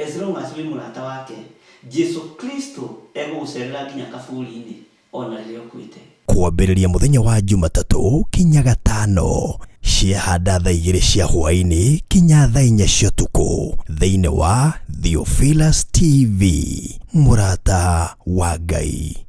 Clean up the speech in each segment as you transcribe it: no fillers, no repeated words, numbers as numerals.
As long as wĩ mũrata wake, Jesu Kristo egũgũcerera nginya kaburi-inĩ ona rĩrĩa ũkuĩte. Kwambĩrĩria mũthenya wa Jumatatũ kinya Gatano ciahanda thaa 2 cia hwaĩ-inĩ kinya thaa 4 cia ũtukũ thĩinĩ wa Theophilus TV, mũrata wa Ngai.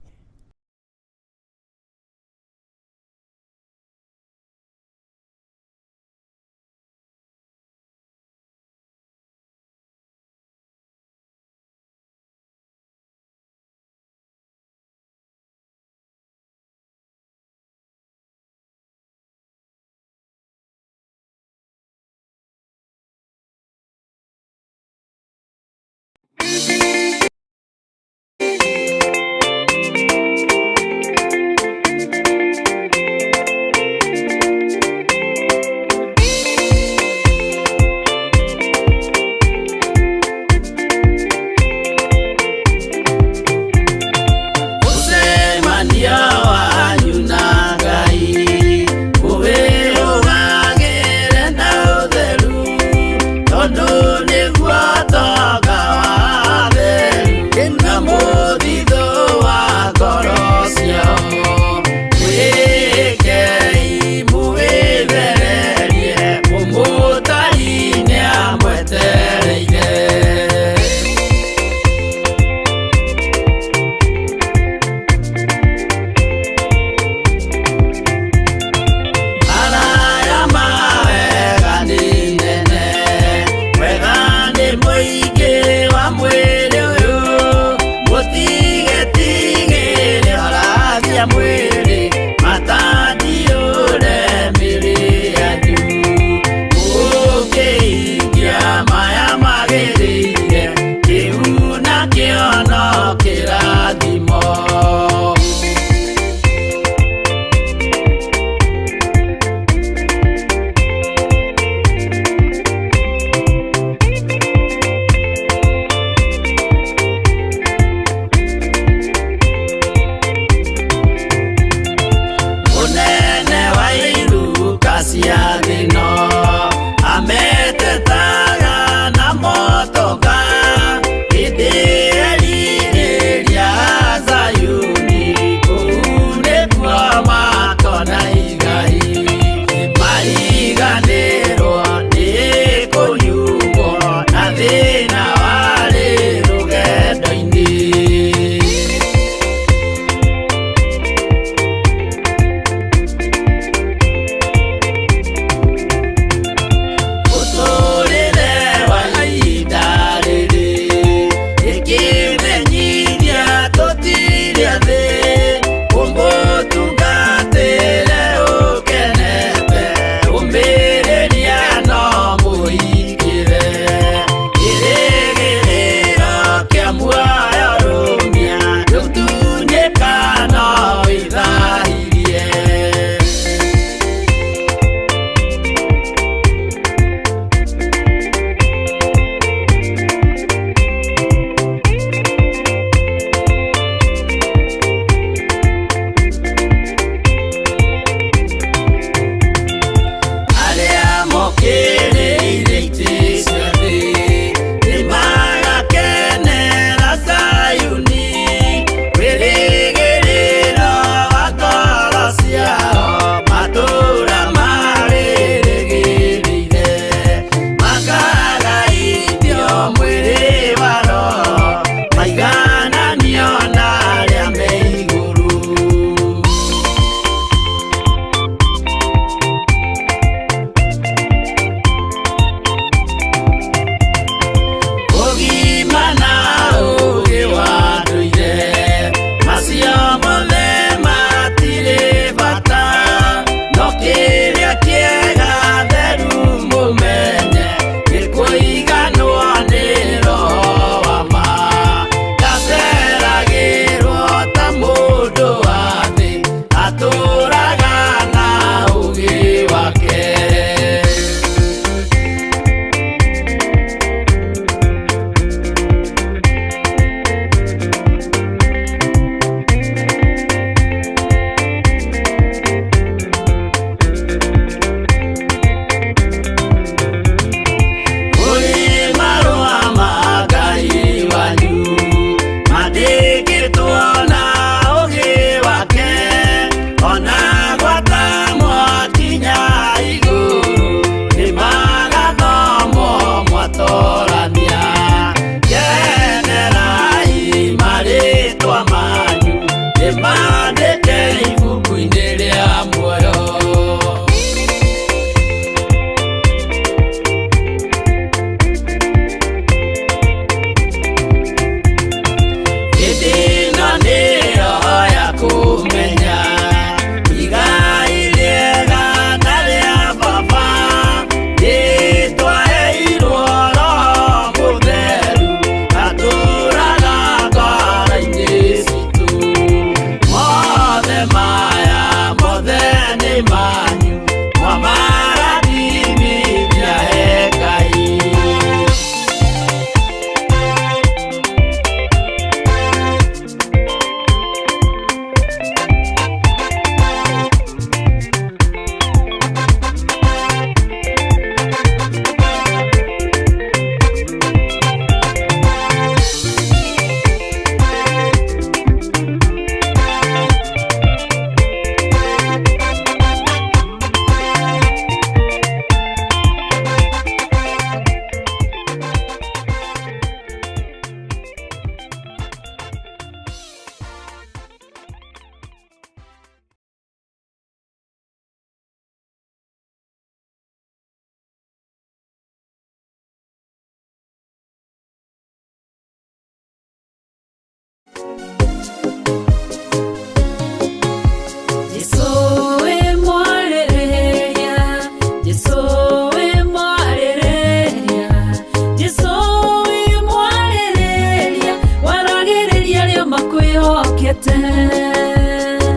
Makwĩhokete.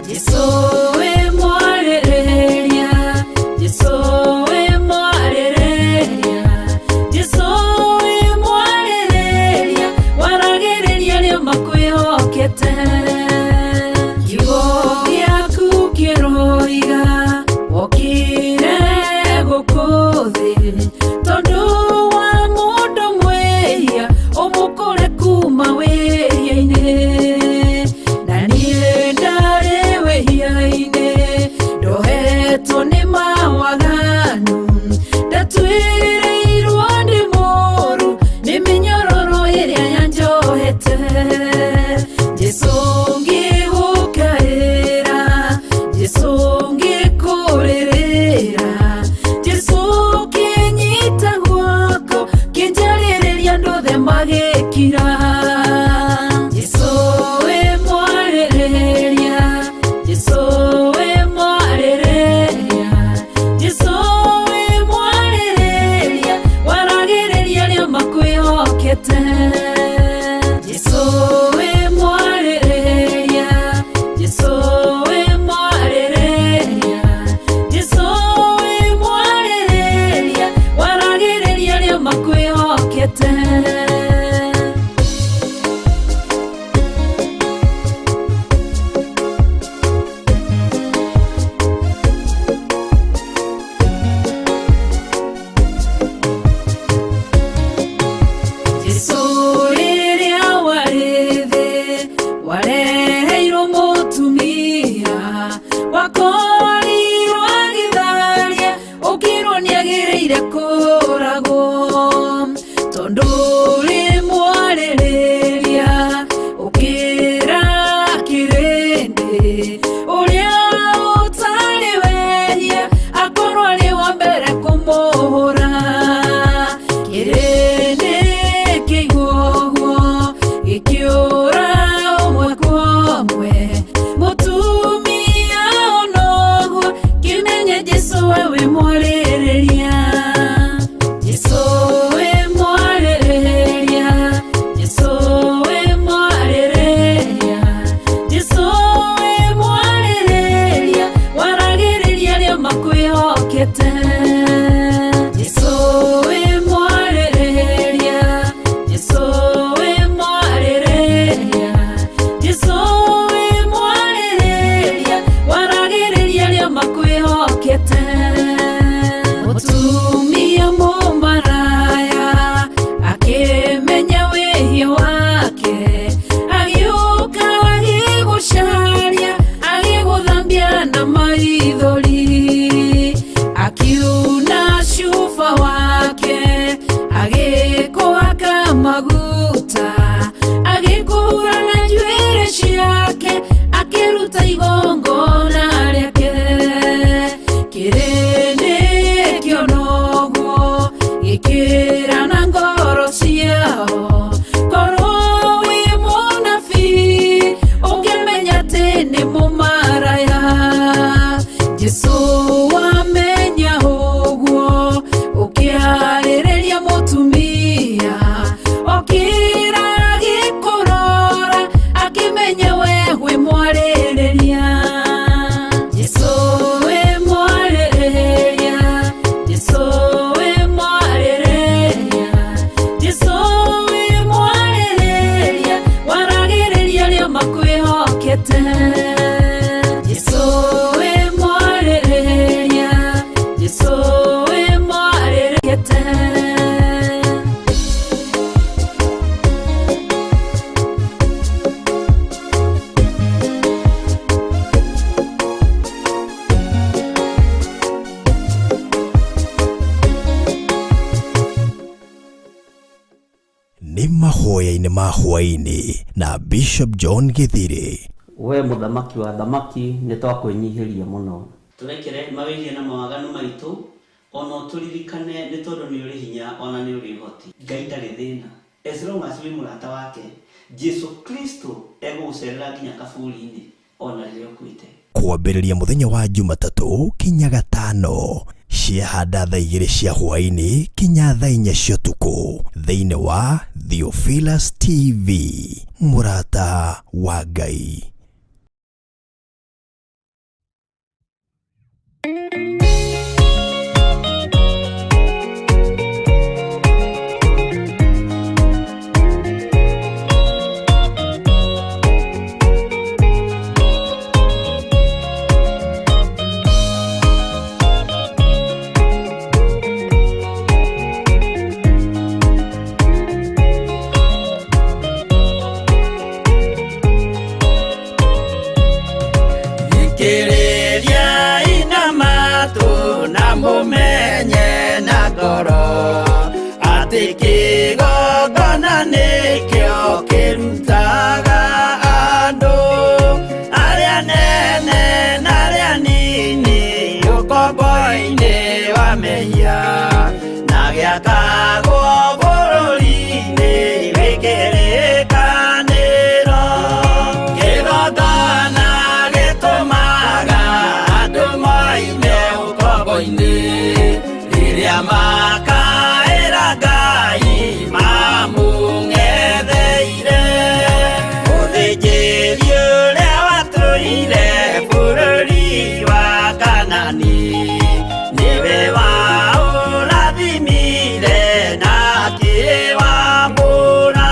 Jesũ wĩ mwarĩrĩria, Jesũ wĩ mwarĩrĩria, Jesũ wĩ mwarĩrĩria, waragĩrĩria arĩa makwĩhokete. Kiugo gĩaku kĩroiga wokire gũkũ thĩ tondũ wa mũndũ mwĩhia ũmũkũre kuma wĩhia-inĩ. Na niĩ ndarĩ wĩhia-inĩ ndohetwo nĩ mawaganu ndatuĩrĩirwo nĩ mũũru nĩ mĩnyororo ĩrĩa yanjohete. Jesũ ngĩgũkaĩra, Jesũ ngĩkũrĩrĩra, Jesũ kĩnyita guoko kĩnjarĩrĩria andũ othe magĩkira. Jesũ wĩ mwarĩrĩria, Jesũ wĩ mwarĩrĩria, Jesũ wĩ mwarĩrĩria, waragĩrĩria arĩa makwĩhokete. Jesũ wĩ mwarĩrĩria, Jesũ wĩ mwarĩrĩria, Jesũ wĩ mwarĩrĩria, waragĩrĩria arĩa makwĩhokete. Jesũ rĩrĩa warĩ thĩ wareheirwo mũtumia wakorirwo agĩtharia ũkĩrwo nĩagĩrĩire kũragwo tondũ ũrĩ mwarĩrĩria ũkĩra kĩrĩndĩ ũrĩa ũtarĩ wehia akorwo arĩ wa mbere kũmũhũra. Kĩrĩndĩ kĩigua ũguo gĩkĩũra ũmwe kwa ũmwe mũtumia ona ũguo kĩmenye Jesũ we wĩ mwarĩrĩria. Jesũ wĩ mwarĩrĩria, Jesũ wĩ mwarĩrĩria, Jesũ wĩ mwarĩrĩria, waragĩrĩria arĩa makwĩhokete. Jesũ wĩ mwarĩrĩria, Jesũ wĩ mwarĩrĩria, Jesũ wĩ mwarĩrĩria, waragĩrĩria arĩa makwĩhokete. Mũtumia mũmaraya akĩmenya wĩhia wake agĩũka agĩgũcaria agĩgũthambia na maithori akiuna cuba wake agĩkũhaka maguta agĩkũhura na njuĩrĩ ciake akĩruta igongona rĩake. Kĩrĩndĩ kĩona ũguo gĩkĩra na ngoro ciao korwo wĩ mũnabii ũngĩmenya atĩ nĩ mũmaraya. Jesũ wamenya ũguo ũkĩarĩrĩria mũtumia okĩra agĩkũrora akĩmenya we wĩ mwarĩrĩria. Jesũ wĩ mwarĩrĩria, Jesũ wĩ mwarĩrĩria, Jesũ wĩ mwarĩrĩria, waragĩrĩria arĩa makwĩhokete. Jesũ wĩ mwarĩrĩria, Jesũ wĩ mwarĩrĩria. Nĩ mahoya-inĩ ma hwaĩ-inĩ na Bishop John Gĩthirĩ. We mũthamaki wa thamaki nĩ twakwĩnyihĩria mũno tũrekere mawĩhia na mawaganu maitũ ona ũtũririkane nĩ tondũ nĩ ũrĩ hinya ona nĩ ũrĩ ũhoti. Ngai ndarĩ thĩna as long as wĩ mũrata wake. Jesu Kristo egũgũcerera nginya kaburi-inĩ ona rĩrĩa ũkuĩte. Kwambĩrĩria mũthenya wa Jumatatũ kinya Gatano ciahanda thaa 2 cia hwaĩ-inĩ kinya thaa 4 cia ũtukũ thĩinĩ wa Theophilus TV, mũrata wa Ngai. Thikĩrĩria ina matũ na mũmenye na ngoro atĩ kĩgongona nĩkĩo kĩrutaga andũ arĩa nene na arĩa nini ũkombo-inĩ wa mehia na gĩakagwo bũrũri-inĩ wĩ kĩrĩkanĩro. Kĩgongona gĩtũmaga andũ moime ũkombo-inĩ rĩrĩa makaĩra Ngai mamũng'etheire. Mũthĩnjĩri ũrĩa watũire bũrũri wa Kanani nĩwe waũrathimire na akĩwamũra.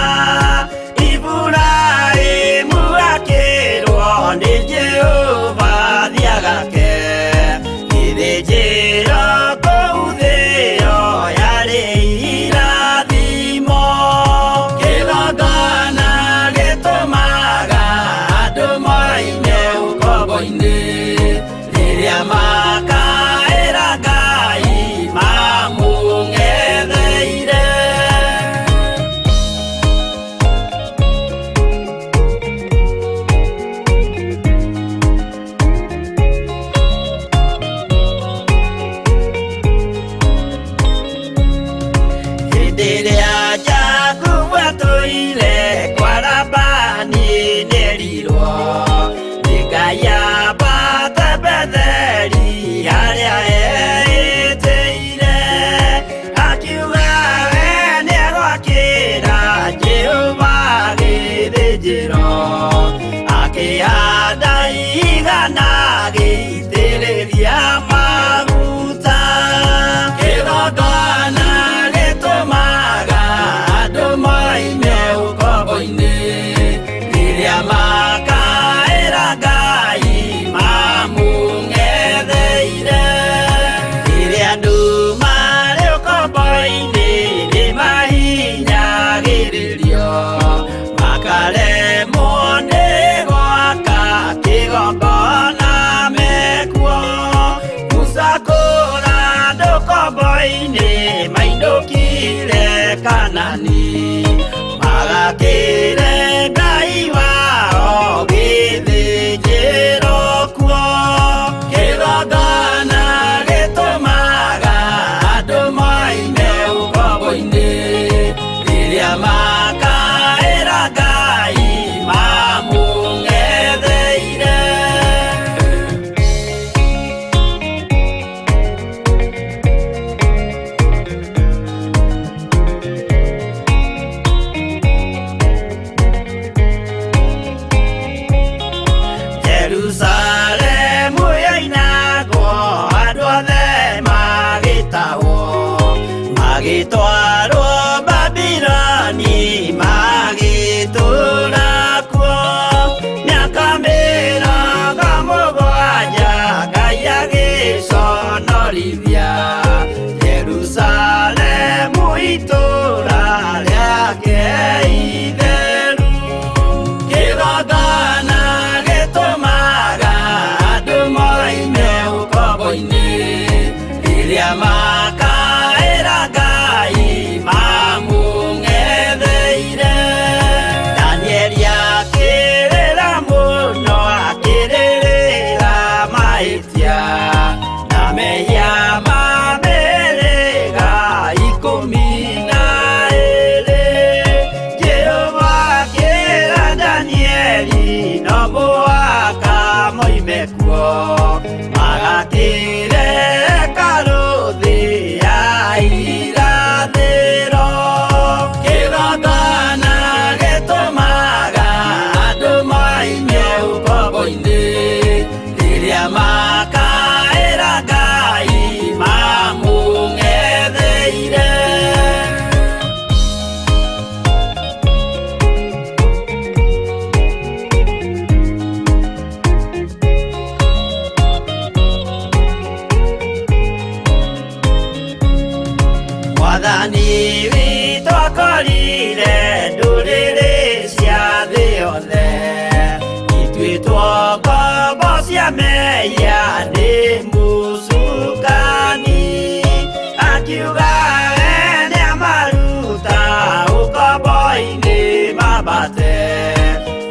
mambate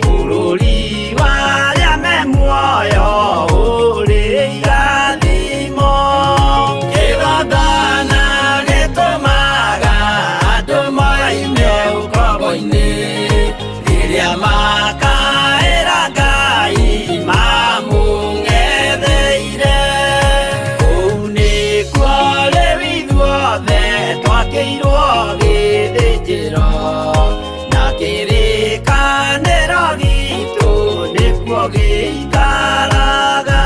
bũrũri wa arĩa me muoyo ũrĩ irathimo. Kĩgongona gĩtũmaga andũ moime ũkombo-inĩ, rĩrĩa makaĩra Ngai mamũng'etheire. Kũu nĩkuo rĩu ithuothe twakĩirwo gĩthĩnjĩro, na kĩrĩkanĩro gitũ nĩkuo gĩikaraga.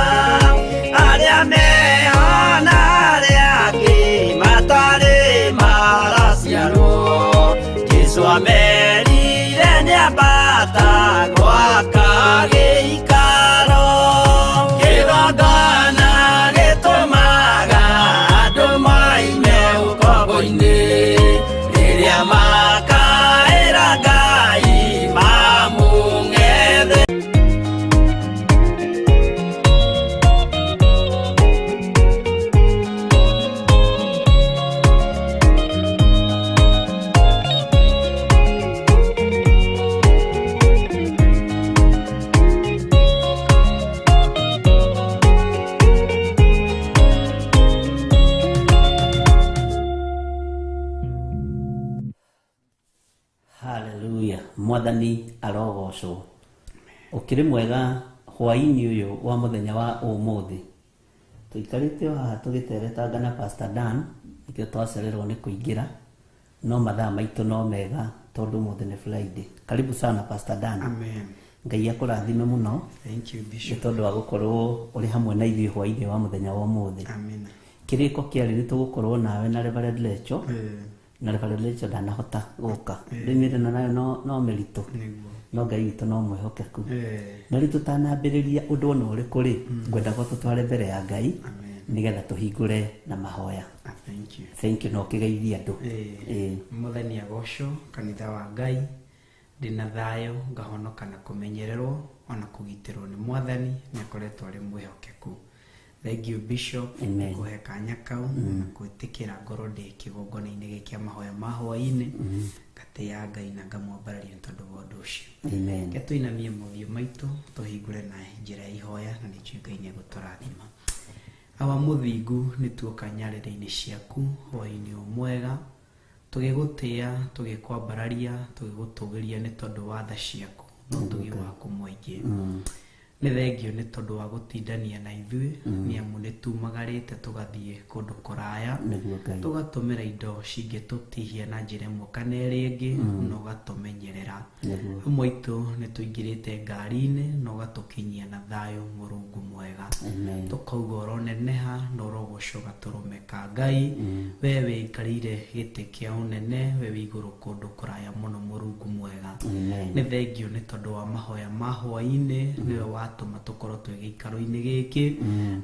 Arĩa meho na arĩa angĩ matarĩ maraciarwo, Jesũ amerire nĩambata gwaka gĩikaro. Kĩgongona gĩtũmaga andũ moime ũkombo-inĩ, rĩrĩa makaĩra Ngai mamũng'ethe. Haleluya, mwathani arogocwo. Ũkĩrĩ mwega hwaĩ-inĩ ũyũ wa mũthenya wa ũmũthĩ. Tũikarĩte o haha tũgĩteretanga na Pastor Dan, nĩkĩo twacererwo nĩ kũingĩra, no mathaa maitũ no mega tondũ ũmũthĩ nĩ Friday. Karibu sana Pastor Dan. Amen. Ngai akũrathime mũno Thank you, nĩ Bishop. tondũ wa gũkorwo ũrĩ hamwe na ithuĩ hwaĩ-inĩ wa mũthenya wa ũmũthĩ. Amen. Kĩrĩko kĩarĩ nĩ tũgũkorwo nawe na Reverend Lecho, Eh, na Reverend Lecho ndanahota gũka. Ndĩmĩrĩ nayo no mĩritũ, nĩguo. no Ngai witũ no mwĩhokeku. Eh, Na rĩu tũtanambĩrĩria ũndũ ona ũrĩkũ rĩ, ngwendaga tũtware mbere ya Ngai Amen. nĩgetha tũhingũre na mahoya. Ah, thank you. Thank you na ũkĩgeithia andũ. Eh, Ĩĩ. Mwathani agocwo kanitha wa Ngai, ndĩna thayũ ngahonoka na kũmenyererwo ona kũgitĩrwo nĩ Mwathani, nĩ akoretwo arĩ mwĩhokeku. Thank you Bishop. Amen. Kũhe kanya kau na gwĩtĩkĩra ngorwo ndĩ kĩgongona-inĩ gĩkĩ kĩa mahoya ma hwaĩ-inĩ, ngatĩĩa Ngai na ngamwambararia nĩ tondũ wa ũndũ ũcio. Amen. Reke tũinamie mothiũ maitũ tũhingũre na njĩra ya ihoya, na nĩnjũĩ Ngai nĩ egũtũrathima. Awa mũthingu, nĩ tuoka nyarĩrĩ-inĩ ciaku hwaĩ-inĩ ũyũ mwega, tũgĩgũtĩĩa, tũgĩkwambararia, tũgĩgũtũgĩria nĩ tondũ wa tha ciaku na ũtugi waku mũingĩ. Nĩ thengio nĩ tondũ wa gũtindania na ithuĩ, nĩ amu nĩ tumagarĩte tũgathiĩ kũndũ kũraya, Nĩguo Ngai. tũgatũmĩra indo cingĩtũtihia na njĩra ĩmwe kana ĩrĩa ĩngĩ, na ũgatũmenyerera. Nĩguo. Amwe aitũ nĩ tũingĩrĩte ngari-inĩ na ũgatũkinyia na thayũ Mũrungu mwega. Amen. Tũkauga ũroneneha na ũrogocwo gatũrũme ka Ngai. We wĩikarĩire gĩtĩ kĩa ũnene, we wĩ igũrũ kũndũ kũraya mũno Mũrungu mwega. Amen. Nĩ thengio nĩ tondũ wa mahoya ma hwaĩ-inĩ, nĩwe watũma tũkorwo twĩ gĩikaro-inĩ gĩkĩ.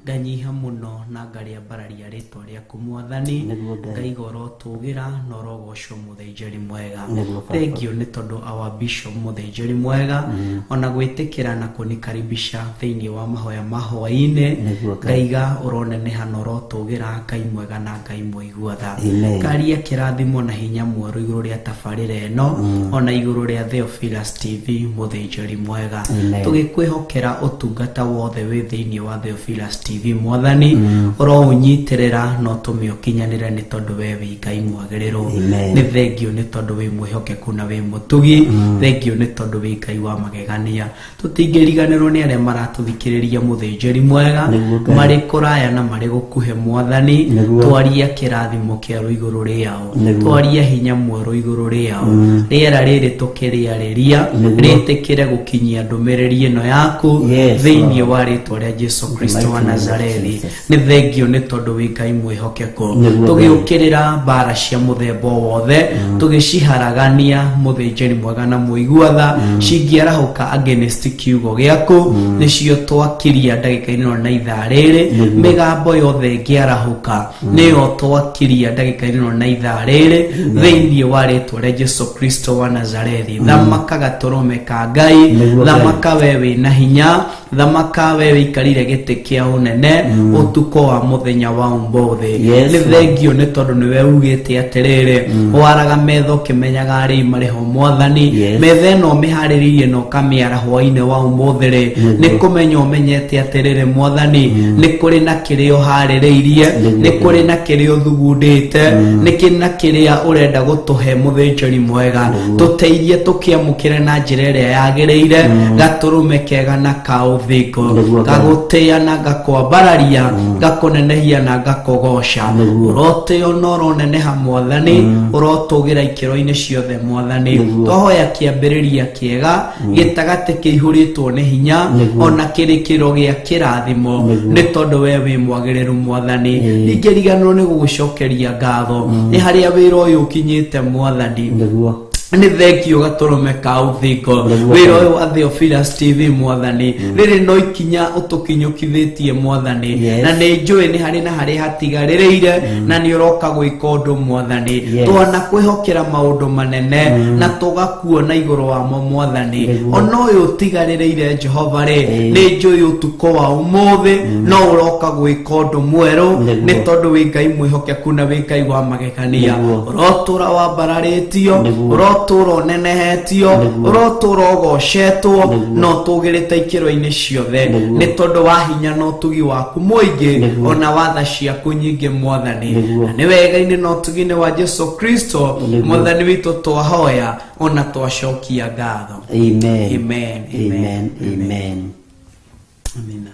Nganyiha mũno na ngarĩambararia rĩtwa rĩaku Mwathani. Nĩguo Ngai. Ngaiga ũrotũgĩra na ũrogocwo mũthĩnjĩri mwega. Nĩguo Baba. Thengio nĩ tondũ our Bishop mũthĩnjĩri mwega, ona gwĩtĩkĩra na kũnikaribisha thĩinĩ wa mahoya ma hwaĩ-inĩ. Nĩguo Ngai. Ngaiga ũroneneha na ũrotũgĩra Ngai mwega na Ngai mũigua tha. Amen. Ngaria kĩrathimo na hinya mwerũ igũrũ rĩa tabarĩra ĩno, ona igũrũ rĩa Theophilus TV mũthĩnjĩri mwega. Amen. Tũgĩkwĩhokera ũtungata wothe wĩ thĩinĩ wa Theophilus TV Mwathani, ũroũnyitĩrĩra na ũtũme ũkinyanĩre nĩ tondũ we wĩ Ngai mwagĩrĩru. Amen. Nĩ thengio nĩ tondũ wĩ mwĩhokeku na wĩ mũtugi, thengio nĩ tondũ wĩ Ngai wa magegania. Tũtingĩriganĩrwo nĩ arĩa maratũthikĩrĩria mũthĩnjĩri mwega, Nĩguo Ngai. marĩ kũraya na marĩ gũkuhĩ Mwathani. Nĩguo. Twaria kĩrathimo kĩerũ igũrũ rĩao, Nĩguo. twaria hinya mwerũ igũrũ rĩao. Rĩera rĩrĩ tũkĩrĩarĩria Nĩguo. rĩtĩkĩre gũkinyia ndũmĩrĩri ĩno yaku Yes, thĩinĩ Lord. wa rĩtwa rĩa Jesu Kristo mighty wa name of Nazarethi. Jesus. Nĩ thengio nĩ tondũ wĩ Ngai mwĩhokeku. Nĩguo Ngai. Tũgĩũkĩrĩra mbara cia mũthemba o wothe, tũgĩciharagania mũthĩnjĩri mwega na mũigua tha, cingĩarahũka against kiugo gĩaku, nĩcio twakiria ndagĩka-inĩ ĩno na ithaa rĩrĩ. Nĩguo. Mĩgambo yothe ĩngĩarahũka nĩyo twakiria ndagĩka-inĩ ĩno na ithaa rĩrĩ, thĩinĩ wa rĩtwa rĩa Jesu Kristo wa Nazarethi. Thamaka gatũrũme ka Ngai. Nĩguo Ngai. Thamaka we wĩna hinya, thamaka we wĩikarire gĩtĩ kĩa ũnene ũtukũ wa mũthenya wa ũmũthĩ. Yes. Nĩ thengio nĩ tondũ nĩwe ugĩte atĩrĩrĩ, waraga metha ũkĩmenyaga arĩi marĩ ho mwathani. Yes. Metha ĩno ũmĩharĩrĩirie na ũkamĩara hwainĩ wa ũmũthĩ rĩ, Nĩguo. nĩ kũmenya ũmenyete atĩrĩrĩ mwathani, nĩ kũrĩ na kĩrĩa ũharĩrĩirie, Nĩguo. nĩ kũrĩ na kĩrĩa ũthugundĩte, nĩ kĩrĩ na kĩrĩa ũrenda gũtũhe mũthĩnjĩri mwega. Nĩguo. Tũteithie tũkĩamũkĩre na njĩra ĩrĩa yagĩrĩire, gatũrũme kega na ka ũthingu, Nĩguo Ngai. gagũtĩĩa na gakwambararia, gakũnenehia na gakũgoca. Nĩguo. Ũrotĩo na ũroneneha mwathani, ũrotũgĩra ikĩro-inĩ ciothe mwathani. Nĩguo. Twahoya kĩambĩrĩria kĩega, gĩtagatĩ kĩihũrĩtwo nĩ hinya, Nĩguo. ona kĩrĩkĩro gĩa kĩrathimo, Nĩguo. nĩ tondũ we wĩ mwagĩrĩru mwathani. Ĩĩ. Ndingĩriganĩrwo nĩ gũgũcokeria ngatho nĩ harĩa wĩra ũyũ ũkinyĩte mwathani. Nĩguo. Nĩ thengio gatũrũme ka ũthingo. Nĩguo. Wĩra ũyũ wa Theophilus TV mwathani, rĩrĩ no ikinya ũtũkinyũkithĩtie mwathani. Yes. Na nĩ njũĩ nĩ harĩ na harĩa hatigarĩrĩire, na nĩ ũroka gwĩka ũndũ mwathani. Yes. Twana kwĩhokera maũndũ manene na tũgakuona igũrũ wamo mwathani. Nĩguo. Ona ũyũ ũtigarĩrĩire Jehova rĩ, Ĩĩ. nĩ njũĩ ũtukũ wa ũmũthĩ no ũroka gwĩka ũndũ mwerũ, Nĩguo. nĩ tondũ wĩ Ngai mwĩhokeku na wĩ Ngai wa magegania. Nĩguo. Ũrotũra wambararĩtio, Nĩguo. ũrotũra ũnenehetio, Nĩguo. ũrotũra ũgocetwo Nĩguo. na ũtũgĩrĩte ikĩro-inĩ ciothe, Nĩguo. nĩ tondũ wa hinya na ũtugi waku mũingĩ, Nĩguo. ona wa tha ciaku nyingĩ mwathani. Nĩguo. Na nĩ wega-inĩ na ũtugi-inĩ wa Jesu Kristo Nĩguo. mwathani witũ twahoya ona twacokia ngatho. Amen. Amen. Amen. Amen. Amina.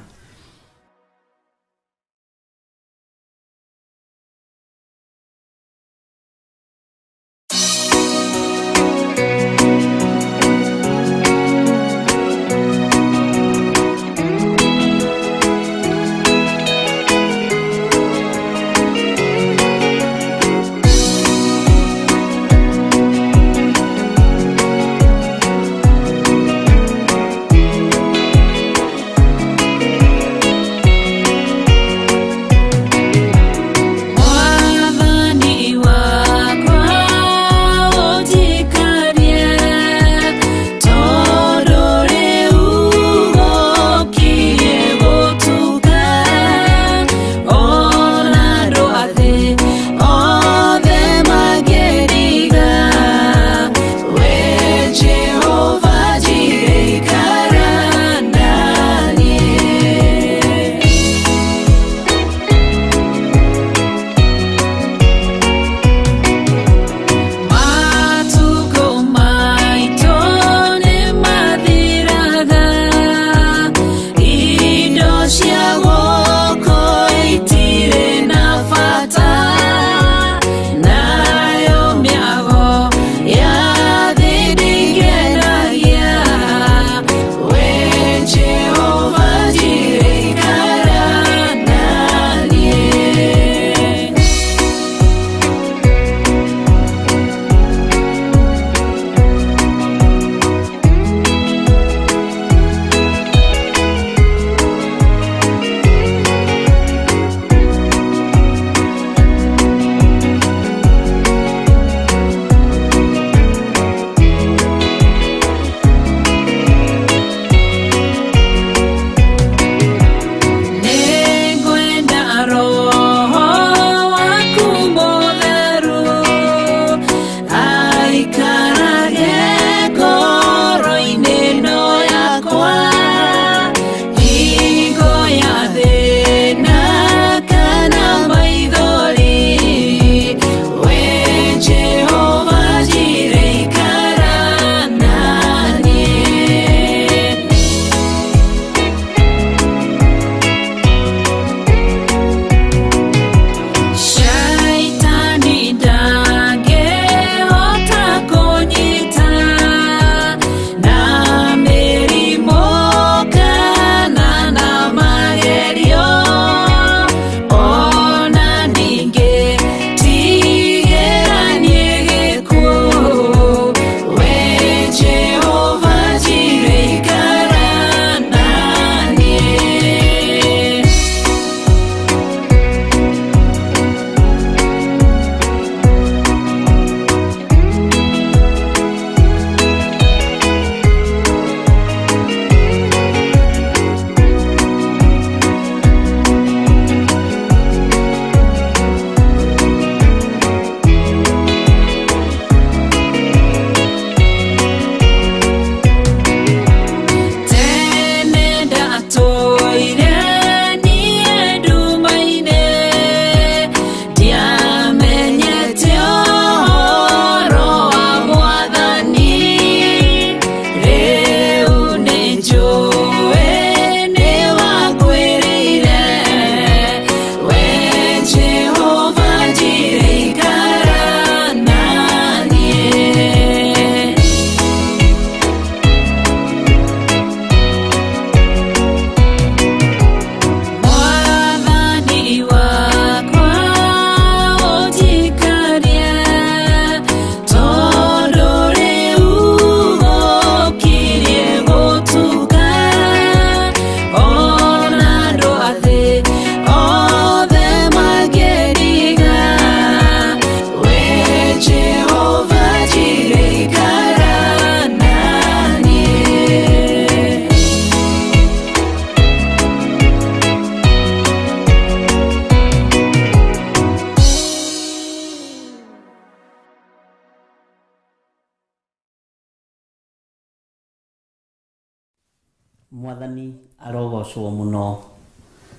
Mwathani arogocwo mũno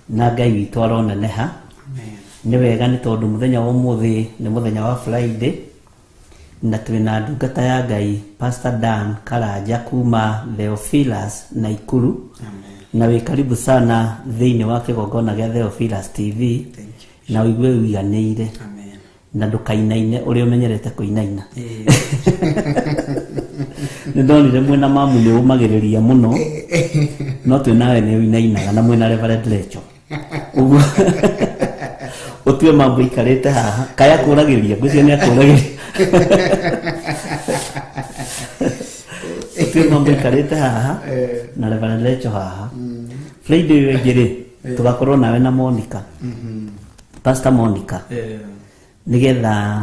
na Ngai witũ aroneneha. Amen. Nĩ wega nĩ tondũ mũthenya wa ũmũthĩ nĩ mũthenya wa Friday na twĩna ndungata ya Ngai Pastor Dan Karanja kuma Theophilus Naikuru. Amen. Na wĩ karibu sana thĩinĩ wa kĩgongona gĩa Theophilus TV. Thank you. Na ũigue ũiganĩire. Amen. Na ndũkainaine ũrĩa ũmenyerete kũinaina. Eh. Nĩ ndonire mwĩna mamu nĩ ũmagĩrĩria mũno, no twĩ nawe nĩ ũinainaga na mwĩna Reverend Lecho. Ũguo ũtue mambo ikarĩte haha kaya kũragĩria ngwĩciria nĩ akũragĩria. Ũtue mambo ikarĩte haha na Reverend Lecho haha. Friday ĩyo ĩngĩ rĩ, tũgakorwo nawe na Monica, Pastor Monica, nĩgetha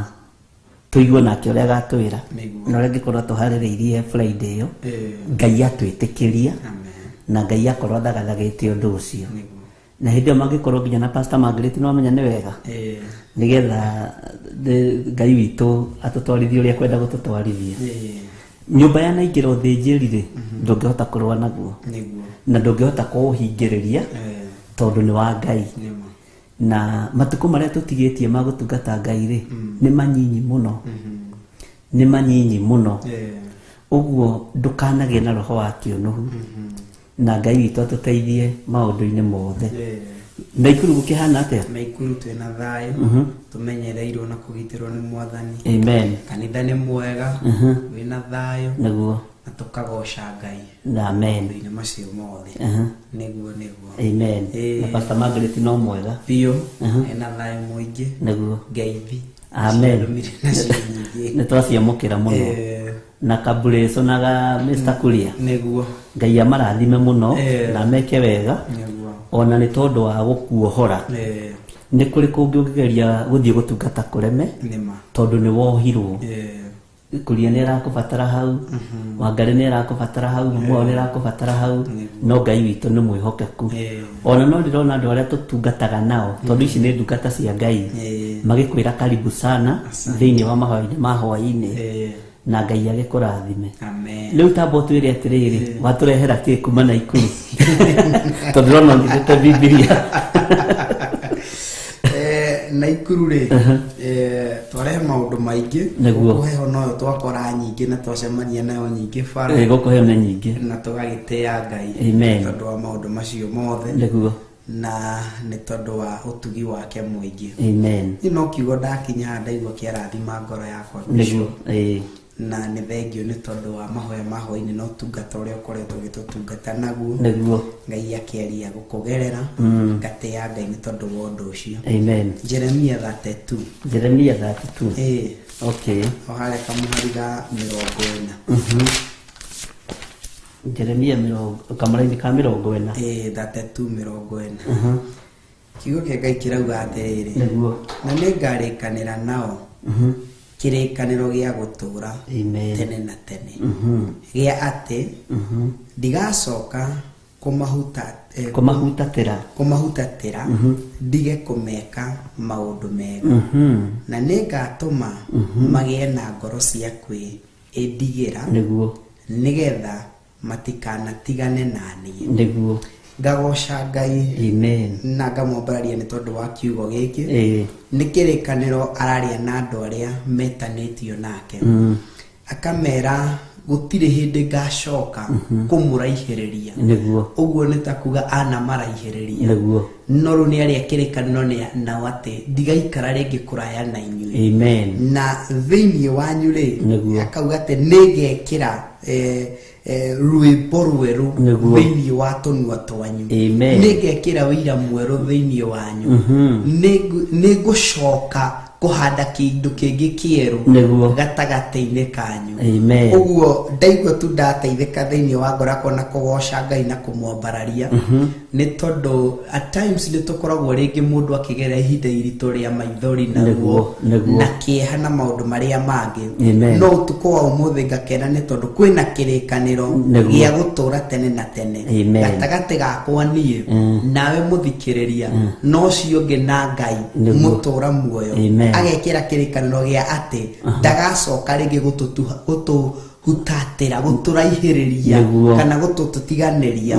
tũigue nake ũrĩa agatwĩra Nĩguo. na ũrĩa angĩkorwo tũharĩrĩirie Friday ĩyo. Eh. Ngai atwĩtĩkĩria Amen. na Ngai akorwo athagathagĩte ũndũ ũcio. Nĩguo. Na hĩndĩ ĩyo mangĩkorwo nginya na Pastor Margaret no amenya nĩ wega, Eh. nĩgetha Ngai witũ atũtwarithie ũrĩa kwenda gũtũtwarithia. Eh. Nyũmba yanaingĩra ũthĩnjĩri rĩ, ndũngĩhota kũrũa naguo. Nĩguo. Na ndũngĩhota kũũhingĩrĩria Eh. tondũ nĩ wa Ngai. Nĩma. Na matukũ marĩa tũtigĩtie ma gũtungata Ngai rĩ, nĩ manyinyi mũno. Nĩ manyinyi mũno. Eh. Ũguo ndũkanagĩe na roho wa kĩũnũhu. Na Ngai witũ atũteithie maũndũ-inĩ mothe. Eh. Naikuru gũkĩhana atĩa? Naikuru twĩna thayũ, tũmenyereirwo na kũgitĩrwo nĩ Mwathani. Amen. Kanitha nĩ mwega, wĩna thayũ Nĩguo. na tũkagoca Ngai Na amen. maũndũ-inĩ macio mothe. Nĩguo, nĩguo. Amen. Eh. Na Pastor Margaret no mwega. Biũ, ena thayũ mũingĩ. Nĩguo. Ngeithi. Amen. Ciandũmire nacio nyingĩ. Nĩ twaciamũkĩra mũno. Eh. Na Kabureco na ga Mr. Kuria. Nĩguo. Ngai amarathime mũno Eh. na meke wega. Nĩguo. Ona nĩ tondũ wa gũkuohora. Eh. Nĩ kũrĩ kũngĩ ũngĩgeria gũthiĩ gũtungata kũreme Nĩma. tondũ nĩ wohirwo. Eh. Kuria nĩ arakũbatara hau, Wangari nĩ arakũbatara hau, Muo nĩ arakũbatara hau, no Ngai witũ nĩ mwĩhokeku. Eh. Ona no ndĩrona andũ arĩa tũtungataga nao, tondũ ici nĩ ndungata cia Ngai, Eh. magĩkwĩra karibu sana thĩinĩ wa mahoya-inĩ ma hwaĩ-inĩ, Eh. na Ngai agĩkũrathime. Amen. Rĩu tamba ũtwĩre atĩrĩrĩ, watũrehera kĩ kuma Naikuru? Tondũ ndĩrona ũnyitĩte Bibilia. Naikuru rĩ, twarehe maũndũ maingĩ. Nĩguo. Gũkũ heho noyo twakora nyingĩ na twacemania nayo nyingĩ bara. Gũkũ heho nĩ nyingĩ. Na tũgagĩtĩa Ngai. Amen. Tondũ wa maũndũ macio mothe. Nĩguo. Na nĩ tondũ wa ũtugi wake mũingĩ. Amen. Niĩ no kiugo ndakinya haha ndaigua kĩarathima ngoro yakwa. Nĩguo. Na nĩ thengio nĩ tondũ wa mahoya ma hwaĩ-inĩ na ũtungata ũrĩa ũkoretwo ũgĩtũtungata naguo. Nĩguo. Ngai akĩaria gũkũgerera. Ngatĩa Ngai nĩ tondũ wa ũndũ ũcio. Amen. Jeremia 32. Jeremia 32. Eh. Okay. O harĩa kamũhari ga 40. Jeremia kamũraini ka 40. 32 40. Kiugo kĩa Ngai kĩrauga atĩrĩrĩ. Nĩguo. Na nĩngarĩkanĩra nao kĩrĩkanĩro gĩa gũtũũra Amen. tene na tene. Gĩa atĩ ndigacoka kũmahutatĩra. Kũmahutatĩra ndige kũmeka maũndũ mega. Na nĩngatũma magĩe na ngoro cia kwĩĩndigĩra. Nĩguo. Nĩgetha matikanatigane na niĩ. Nĩguo. Ngagoca Ngai. Amen. Na ngamwambararia nĩ tondũ wa kiugo gĩkĩ. Nĩ kĩrĩkanĩro araria na andũ arĩa metanĩtio nake. Akamera gũtirĩ hĩndĩ ngacoka kũmũraihĩrĩria. Nĩguo. Ũguo nĩ ta kuga anamaraihĩrĩria. Nĩguo. No rĩu nĩ arĩa kĩrĩkanĩro nĩ nao atĩ ndigaikara rĩngĩ kũraya na inyuĩ. Amen. Na thĩinĩ wanyu rĩ, Nĩguo. akauga atĩ nĩngekĩra rwĩmbo rwerũ Nĩguo. thĩinĩ wa tũnua twanyu. Amen. Nĩngekĩra ũira mwerũ thĩinĩ wanyu. Nĩngũcoka kũhanda kĩndũ kĩngĩ kĩerũ Nĩguo. gatagatĩ-inĩ kanyu. Amen. Ũguo ndaigua tu ndateithĩka thĩinĩ wa ngoro yakwa na kũgoca Ngai na kũmwambararia. Nĩ tondũ at times nĩ tũkoragwo rĩngĩ mũndũ akĩgerera ihinda iritũ rĩa maithori na ruo Nĩguo. na kĩeha na maũndũ marĩa mangĩ. Amen. No ũtukũ wa ũmũthĩ ngakena nĩ tondũ kwĩna kĩrĩkanĩro Nĩguo. gĩa gũtũũra tene na tene. Amen. Gatagatĩ gakwa niĩ nawe mũthikĩrĩria na ũcio ũngĩ na Ngai Nĩguo. mũtũũra muoyo. Amen. Agekĩra kĩrĩkanĩro gĩa atĩ ndagacoka rĩngĩ gũtũhutatĩra, gũtũraihĩrĩria Nĩguo. kana gũtũtũtiganĩria,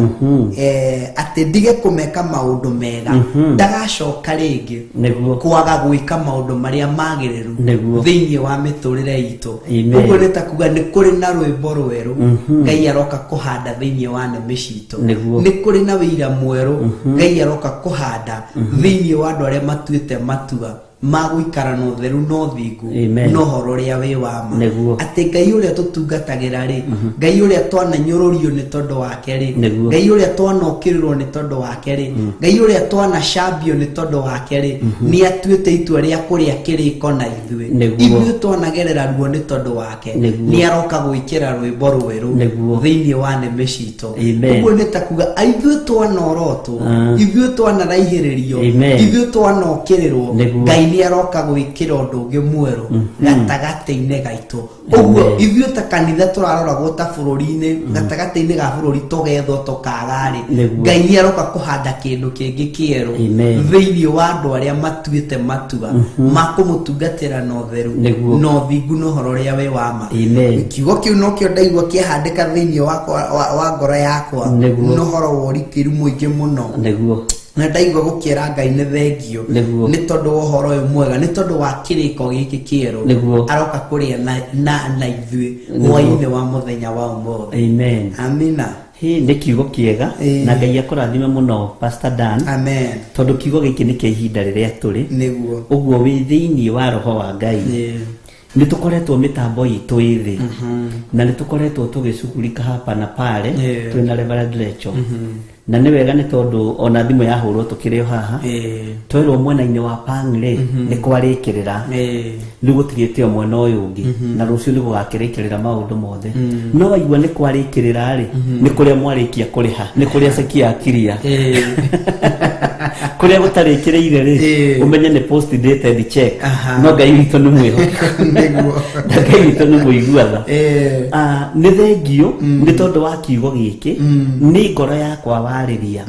atĩ ndige kũmeka maũndũ mega, ndagacoka rĩngĩ Nĩguo. kwaga gwĩka maũndũ marĩa magĩrĩru Nĩguo. thĩinĩ wa mĩtũrĩre itũ. Amen. Ũguo nĩ ta kuga nĩ kũrĩ na rwĩmbo rwerũ Ngai aroka kũhanda thĩinĩ wa nĩmĩ citũ. Nĩguo. Nĩ kũrĩ na wĩira mwerũ Ngai aroka kũhanda thĩinĩ wa andũ arĩa matuĩte matua ma gũikara na ũtheru na ũthingu Amen. na ũhoro ũrĩa wĩ wa ma. Nĩguo. Atĩ Ngai ũrĩa tũtungatagĩra rĩ, Ngai ũrĩa twananyũrũrio nĩ tondũ wake rĩ, Nĩguo. Ngai ũrĩa twanokĩrĩrwo nĩ tondũ wake rĩ, Ngai ũrĩa twanacambio nĩ tondũ wake rĩ, nĩ atuĩte itua rĩa kũrĩa kĩrĩko na ithuĩ. Nĩguo. Ithuĩ twanagerera ruo nĩ tondũ wake, Nĩguo. nĩ aroka gwĩkĩra rwĩmbo rwerũ Nĩguo. thĩinĩ wa nĩmĩ citũ. Amen. Ũguo nĩ ta kuga ithuĩ twanorotwo, ithuĩ twanaraihĩrĩrio, Amen. ithuĩ twanokĩrĩrwo, Nĩguo. Ngai nĩ aroka gwĩkĩra ũndũ ũngĩ mwerũ gatagatĩ-inĩ gaitũ. Ũguo Amen. ithuĩ ta kanitha tũraroragwo ta bũrũri-inĩ, gatagatĩ-inĩ ga bũrũri tũgethwo tũkaga-rĩ, Nĩguo. Ngai nĩ aroka kũhanda kĩndũ kĩngĩ kĩerũ Amen. thĩinĩ wa andũ arĩa matuĩte matua ma kũmũtungatĩra na ũtheru Nĩguo. na ũthingu na ũhoro ũrĩa wĩ wa ma. Amen. Kiugo kĩu nokĩo ndaigua kĩahandĩka thĩinĩ wa ngoro yakwa Nĩguo. na ũhoro wa ũrikĩru mũingĩ mũno, Nĩguo. na ndaigua gũkĩra Ngai nĩ thengio Nĩguo. nĩ tondũ wa ũhoro ũyũ mwega, nĩ tondũ wa kĩrĩko gĩkĩ kĩerũ Nĩguo. aroka kũrĩa na ithuĩ Nĩguo. hwainĩ wa mũthenya wa ũmũthĩ. Amen. Amina. Hĩ, nĩ kiugo kĩega Ĩĩ. na Ngai akũrathime mũno, Pastor Dan, Amen. tondũ kiugo gĩkĩ nĩ kĩa ihinda rĩrĩa tũrĩ. Nĩguo. Ũguo wĩ thĩinĩ wa roho wa Ngai, Ĩĩ. nĩ tũkoretwo mĩtambo itũ ĩ thĩ na nĩ tũkoretwo tũgĩcugurika hapa na pale, Ĩĩ. twĩna Reverend Lecho, na nĩ wega nĩ tondũ ona thimũ yahũrwo tũkĩrĩ o haha, twerwo mwena-inĩ wa Pang rĩ nĩ kwarĩkĩrĩra, rĩu gũtigĩte o mwena ũyũ ũngĩ, na rũciũ nĩ gũgakĩrĩkĩrĩra maũndũ mothe. No waigua nĩ kwarĩkĩrĩra rĩ, nĩ kũrĩa mwarĩkia kũrĩha, nĩ kũrĩa ceki ya kiria. Kũrĩa gũtarĩkĩrĩire rĩ, ũmenye nĩ post dated check. No Ngai witũ nĩ mwĩhokeku Nĩguo. na Ngai witũ nĩ mũigua tha. Nĩ thengio nĩ tondũ wa kiugo gĩkĩ, nĩ ngoro yakwa warĩria,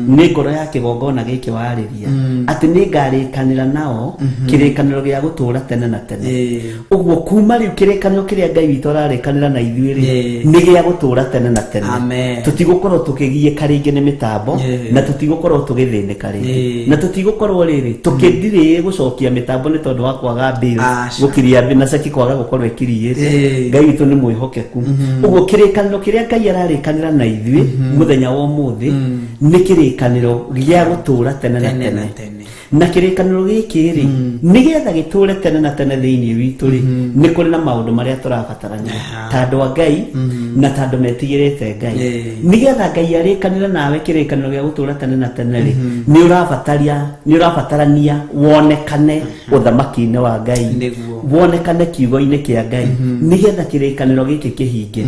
nĩ ngoro ya kĩgongona gĩkĩ warĩria, atĩ nĩ ngarĩkanĩra nao kĩrĩkanĩro gĩa gũtũũra tene na tene. Ũguo kuma rĩu kĩrĩkanĩro kĩrĩa Ngai witũ ararĩkanĩra na ithuĩ rĩ, nĩ gĩa gũtũũra tene na tene. Amen. Tũtigũkorwo tũkĩgiĩka rĩngĩ nĩ mĩtambo, na tũtigũkorwo tũgĩthĩnĩka rĩngĩ, na tũtigũkorwo rĩrĩ tũkĩndirĩĩ gũcokia mĩtambo nĩ tondũ wa kwaga bills, Aca. gũkiria na ceki kwaga gũkorwo ĩkiriĩte. Ngai witũ nĩ mwĩhokeku. Ũguo kĩrĩkanĩro kĩrĩa Ngai ararĩkanĩra na ithuĩ mũthenya wa ũmũthĩ nĩ kĩrĩkanĩro gĩa gũtũũra tene na Tene na tene. tene. Na kĩrĩkanĩro gĩkĩ rĩ, nĩgetha gĩtũũre tene na tene thĩinĩ witũ rĩ, nĩ kũrĩ na maũndũ marĩa tũrabatarania ta andũ a Ngai na ta andũ metigĩrĩte Ngai. Nĩgetha Ngai arĩkanĩre nawe kĩrĩkanĩro gĩa gũtũũra tene na tene rĩ, nĩ ũrabatarania wonekane ũthamaki-inĩ wa Ngai, Nĩguo. wonekane kiugo-inĩ kĩa Ngai, nĩgetha kĩrĩkanĩro gĩkĩ kĩhinge.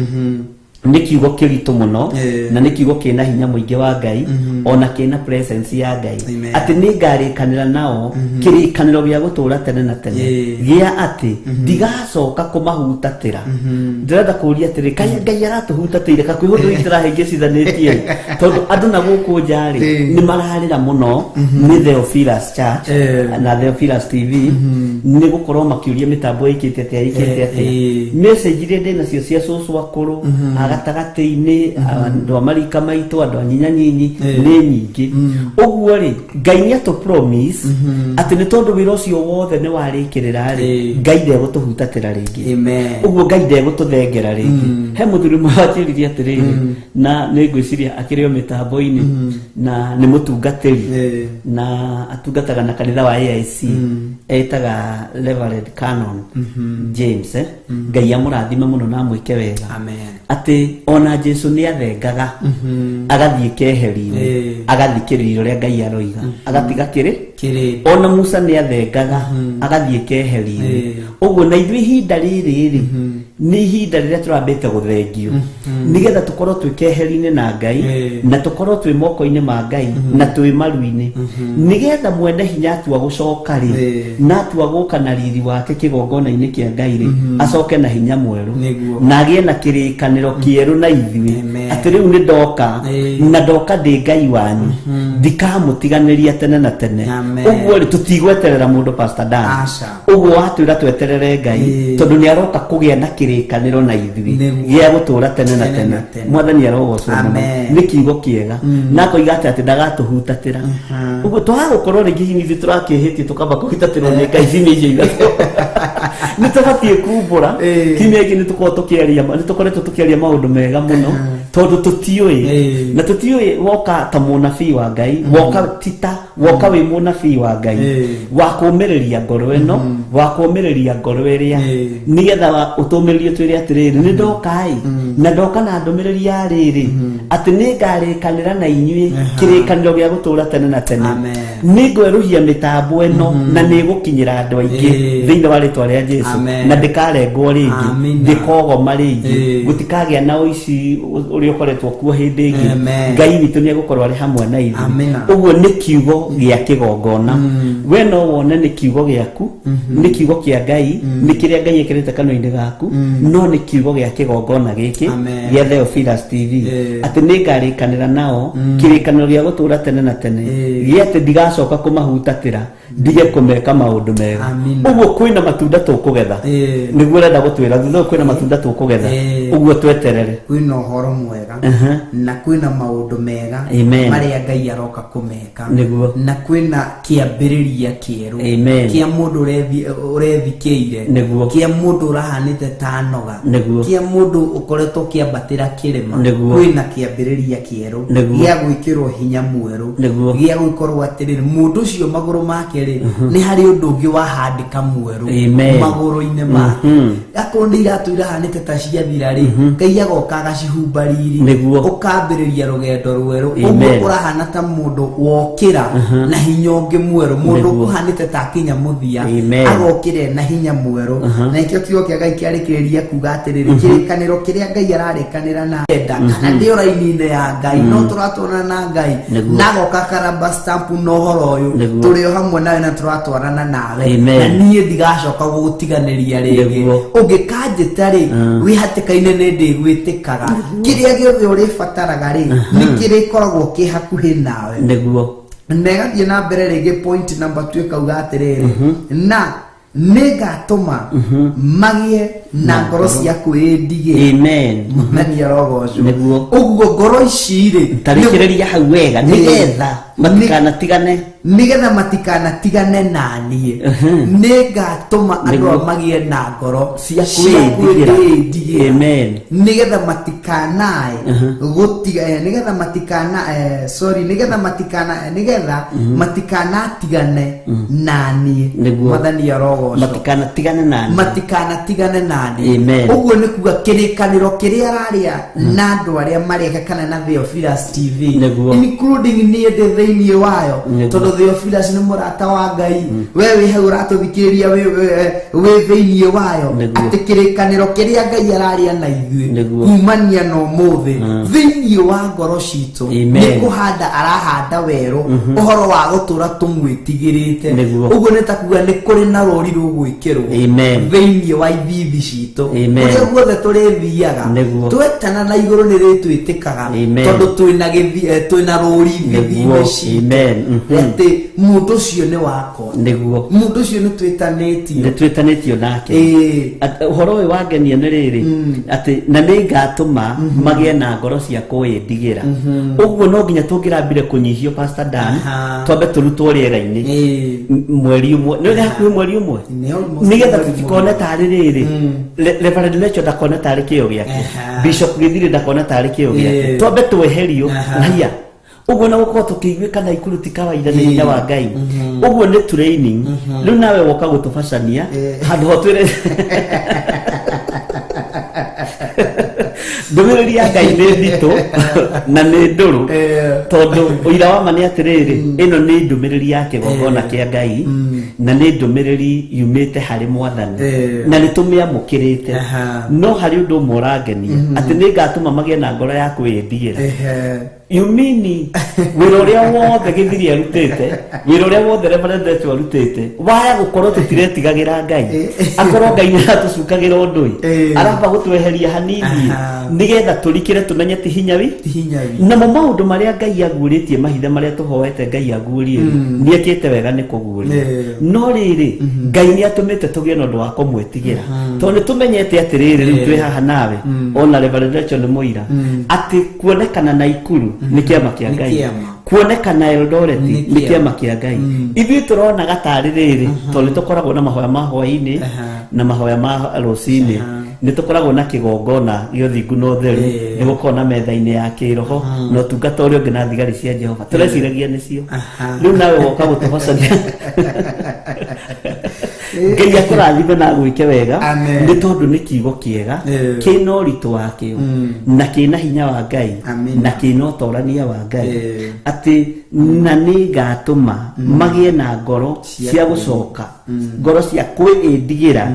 Nĩ kiugo kĩritũ mũno, na nĩ kiugo kĩna hinya mũingĩ wa Ngai, ona kĩna presence ya Ngai, Amen. atĩ nĩ ngarĩkanĩra nao kĩrĩkanĩro gĩa gũtũũra tene na tene, gĩa atĩ ndigacoka kũmahutatĩra. Ndĩrenda kũũria atĩrĩ, kaĩ Ngai aratũhutatĩire ka kwĩ ũndũ itũrahĩngĩcithanĩtie? Tondũ andũ na gũkũ nja rĩ, nĩ mararĩra mũno nĩ Theophilus Church na Theophilus TV, nĩ gũkorwo makĩũria mĩtambo ĩkĩte atĩa, ĩkĩte atĩa. Message iria ndĩ nacio cia cũcũ akũrũ a gatagatĩ-inĩ, andũ a marika maitũ, andũ a nyinya nyinyi, nĩ nyingĩ. Ũguo rĩ, Ngai nĩ atũ promise atĩ nĩ tondũ wĩra ũcio wothe nĩ warĩkĩrĩra rĩ, Ngai ndegũtũhutatĩra rĩngĩ. Amen. Ũguo Ngai ndegũtũthengera rĩngĩ. He mũthuri ũmwe wanjĩrire atĩrĩrĩ, na nĩ ngwĩciria akĩrĩ o mĩtambo-inĩ, na nĩ mũtungatĩri, na atungataga na kanitha wa AIC, etaga Reverend Canon James, Ngai amũrathime mũno na amwĩke wega. Amen. Atĩ ona Jesu nĩ athengaga agathiĩ keheri-inĩ, agathikĩrĩria ũrĩa Ngai aroiga, agatiga kĩrĩ Kĩrĩ. Ona Musa nĩ athengaga agathiĩ keheri-inĩ. Ũguo na ithuĩ ihinda rĩrĩ rĩ, nĩ ihinda rĩrĩa tũrambĩte gũthengio, nĩgetha tũkorwo twĩ keheri-inĩ na Ngai, na tũkorwo twĩ moko-inĩ ma Ngai na twĩ maru-inĩ, nĩgetha mwene hinya atua gũcoka rĩ, na atua gũka na riri wake kĩgongona-inĩ kĩa Ngai rĩ, acoke na hinya mwerũ, Nĩguo. na agĩe na kĩrĩkanĩro kĩerũ na ithuĩ, Amen. atĩ rĩu nĩ ndoka, na ndoka ndĩ Ngai wanyu, ndikamũtiganĩria tene na tene. Amen. Amen. Ũguo rĩ tũtigweterera mũndũ Pastor Dan. Aca. Ũguo watwĩra tweterere Ngai Ĩĩ. tondũ nĩ aroka kũgĩa na kĩrĩkanĩro na ithuĩ Nĩguo. gĩa gũtũra tene na Tene tene. na tene. Mwathani arogocwo mũno. Amen. Nĩ kiugo kĩega na akoiga atĩ atĩ ndagatũhutatĩra. Ũguo twaga gũkorwo rĩngĩ hihi ithuĩ tũrakĩhĩtie tũkamba kũhutatĩrwo nĩ Ngai ciumia icio ithatũ. Nĩ tũbatiĩ kumbũra. Ĩĩ. Kiumia gĩkĩ nĩ tũkoragwo tũkĩaria nĩ tũkoretwo tũkĩaria maũndũ mega mũno tondũ tũtiũĩ Ĩĩ. na tũtiũĩ woka ta mũnabii wa Ngai woka tita woka wĩ mũnabii wa Ngai Ĩĩ. wa kũũmĩrĩria ngoro ĩno wa kũũmĩrĩria ngoro ĩrĩa Ĩĩ. nĩgetha ũtũmĩrĩrie twĩre atĩrĩrĩ nĩ ndoka-ĩ na ndoka na ndũmĩrĩri ya rĩrĩ atĩ nĩ ngarĩkanĩra na inyuĩ kĩrĩkanĩro gĩa gũtũra tene na tene. Amen. Nĩ ngwerũhia mĩtambo ĩno na nĩ ĩgũkinyĩra andũ aingĩ Ĩĩ. thĩinĩ wa rĩtwa rĩa Jesu Amen. na ndĩkarengwo rĩngĩ Amina. ndĩkogoma rĩngĩ Ĩĩ. gũtikagĩa na ũici ũrĩa ũkoretwo kuo hĩndĩ ĩngĩ. Amen. Ngai witũ nĩ egũkorwo arĩ hamwe na ithuĩ. Amina. Ũguo nĩ kiugo gĩa kĩgongona. We no wone nĩ kiugo gĩaku, nĩ kiugo kĩa Ngai, nĩ kĩrĩa Ngai ekĩrĩte kanua-inĩ gaku, no nĩ kiugo gĩa kĩgongona gĩkĩ Amen. gĩa Theophilus TV Ĩĩ. atĩ nĩ ngarĩkanĩra nao kĩrĩkanĩro gĩa gũtũra tene na tene Ĩĩ. gĩa atĩ ndigacoka kũmahutatĩra ndige kũmeka maũndũ mega. Amina. Ũguo kwĩna matunda tũkũgetha. Ĩĩ. Nĩguo ũrenda gũtwĩra thutha ũyũ kwĩna matunda tũkũgetha. Ĩĩ. Ũguo tweterere. Kwĩna ũhoro mwega Aha. na kwĩna maũndũ mega Amen. marĩa Ngai aroka kũmeka. Nĩguo. Na kwĩna kĩambĩrĩria kĩerũ Amen. kĩa mũndũ ũrethikĩire Nĩguo. kĩa mũndũ ũrahanĩte ta noga Nĩguo. kĩa mũndũ ũkoretwo ũkĩambatĩra kĩrĩma. Nĩguo. Kwĩna kĩambĩrĩria kĩerũ Nĩguo. gĩa gwĩkĩrwo hinya mwerũ Nĩguo. gĩa gũkorwo atĩrĩrĩ mũndũ ũcio magũrũ make rĩ nĩ harĩ ũndũ ũngĩ wahandĩka mwerũ Amen. magũrũ-inĩ make. Mhm. Akorwo nĩ iratũ irahanĩte ta ciathira rĩ Ngai agoka agacihumba riri. Nĩguo. Ũkambĩrĩria rũgendo rwerũ. Amen. Ũguo ũrahana ta mũndũ wokĩra na hinya ũngĩ mwerũ mũndũ Nĩguo. ũkũhanĩte ta akinya mũthia Amen. agokĩre na hinya mwerũ. Na nĩkĩo kiugo kĩa Ngai kĩarĩkĩrĩria kuga atĩrĩrĩ kĩrĩkanĩro kĩrĩa Ngai ararĩkanĩra na enda kana ndĩ raini-inĩ ya Ngai no tũratwarana na Ngai Nĩguo. na agoka karamba stamp na ũhoro ũyũ Nĩguo. tũrĩ o hamwe nawe na tũratwarana nawe Amen. na niĩ ndigacoka gũgũtiganĩria rĩngĩ. Nĩguo. Ũngĩkanjĩta rĩ wĩ hatĩka-inĩ nĩ ndĩgwĩtĩkaga kĩrĩa gĩothe ũrĩbataraga rĩ nĩ kĩrĩkoragwo kĩ hakuhĩ nawe. Nĩguo. Na ĩgathiĩ na mbere rĩngĩ point number 2 ĩkauga atĩrĩrĩ na nĩngatũma magĩe na ngoro cia kwĩĩndigĩra. Amen. Mwathani arogocwo. Nĩguo. Ũguo ngoro ici rĩ Tarĩkĩrĩria hau wega nĩgetha matikanatigane nĩgetha matikanatigane na niĩ nĩngatũma andũ Nĩguo. aya magĩe na ngoro Cia kwĩĩndigĩra. kwĩĩndigĩra. Amen. Nĩgetha matikanae gũtiga nĩgetha matikana sorry nĩgetha matikana nĩgetha matikanatigane na niĩ. Nĩguo. Mwathani arogocwo. Matikanatigane na niĩ. Matikanatigane na niĩ. Amen. Ũguo nĩ kuga kĩrĩkanĩro kĩrĩa ararĩa na andũ arĩa mareka kana na Theophilus TV Nĩguo. including niĩ ndĩ thĩinĩ wayo. Nĩguo. Tondũ Theophilus nĩ mũrata wa Ngai we wĩ hau ũratũthikĩrĩria wĩ thĩinĩ wayo. Nĩguo. Atĩ kĩrĩkanĩro kĩrĩa Ngai ararĩa na ithuĩ Nĩguo. kumania na ũmũthĩ thĩinĩ wa ngoro citũ Amen. nĩ kũhanda arahanda werũ ũhoro wa gũtũra tũmwĩtigĩrĩte. Nĩguo. Ũguo nĩ ta kuga nĩ kũrĩ na rũri rũgwĩkĩrwo Amen. thĩinĩ wa ithithi citũ Amen. kũrĩa guothe tũrĩthiaga Nĩguo. twetana na igũrũ nĩ rĩtwĩtĩkaga Amen. tondũ twĩna twĩna rũri ithithi-inĩ Nĩguo. citũ. Amen. Atĩ mũndũ ũcio nĩ wakwa. Nĩguo. Mũndũ ũcio nĩ twĩtanĩtio. Nĩ twĩtanĩtio nake. Ĩĩ. Ũhoro ũyũ wangenia nĩ rĩrĩ atĩ na nĩ ngatũma magĩe na ngoro cia kwĩĩndigĩra. Ũguo no nginya tũngĩrambire kũnyihio Pastor Dan Aha. twambe tũrutwo rĩera-inĩ Ĩĩ. Mweri ũmwe nĩ hakuhĩ mweri ũmwe Nĩ almost nĩgetha mweri tũtikone ũmwe. tarĩ rĩrĩ Reverend Lecho ndakone tarĩ kĩo gĩake. Aha. Bishop Gĩthirĩ ndakone tarĩ kĩo gĩake. Ĩĩ. Twambe tweherio Aha. na hiya ũguo na gũkorwo tũkĩiguĩka na ikuru ti kawaida nĩ Ĩĩ. hinya wa Ngai. Ũguo nĩ training rĩu nawe woka gũtũbacania Ĩĩ. handũ ho twĩre ndũmĩrĩri ya Ngai nĩ nditũ na nĩ ndũrũ Ĩĩ. tondũ ũira wa ma nĩ atĩrĩrĩ ĩno nĩ ndũmĩrĩri ya kĩgongona kĩa Ngai na nĩ ndũmĩrĩri yumĩte harĩ Mwathani Ĩĩ. na nĩ tũmĩamũkĩrĩte. Aha. No harĩ ũndũ ũmwe ũrangenia atĩ nĩ ngatũma magĩe na ngoro ya kwĩĩndigĩra. Ehe. You mean wĩra ũrĩa wothe Gĩthiri arutĩte, wĩra ũrĩa wothe Reverend Rachel arutĩte, waya gũkorwo tũtiretigagĩra Ngai, akorwo Ngai nĩ aratũcukagĩra ũndũ ĩ, aramba gũtweheria hanini nĩgetha tũrikĩre tũmenye ti hinya wi Ti hinya witũ. Namo maũndũ marĩa Ngai aguũrĩtie, mahithe marĩa tũhoete Ngai aguũrie, nĩ ekĩte wega nĩ kũguũria. No rĩrĩ, Ngai nĩ atũmĩte tũgĩe na ũndũ wa kũmwĩtigĩra, tondũ nĩ tũmenyete atĩrĩrĩ, rĩu twĩ haha nawe, ona Reverend Rachel nĩ mũira atĩ kuonekana Naikuru nĩ kĩama kĩa Nĩ Ngai, kĩama. kuonekana Eldoret Nĩ nĩ kĩama. kĩama kĩa Ngai. Ithuĩ tũronaga tarĩ rĩrĩ, tondũ nĩ tũkoragwo na mahoya ma hwaĩ-inĩ na mahoya ma rũcinĩ, nĩ tũkoragwo na kĩgongona gĩa ũthingu na ũtheru, nĩ gũkorwo na metha-inĩ ya kĩroho na ũtungata ũrĩa ũngĩ na thigari cia Jehova, tũreciragia nĩcio. Rĩu nawe woka gũtũhocania. Ngai akũrathime na agwĩke wega. Amen. Nĩ tondũ nĩ kiugo kĩega, kĩna ũritũ wakĩo na kĩna hinya wa Ngai Amen. na kĩna ũtorania wa Ngai, atĩ na nĩ ngatũma magĩe na ngoro Cia cia gũcoka, ngoro cia kwĩĩndigĩra,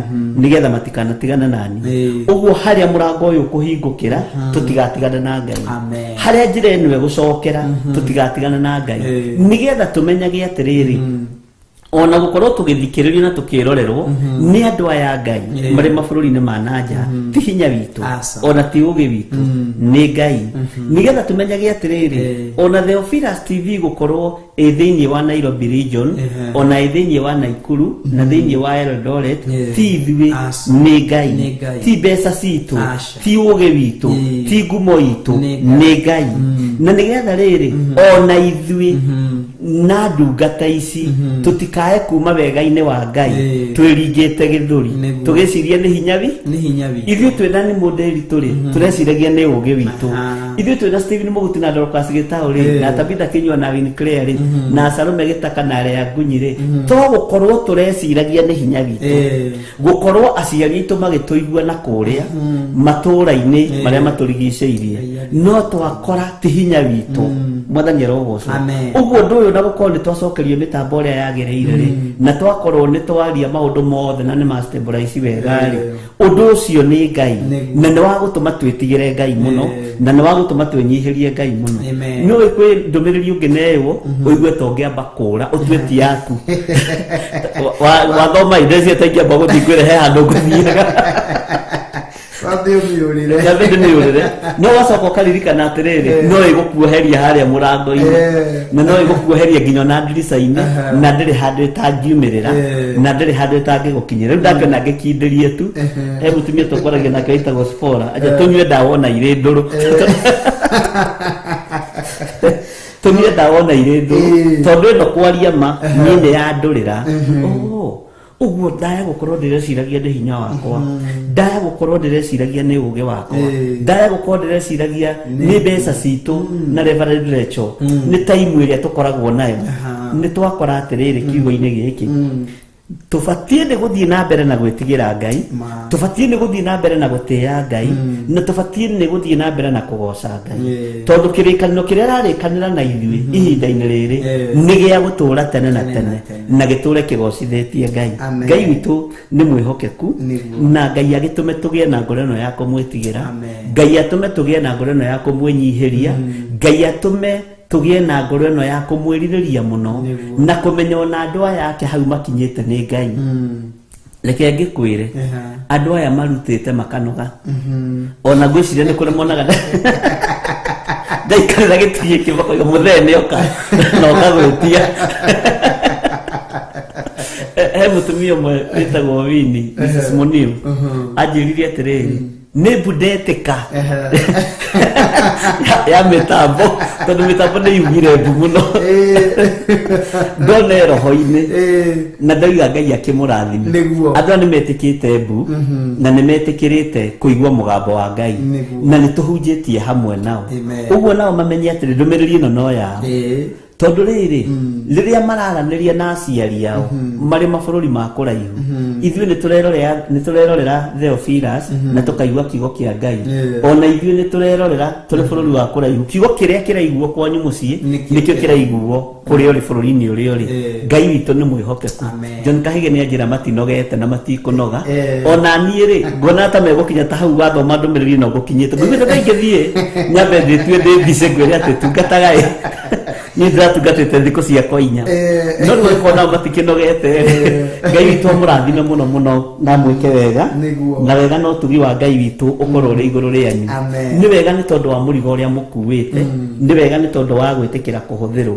nĩgetha matikanatigana nani. Ũguo harĩa mũrango ũyũ ũkũhingũkĩra, tũtigatigana na Ngai. Amen. Harĩa njĩra ĩno ĩgũcokera, tũtigatigana na Ngai, nĩgetha tũmenyage atĩrĩrĩ, ona gũkorwo tũgĩthikĩrĩrio na tũkĩrorerwo nĩ andũ aya a Ngai marĩ mabũrũri-inĩ ma nanja, ti hinya witũ, Aca. ona ti ũgĩ witũ, nĩ Ngai, nĩgetha tũmenyage atĩrĩrĩ, ona Theophilus TV gũkorwo ĩ thĩinĩ wa Nairobi region, ona ĩ thĩinĩ wa Naikuru na thĩinĩ wa Eldoret, ti ithuĩ, Aca. nĩ Ngai. Nĩ Ngai. Ti mbeca citũ, Aca. ti ũgĩ witũ, ti ngumo itũ, Nĩ Ngai. nĩ Ngai. Na nĩgetha rĩrĩ, ona ithuĩ na ndungata ici tũtikae kuma wega-inĩ wa Ngai twĩringĩte gĩthũri, tũgĩciria nĩ hinya wi Nĩ hinya witũ. Ithuĩ twĩna nĩ mũndĩri tũrĩ tũreciragia nĩ ũgĩ witũ. Ithuĩ twĩna Stephen Mũguti na Dorcas Gĩtaũ rĩ, na Tabitha Kinyua na Winnie Claire rĩ, na Salome Gĩtaka na Lea Ngunyi rĩ, to gũkorwo tũreciragia nĩ hinya witũ, gũkorwo aciari aitũ magĩtũigua na kũrĩa matũũra-inĩ marĩa matũrigicĩirie, no twakora ti hinya witũ. Mwathani arogocwo. Amen. Ũguo ũndũ ũyũ, na gũkorwo nĩ twacokerio mĩtambo ĩrĩa yagĩrĩire rĩ, na twakorwo nĩ twaria maũndũ mothe na nĩ ma stabilize wega rĩ, ũndũ ũcio nĩ Ngai. Nĩguo. Na nĩ wa gũtũma twĩtigĩre Ngai mũno, na nĩ wa gũtũma twĩnyihĩrie Ngai mũno. Amen. Nĩ ũĩ kwĩ ndũmĩrĩri ũngĩneywo ũigue ta ũngĩamba kũra ũtue ti yaku. Wathoma indo cia ta ingĩamba gũthiĩ ngwĩre he handũ ngũthiaga. Wambe ũmĩũrĩre. Nyambe ndĩmĩũrĩre, no wacoka ũkaririkana atĩrĩrĩ, no ĩgũkuoheria harĩa mũrango-inĩ, na no ĩgũkuoheria nginya ona ndirica-inĩ, na ndĩrĩ handũ ĩtangiumĩrĩra, na ndĩrĩ handũ ĩtangĩgũkinyĩra. Rĩu ndakĩona ngĩkindĩrie tu. He mũtumia tũkwaragia nake wĩtagwo Spora, aja tũnyue ndawa ona irĩ ndũrũ, tũnyue ndawa ona irĩ ndũrũ, tondũ ĩno kwaria ma niĩ nĩ yandũrĩra. Oh, ũguo ndaya gũkorwo ndĩreciragia nĩ hinya wakwa, ndaya gũkorwo ndĩreciragia nĩ ũgĩ wakwa, ndaya gũkorwo ndĩreciragia nĩ mbeca citũ na Reverend Rachel, nĩ taimu ĩrĩa tũkoragwo nayo. Nĩ twakora atĩrĩrĩ, kiugo-inĩ gĩkĩ tũbatiĩ nĩ gũthiĩ na mbere na gwĩtigĩra Ngai, tũbatiĩ nĩ gũthiĩ na mbere na gũtĩĩa Ngai, na tũbatiĩ nĩ gũthiĩ na mbere na kũgoca Ngai, tondũ kĩrĩkanĩro kĩrĩa ararĩkanĩra na ithuĩ ihinda-inĩ rĩrĩ nĩ gĩa gũtũũra tene na Tene na tene, tene. na gĩtũũre kĩgocithĩtie Ngai. Amen. Ngai witũ nĩ mwĩhokeku. Na Ngai agĩtũme tũgĩe na ngoro ĩno ya kũmwĩtigĩra. Amen. Ngai atũme tũgĩe na ngoro ĩno ya kũmwĩnyihĩria. Ngai atũme tũgĩe na ngoro ĩno ya kũmwĩrirĩria mũno, na kũmenya ona andũ aya ake hau makinyĩte nĩ Ngai. Reke ngĩkwĩre, andũ aya marutĩte makanoga, ona ngwĩciria nĩ kũrĩ monaga ndaikarĩra gĩtĩ gĩkĩ makoiga mũthee nĩ oka na oka gwĩtia. He mũtumia ũmwe wĩtagwo Wini, Mrs. Muniu, anjĩrire atĩrĩrĩ, nĩ mbu ndetĩka ya mĩtambo, tondũ mĩtambo nĩ yugire mbu mũno ndone roho-inĩ, na ndauga Ngai akĩmũrathime. Andũ aya nĩ metĩkĩte mbu na nĩ metĩkĩrĩte kũigua mũgambo wa Ngai, na nĩ tũhunjĩtie hamwe nao. Amen. Ũguo nao mamenye atĩrĩ, ndũmĩrĩri ĩno no yao. Tondũ rĩrĩ, rĩrĩa mararanĩria na aciari ao marĩ mabũrũri ma kũraihu, ithuĩ nĩ tũrerorera Theophilus na tũkaigua kiugo kĩa Ngai. Ona ithuĩ nĩ tũrerorera tũrĩ bũrũri wa kũraihu, kiugo kĩrĩa kĩraiguo kwanyu mũciĩ Nĩkĩo nĩkĩo kĩraiguo kũrĩa ũrĩ, bũrũri-inĩ ũrĩa ũrĩ. Ngai witũ nĩ mwĩhokeku. Amen. John Kahige nĩ anjĩra matinogete na matikũnoga. Eh. Ona niĩ rĩ, nguona ta megũkinya ta hau wathoma ndũmĩrĩri ĩno ngũkinyĩte, nguigĩte ta ingĩthiĩ nyambe ndĩtue ndĩ mbice ngwĩre atĩ tungataga ĩ, niĩ ndĩratungatĩte thikũ ciakwa 4. Eh. No rĩu angĩkorwo nao matikĩnogete, Ngai witũ amũrathime mũno mũno na mwĩke wega. Nĩguo. Na wega no tugi wa Ngai witũ ũkorwo ũrĩ igũrũ rĩanyu. Amen. Nĩ wega nĩ tondũ wa mũrigo ũrĩa mũkuĩte, nĩ wega nĩ tondũ wa gwĩtĩkĩra kũhũthĩrwo.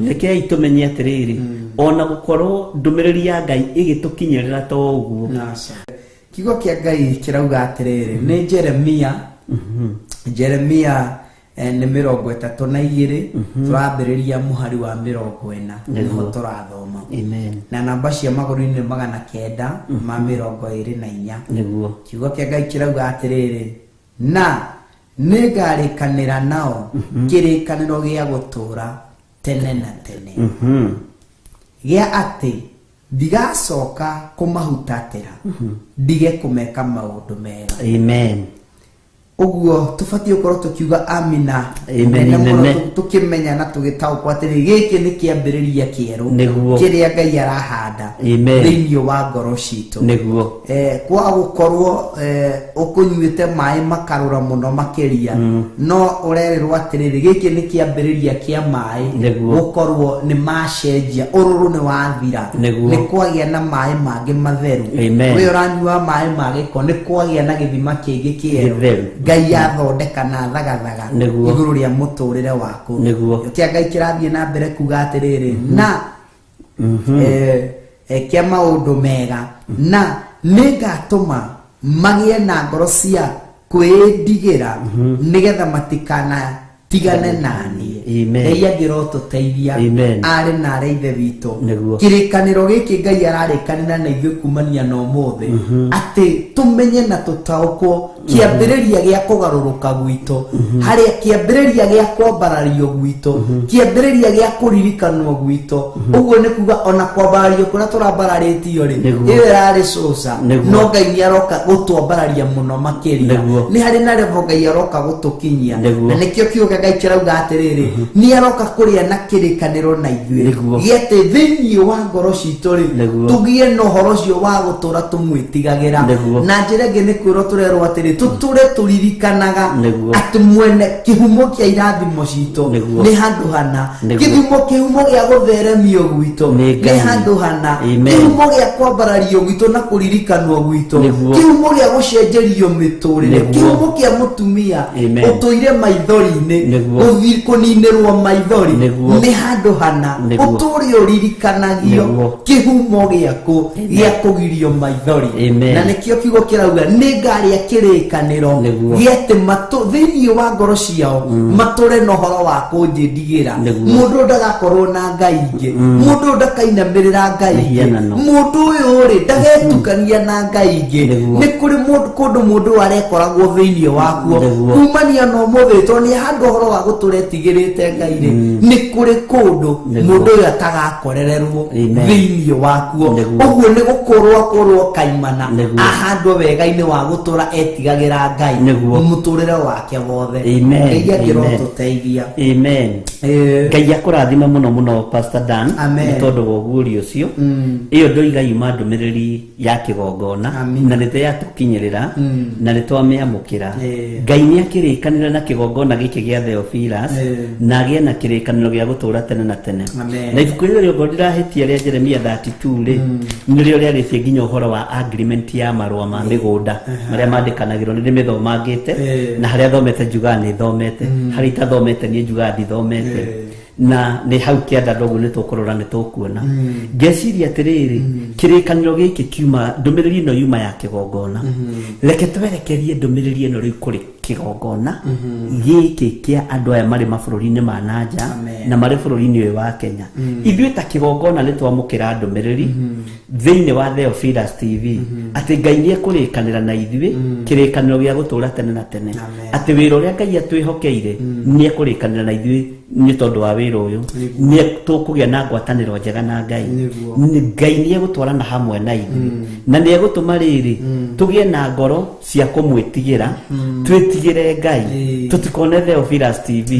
Rekei tũmenye atĩrĩrĩ, ona gũkorwo ndũmĩrĩri ya Ngai ĩgĩtũkinyĩrĩra to ũguo. Aca. Kiugo kĩa Ngai kĩrauga atĩrĩrĩ, nĩ Jeremia, Jeremia nĩ 32, tũrambĩrĩria mũhari wa 40 nĩho tũrathoma. Amen. Na namba cia magũrũ-inĩ nĩ 924. Kiugo kĩa Ngai kĩrauga atĩrĩrĩ, na nĩngarĩkanĩra nao kĩrĩkanĩro gĩa gũtũũra tene na tene, gĩa atĩ ndigacoka kũmahutatĩra ndige kũmeka maũndũ mega. Amen. Ũguo tũbatiĩ gũkorwo tũkiuga amina Amen nene mũno, nene. tũkĩmenya na tũgĩtaũkwo atĩrĩ, gĩkĩ nĩ kĩambĩrĩria kĩerũ kĩrĩa Ngai arahanda thĩinĩ wa ngoro citũ. Kwaga gũkorwo ũkũnyuĩte maĩ makarũra mũno makĩria, no ũrerĩrwo atĩrĩrĩ, gĩkĩ nĩ kĩambĩrĩria kĩa maĩ gũkorwo nĩ macenjia, ũrũrũ nĩ wathira, nĩ kwagĩa na maĩ mangĩ matheru. Amen. We ũranyua maĩ ma gĩko, nĩ kwagĩa na gĩthima kĩngĩ kĩerũ Gĩtheru. Ngai athondeka na thagathaga igũrũ rĩa mũtũrĩre waku. Kĩa Ngai kĩrathiĩ na mbere kuga atĩrĩrĩ, na kĩa maũndũ mega, na nĩngatũma magĩe na ngoro cia kwĩndigĩra nĩgetha matikanatigane naniĩ. Amen. Ngai angĩrotũteithia, Amen. arĩ na arĩa ithe witũ. Kĩrĩkanĩro gĩkĩ Ngai ararĩkanĩra na ithuĩ kumania na ũmũthĩ, atĩ tũmenye na tũtaũkwo kĩambĩrĩria gĩa kũgarũrũka gwitũ, harĩa kĩambĩrĩria gĩa kwambarario gwitũ, kĩambĩrĩria gĩa kũririkanwo gwitũ. Ũguo nĩ kuga ona kwambarario kũrĩa tũrambararĩtio rĩ, ĩyo ĩrarĩ cũca, no Ngai nĩ aroka gũtwambararia mũno makĩria. Nĩ harĩ na level Ngai aroka gũtũkinyia. Na nĩkĩo kiugo kĩa Ngai kĩrauga atĩrĩrĩ, nĩ aroka kũrĩa na kĩrĩkanĩro na ithuĩ, gĩatĩ thĩinĩ wa ngoro citũ rĩ, tũgĩe na ũhoro ũcio wa gũtũra tũmwĩtigagĩra. Na njĩra ĩngĩ nĩ kwĩrwo tũrerwo atĩrĩ, tũtũre tũririkanaga atĩ mwene kĩhumo kĩa irathimo citũ nĩ handũ hana. Kĩhumo gĩa gũtheremio gwitũ Nĩ nĩ Ngai. handũ hana. Amen. Kĩhumo gĩa kwambarario gwitũ na kũririkanwo gwitũ, kĩhumo gĩa gũcenjerio mĩtũrĩre, kĩhumo kĩa mũtumia Amen. ũtũire maithori-inĩ gũthiĩ kũninĩrwo maithori nĩ handũ hana. Ũtũre ũririkanagio kĩhumo gĩaku gĩa kũgirio maithori. Amen. Na nĩkĩo kiugo kĩrauga nĩ ngarĩa kĩrĩkanĩro gĩa atĩ matũ thĩinĩ wa ngoro ciao matũre na ũhoro wa kũnjĩndigĩra. Mũndũ ũyũ ndagakorwo na ngai ingĩ, mũndũ ũyũ ndakainamĩrĩra ngai ingĩ, Mĩhianano. Mũndũ ũyũ rĩ, ndagetukania na ngai ingĩ. Nĩ kũrĩ kũndũ mũndũ ũyũ arekoragwo thĩinĩ wakuo kumania na ũmũthĩ, tondũ nĩ handũ ũhoro wa gũtũra etigĩrĩte Ngai rĩ, nĩ kũrĩ kũndũ Nĩguo. Mũndũ ũyũ atagakorererwo Amen. thĩinĩ wakuo. Nĩguo. Ũguo nĩ gũkũrwo akũrwo kaimana, Nĩguo. ahandwo wega-inĩ wa gũtũra etigagĩra Ngai Nĩguo. mũtũrĩre wake wothe. Amen. Ngai Amen. angĩrotũteithia. Amen. Ngai akũrathime mũno mũno, Pastor Dan, Amen. nĩ tondũ wa ũguũrio ũcio. Ĩyo ndoiga yuma ndũmĩrĩri ya kĩgongona, Amin. na nĩ yatũkinyĩrĩra na nĩ twamĩamũkĩra. Eh. Ngai nĩ akĩrĩkanĩra na kĩgongona gĩkĩ gĩa Theophilus Eh. na agĩe na kĩrĩkanĩro gĩa gũtũũra tene na tene. Amen. Na ibuku rĩrĩ rĩongo ndĩrahĩtia rĩa Jeremia 32 rĩ, nĩrĩo rĩarĩtie nginya ũhoro wa agreement ya marũa ma mĩgũnda marĩa mandĩkanagĩrwo. Nĩ ndĩmĩthomangĩte, Eh. na harĩa thomete njugaga nĩ thomete, harĩa itathomete niĩ njugaga ndithomete. Eh. Na nĩ hau kĩanda ndoguo nĩ tũkũrora, nĩ tũkuona. Ngeciria atĩrĩrĩ, kĩrĩkanĩro gĩkĩ kiuma ndũmĩrĩri ĩno yuma ya kĩgongona. Reke twerekerie ndũmĩrĩri ĩno rĩu kũrĩ Kĩgongona gĩkĩ kĩa andũ aya marĩ mabũrũri-inĩ ma nanja na marĩ bũrũri-inĩ ũyũ wa Kenya. Ithuĩ ta kĩgongona nĩ twamũkĩra ndũmĩrĩri thĩinĩ wa Theophilus TV atĩ Ngai nĩ ekũrĩkanĩra na ithuĩ kĩrĩkanĩro gĩa gũtũũra tene na tene, atĩ wĩra ũrĩa Ngai atwĩhokeire nĩ ekũrĩkanĩra na ithuĩ nĩ tondũ wa wĩra ũyũ nĩ tũkũgĩa na ngwatanĩro njega na Ngai. Ngai nĩ egũtwarana hamwe na ithuĩ na nĩ egũtũma rĩrĩ tũgĩe na ngoro cia kũmwĩtigĩra, twĩtigĩre Ngai, tũtikone Theophilus TV.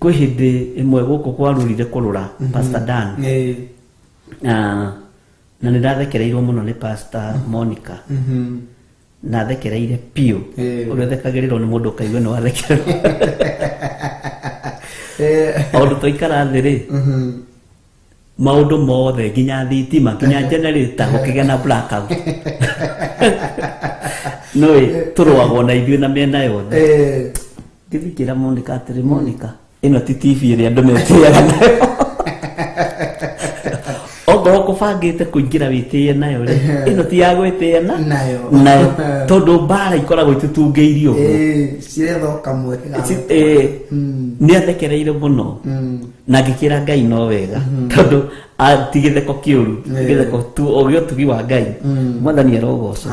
Kwĩ hĩndĩ ĩmwe gũkũ kwarurire kũrũra Pastor Dan, na nĩ ndathekereirwo mũno nĩ Pastor Monica, na thekereire piũ ũrĩa ũthekagĩrĩrwo nĩ mũndũ ũkaigua nĩ wathekererwo. Maũndũ twaikara thĩ rĩ, maũndũ mothe nginya thitima nginya generator gũkĩgĩa na blackout. Nĩũĩ tũrũagwo na ithuĩ na mĩena yothe. Ngĩthikĩra Monica atĩrĩ, Monica, ĩno ti TV ĩrĩa andũ metĩaga nayo. Ongorwo kũbangĩte kũingĩra wĩtĩe nayo rĩ, ĩno ti ya gwĩtĩa nayo, tondũ mbara ikoragwo itũtungĩirie ũguo. Ciretha kamweke. Nĩ athekereire mũno na ngĩkĩra Ngai no wega, tondũ ti gĩtheko kĩũru, gĩtheko tu o gĩa ũtugi wa Ngai. Mwathani arogocwo.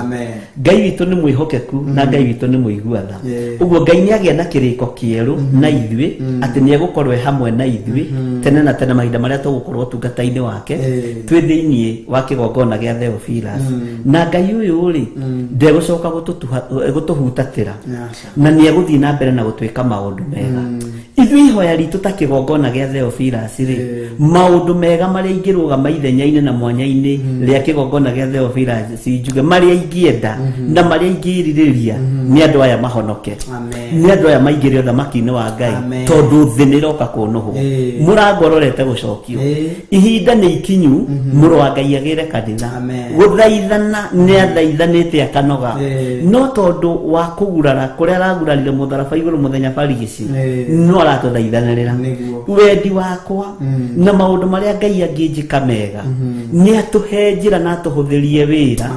Ngai witũ nĩ mwĩhokeku na Ngai witũ nĩ mũigua tha. Ũguo Ngai nĩ agĩa na kĩrĩko kĩerũ na ithuĩ atĩ nĩ egũkorwo e hamwe na ithuĩ tene na tene mahinda marĩa tũgũkorwo ũtungata-inĩ wake twĩ thĩinĩ wa kĩgongona gĩa Theophilus. Na Ngai ũyũ rĩ, ndegũcoka gũtũhutatĩra na nĩ egũthiĩ na mbere na gũtwĩka maũndũ mega. Ithuĩ ihoya ritũ ta kĩgongona gĩa Theophilus rĩ, maũndũ mega marĩa ingĩrũgama ithenya-inĩ na mwanya-inĩ rĩa kĩgongona gĩa Theophilus njuge marĩa ingĩenda na marĩa ingĩrirĩria nĩ andũ aya mahonoke, nĩ andũ aya maingĩre ũthamaki-inĩ wa Ngai, tondũ thĩ nĩ ĩroka kũnũhwo, mũrango ũrorete gũcokio, ihinda nĩ ikinyu mũrũ wa Ngai agĩre kanitha. Gũthaithana nĩ athaithanĩte akanoga, no tondũ wa kũgurara kũrĩa aragurarire mũtharaba igũrũ mũthenya barigici, no aratũthaithanĩrĩra. Wendi wakwa na maũndũ marĩa Ngai angĩnjĩka mega nĩ atũhe njĩra na atũhũthĩrie wĩra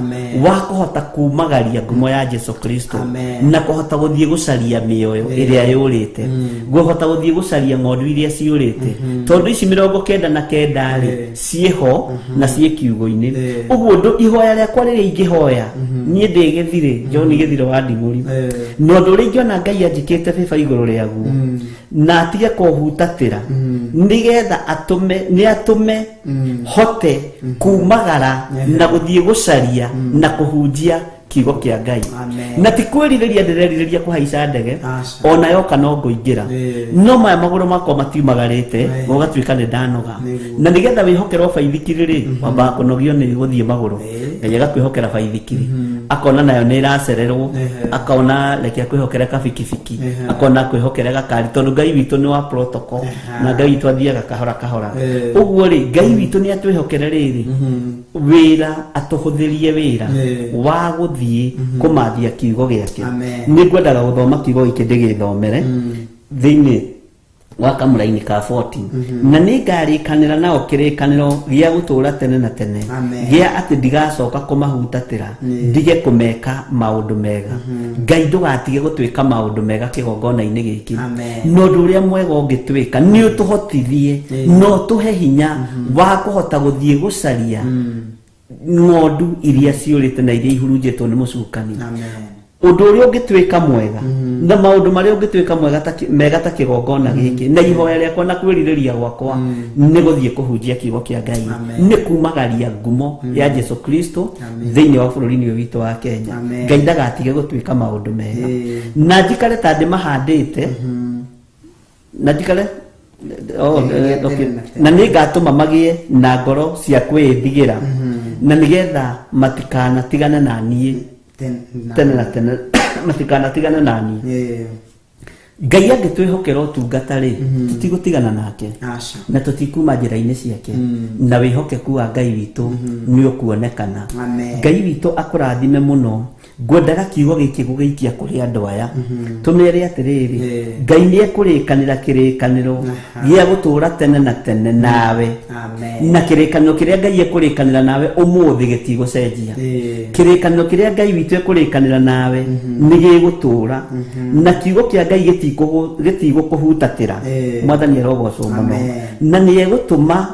wa kũhota kumagaria ngumo ya Jesu Kristo na kũhota gũthiĩ gũcaria mĩoyo ĩrĩa yũrĩte, kũhota gũthiĩ gũcaria ng'ondu iria ciũrĩte, tondũ ici 99 rĩ ciĩho na ciĩ kiugo-inĩ. Ũguo ũndũ ihoya rĩakwa rĩrĩa ingĩhoya niĩ ndĩ gĩthirĩ John Gĩthirĩ wa Nding'ũri, na ũndũ ũrĩa ingĩona Ngai anjĩkĩte bĩba igũrũ rĩaguo na atige kũhutatĩra nĩgetha atũme nĩ atũme hote kumagara na gũthiĩ gũcaria na kũhunjia kiugo kĩa Ngai. Na ti kwĩrirĩria ndĩrerirĩria kũhaica ndege ona yoka no ngũingĩra, no maya magũrũ makwa matiumagarĩte gũgatuĩka nĩ ndanoga. Na nĩgetha wĩhokerwo baithikiri rĩ, wambaga kũnogio nĩ gũthiĩ magũrũ. Ngai agakwĩhokera baithikiri, akona nayo nĩ ĩracererwo, akona reke akwĩhokere kabikibiki, akona akwĩhokere gakari, tondũ Ngai witũ nĩ wa protocol na Ngai witũ athiaga kahora kahora. Ũguo rĩ, Ngai witũ nĩ atwĩhokere rĩrĩ wĩra, atũhũthĩrie wĩra wa gũthiĩ kũmathia kiugo gĩake. Nĩ ngwendaga gũthoma kiugo gĩkĩ ndĩgĩthomere thĩinĩ wa kamũraini ka 14: na nĩ ngarĩkanĩra nao kĩrĩkanĩro gĩa gũtũũra tene na tene gĩa atĩ ndigacoka kũmahutatĩra ndige kũmeka maũndũ mega. Ngai ndũgatige gũtwĩka maũndũ mega kĩgongona-inĩ gĩkĩ. Na ũndũ ũrĩa mwega ũngĩtwĩka nĩ ũtũhotithie na ũtũhe hinya wa kũhota gũthiĩ gũcaria ng'ondu iria ciũrĩte na iria ihurunjĩtwo nĩ mũcukani. Ũndũ ũrĩa ũngĩtuĩka mwega na maũndũ marĩa ũngĩtuĩka mwega ta mega ta kĩgongona gĩkĩ na ihoya rĩakwa na kwĩrirĩria gwakwa nĩ gũthiĩ kũhunjia kiugo kĩa Ngai, nĩ kumagaria ngumo ya Jesu Kristo thĩinĩ wa bũrũri-inĩ ũyũ witũ wa Kenya. Ngai ndagatige gũtuĩka maũndũ mega na njikare ta ndĩmahandĩte na njikare. Oh, okay. Na nĩ ngatũma magĩe na ngoro cia kwĩĩndigĩra na nĩgetha matikanatigane na niĩ tene na tene, matikanatigane na niĩ. Ngai angĩtwĩhokera ũtungata rĩ, tũtigũtigana nake na tũtikuma njĩra-inĩ ciake, na wĩhokeku wa Ngai witũ nĩ ũkuonekana. Ngai witũ akũrathime mũno. Ngwendaga kiugo gĩkĩ gũgĩikia kũrĩ andũ aya tũmere atĩrĩrĩ, Ngai nĩ ekũrĩkanĩra kĩrĩkanĩro gĩa gũtũũra tene na tene nawe. Amen. Na kĩrĩkanĩro kĩrĩa Ngai ekũrĩkanĩra nawe ũmũthĩ gĩtigũcenjia. Kĩrĩkanĩro kĩrĩa Ngai witũ ekũrĩkanĩra nawe nĩ gĩgũtũũra, na kiugo kĩa Ngai gĩtigũkũhutatĩra. Mwathani arogocwo mũno. Amen. Na nĩ egũtũma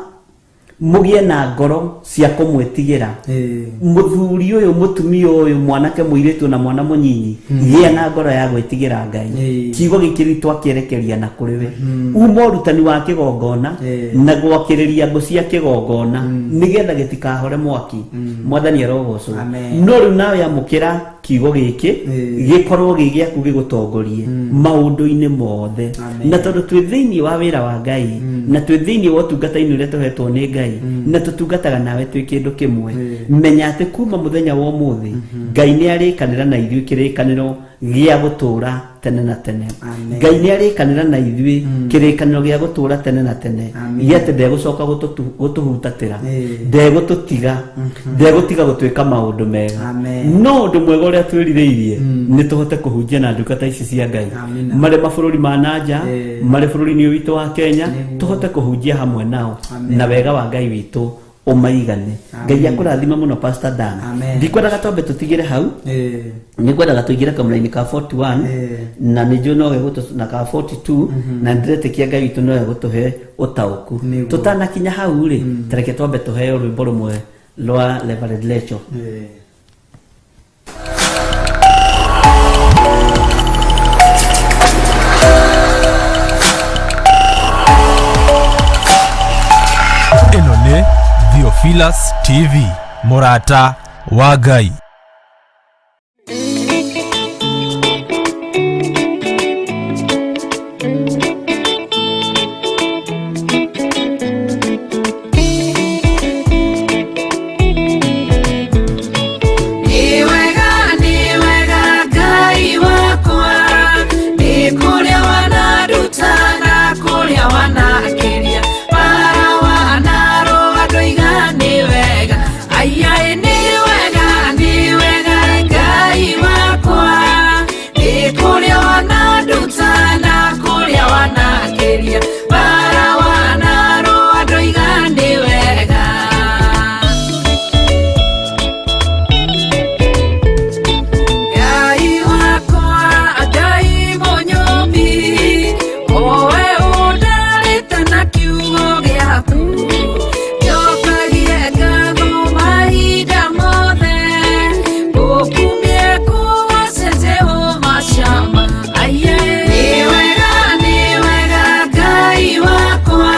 mũgĩe na ngoro cia kũmwĩtigĩra. Mũthuri ũyũ, mũtumia ũyũ, mwanake, mũirĩtu na mwana mũnyinyi, gĩa na ngoro ya gwĩtigĩra Ngai. Kiugo gĩkĩ rĩu twakĩerekeria na kũrĩ we, uma ũrutani wa kĩgongona na gwakĩrĩria ngũ cia kĩgongona nĩgetha gĩtikahore mwaki. Mwathani arogocwo. Amen. No rĩu nawe amũkĩra kiugo gĩkĩ gĩkorwo gĩ gĩaku gĩgũtongorie maũndũ-inĩ mothe. Amen. Na tondũ twĩ thĩinĩ wa wĩra wa Ngai na twĩ thĩinĩ wa ũtungata-inĩ ũrĩa tũhetwo nĩ Ngai na tũtungataga nawe twĩ kĩndũ kĩmwe, menya atĩ kuma mũthenya wa ũmũthĩ Ngai nĩ arĩkanĩra na ithuĩ kĩrĩkanĩro gĩa gũtũũra tene na tene. Amen. Ngai nĩ arĩkanĩra na ithuĩ kĩrĩkanĩro gĩa gũtũũra tene na tene, Amen. gĩa atĩ ndegũcoka gũtũhutatĩra, ndegũtũtiga, ndegũtiga gũtwĩka maũndũ mega. Amen. No ũndũ mwega ũrĩa twĩrirĩirie nĩ tũhote kũhunjia na ndungata ici cia Ngai Amina. marĩ mabũrũri ma nanja, marĩ bũrũri-inĩ ũyũ witũ wa Kenya, Nĩguo. tũhote kũhunjia hamwe nao Amen. na wega wa Ngai witũ ũmaigane. Ngai akũrathime mũno, Pastor Dan. Amen. Ndikwendaga twambe tũtigĩre hau, nĩngwendaga tũingĩre kamũra-inĩ ka 41 na nĩ njũĩ no gegũtũ na ka 42, na ndĩretĩkia Ngai witũ no egũtũhe ũtaũku. Nĩguo. Tũtanakinya hau rĩ, tareke twambe tũheo rwĩmbo rũmwe rwa Reverend Lecho. Ĩno nĩ Theophilus TV, mũrata wa Ngai. Nĩ wega, nĩ wega Ngai wakwa, nĩ kũrĩa wananduta na kũrĩa wanakĩria, bara wanarũa ndoiga nĩ wega. Aiai, nĩ wega, nĩ wega Ngai wakwa, nĩ kũrĩa wananduta na kũrĩa wanakĩria, bara wanarũa ndoiga nĩ wega. Ngai wakwa, Ngai mũnyũmbi, owe ũndarĩte na kiugo gĩaku, njokagie ngatho mahinda mothe, ngũkumie kũgoce Jehova Shama. Aiye, nĩ wega, nĩ wega Ngai wakwa,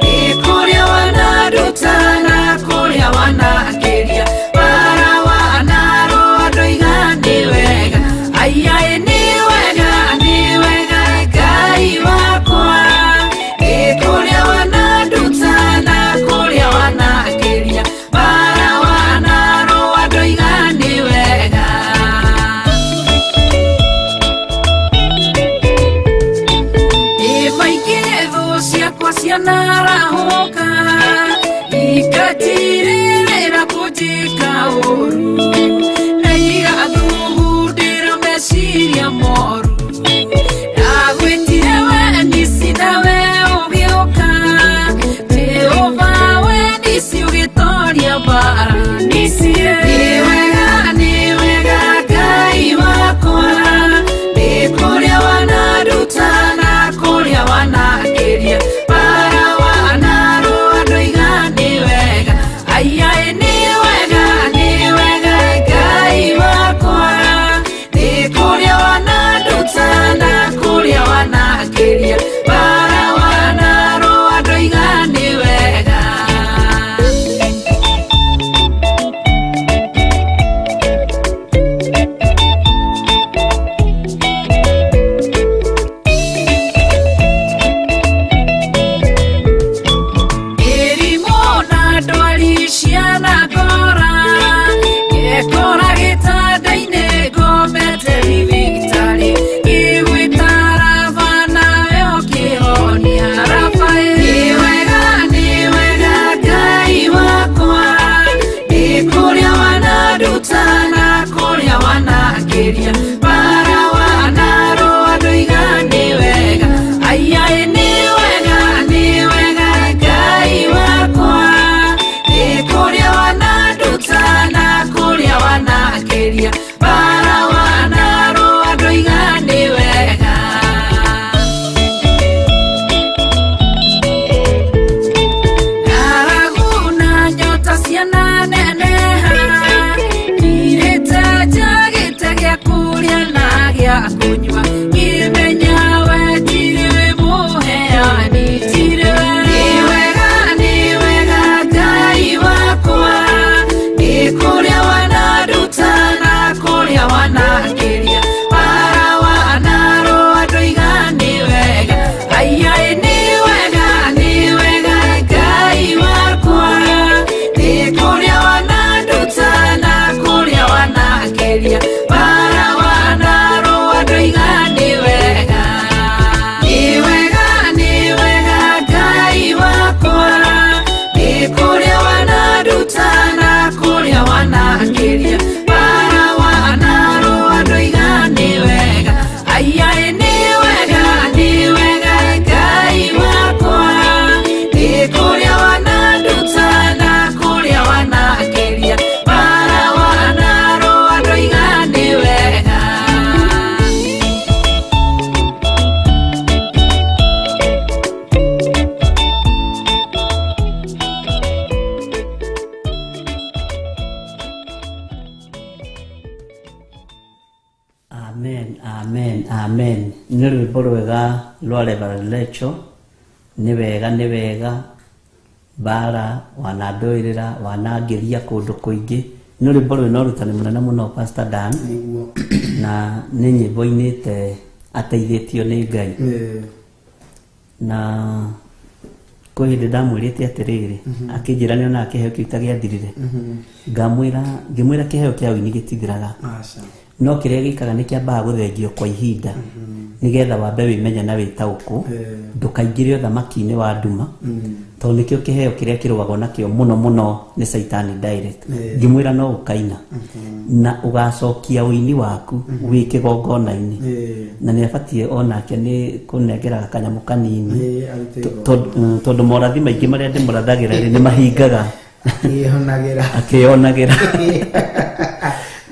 nĩ kũrĩa wananduta na kũrĩa wanakĩria, bara wanarũa ndoiga nĩ wega. Aiai, nĩ wega, nĩ wega Ngai wakwa, nĩ kũrĩa wananduta na kũrĩa wanakĩria, bara wanarũa ndoiga nĩ wega. Ĩmaingĩ thũ ciakwa cianarahũka, ikatirĩrĩra kũnjĩka ũru, na igathugundĩra meciria moru. Ndagwĩtire we nisi nawe ũgĩũka, Jehova we nisi ũgĩtoria mbara nisi. Nĩ wega, nĩ wega Ngai wakwa, nĩ kũrĩa wananduta na kũrĩa wanakĩria, bara wanarũa ndoiga nĩ wega. Aiai, nĩ wega, nĩ wega Rwĩmbo rwega rwa Reverend Rachel, nĩ wega nĩ wega, mbara wanandũĩrĩra wanangĩria kũndũ kũingĩ. Nĩ rwĩmbo rwĩna ũrutani mũnene mũno, Pastor Dan. Nĩguo. Na nĩ nyĩmbo inĩte ateithĩtio nĩ Ngai. Na kwĩ hĩndĩ ndamwĩrĩte atĩrĩrĩ, akĩnjĩra nĩ onaga kĩheo kĩu ta gĩathirire. Ngamwĩra, ngĩmwĩra kĩheo kĩa ũini gĩtithiraga. Aca. No kĩrĩa gĩkaga nĩ kĩambaga gũthengio kwa ihinda nĩgetha wambe wĩmenye na wĩtaũkwo, ndũkaingĩre ũthamaki-inĩ wa nduma, tondũ nĩkĩo kĩheo kĩrĩa kĩrũagwo nakĩo mũno mũno nĩ Caitani direct. Ngĩmwĩra no ũkaina na ũgacokia ũini waku wĩ kĩgongona-inĩ. Na nĩ abatiĩ onake nĩ kũnengera kanyamũ kanini. Arute Tondũ morathi maingĩ marĩa ndĩmũrathagĩra rĩ, nĩ mahingaga. Akĩĩhonagĩra. Akĩyonagĩra.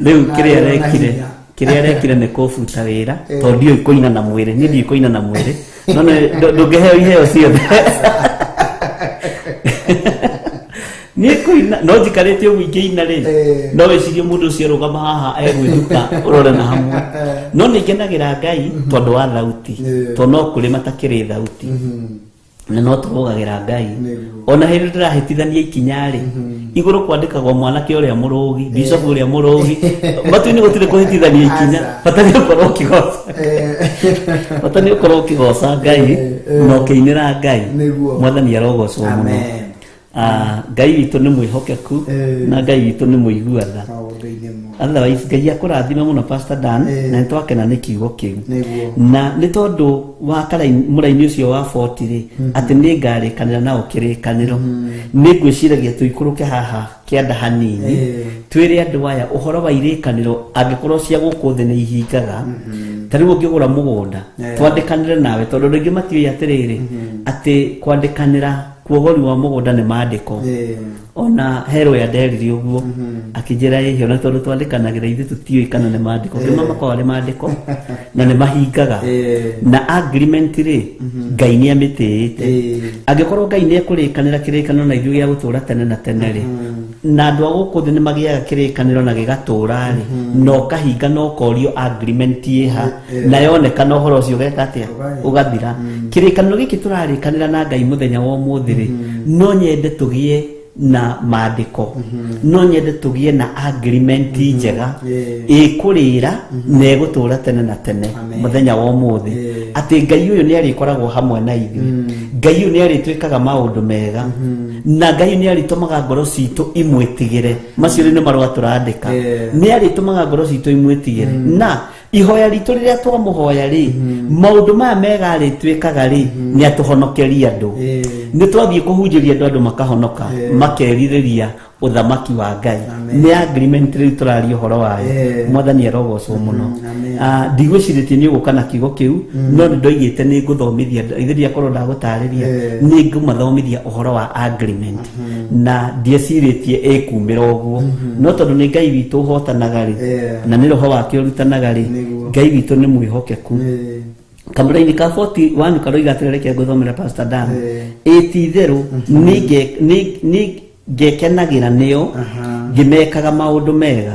Rĩu kĩrĩa Na arekire, hinya. Kĩrĩa arekire nĩ kũbuta wĩra, tondũ ndiũĩ kũina na mwĩrĩ. Niĩ ndiũĩ kũina na mwĩrĩ, no ndũngĩheo iheo ciothe. Niĩ kũina no njikarĩte ũguo ingĩina rĩ, no wĩcirie mũndũ ũcio arũgama haha egwĩthuka ũrore na hamwe. No nĩ ngenagĩra Ngai tondũ wa thauti, tondũ no kũrĩ matakĩrĩ thauti, na no tũrũgagĩra Ngai. Ona hĩndĩ ndĩrahĩtithania ikinya rĩ, igũrũ kwandĩkagwo mwanake ũrĩa mũrũgi, bishop ũrĩa mũrũgi. Matu-inĩ gũtirĩ kũhĩtithania ikinya. Aca. Bata nĩ ũkorwo ũkĩgoca, bata nĩ ũkorwo ũkĩgoca Ngai na ũkĩinĩra Ngai. Mwathani arogocwo mũno. Amen. Ah, Ngai witũ nĩ mwĩhokeku na Ngai witũ nĩ mũigua tha. Maũndũ-inĩ mothe. Otherwise Ngai akũrathime mũno, Pastor Dan. Na nĩ twakena nĩ kiugo kĩu. Na nĩ tondũ wa mũraini ũcio wa 40 rĩ, atĩ nĩ ngarĩkanĩra nao kĩrĩkanĩro, nĩ ngwĩciragia tũikũrũke haha kĩanda hanini, twĩre andũ aya ũhoro wa irĩkanĩro angĩkorwo cia gũkũ thĩ nĩ ihingaga. Ta rĩu ũngĩgũra mũgũnda, twandĩkanĩre nawe, tondũ andũ aingĩ matiũĩ atĩrĩrĩ, atĩ kwandĩkanĩra kuogori wa mũgũnda nĩ mandĩko. Ona herwo ya nderire ũguo, akĩnjĩra ĩhĩ, ona tondũ twandĩkanagĩra ithuĩ tũtiũĩ kana nĩ mandĩko. Ngĩma makoragwo arĩ mandĩko na nĩ mahingaga. Na agreement rĩ, Ngai nĩ amĩtĩĩte. Angĩkorwo Ngai nĩ ekũrĩkanĩra kĩrĩkanĩro na ithuĩ gĩa gũtũra tene na tene rĩ, na andũ a gũkũ thĩ nĩ magĩaga kĩrĩkanĩro na gĩgatũra rĩ, na ũkahinga na ũkorio agreement ĩha, na yonekana ũhoro ũcio ũgeka atĩa? Ũgathira. Kĩrĩkanĩro gĩkĩ tũrarĩkanĩra na Ngai mũthenya wa ũmũthĩ rĩ, no nyende tũgĩe na mandĩko, no nyende tũgĩe na agreement njega ĩkũrĩra na ĩgũtũra tene na tene. Amen. Mũthenya wa ũmũthĩ, atĩ Ngai ũyũ nĩ arĩkoragwo hamwe na ithuĩ, Ngai ũyũ nĩ arĩtwĩkaga maũndũ mega, na Ngai ũyũ nĩ arĩtũmaga ngoro citũ imwĩtigĩre. Macio rĩu nĩ marũa tũrandĩka. Nĩ arĩtũmaga ngoro citũ imwĩtigĩre, na ihoya ritũ rĩrĩa twamũhoya rĩ, maũndũ maya mega arĩtwĩkaga rĩ, nĩ atũhonokeria andũ. Nĩ twathiĩ kũhunjĩria andũ, andũ makahonoka, makerirĩria ũthamaki wa Ngai. Nĩ agreement rĩu tũraria ũhoro wayo. Mwathani arogocwo mũno. Amen. Ah, ndigwĩcirĩtie nĩ ũgũka na kiugo kĩu, no nĩ ndoigĩte nĩ ngũthomithia ithe ndiakorwo ndagũtarĩria, nĩ ngũmathomithia ũhoro wa agreement, na ndiecirĩtie ĩkumĩra ũguo, no tondũ nĩ Ngai witũ ũhotanaga rĩ, na nĩ roho wake ũrutanaga rĩ. Ngai witũ nĩ mwĩhokeku. Kamũraini ka 41 karoiga atĩrĩ, reke ngũthomera, Pastor Dan. Ĩ ti itherũ nĩ ngekenagĩra nĩo ngĩmekaga maũndũ mega.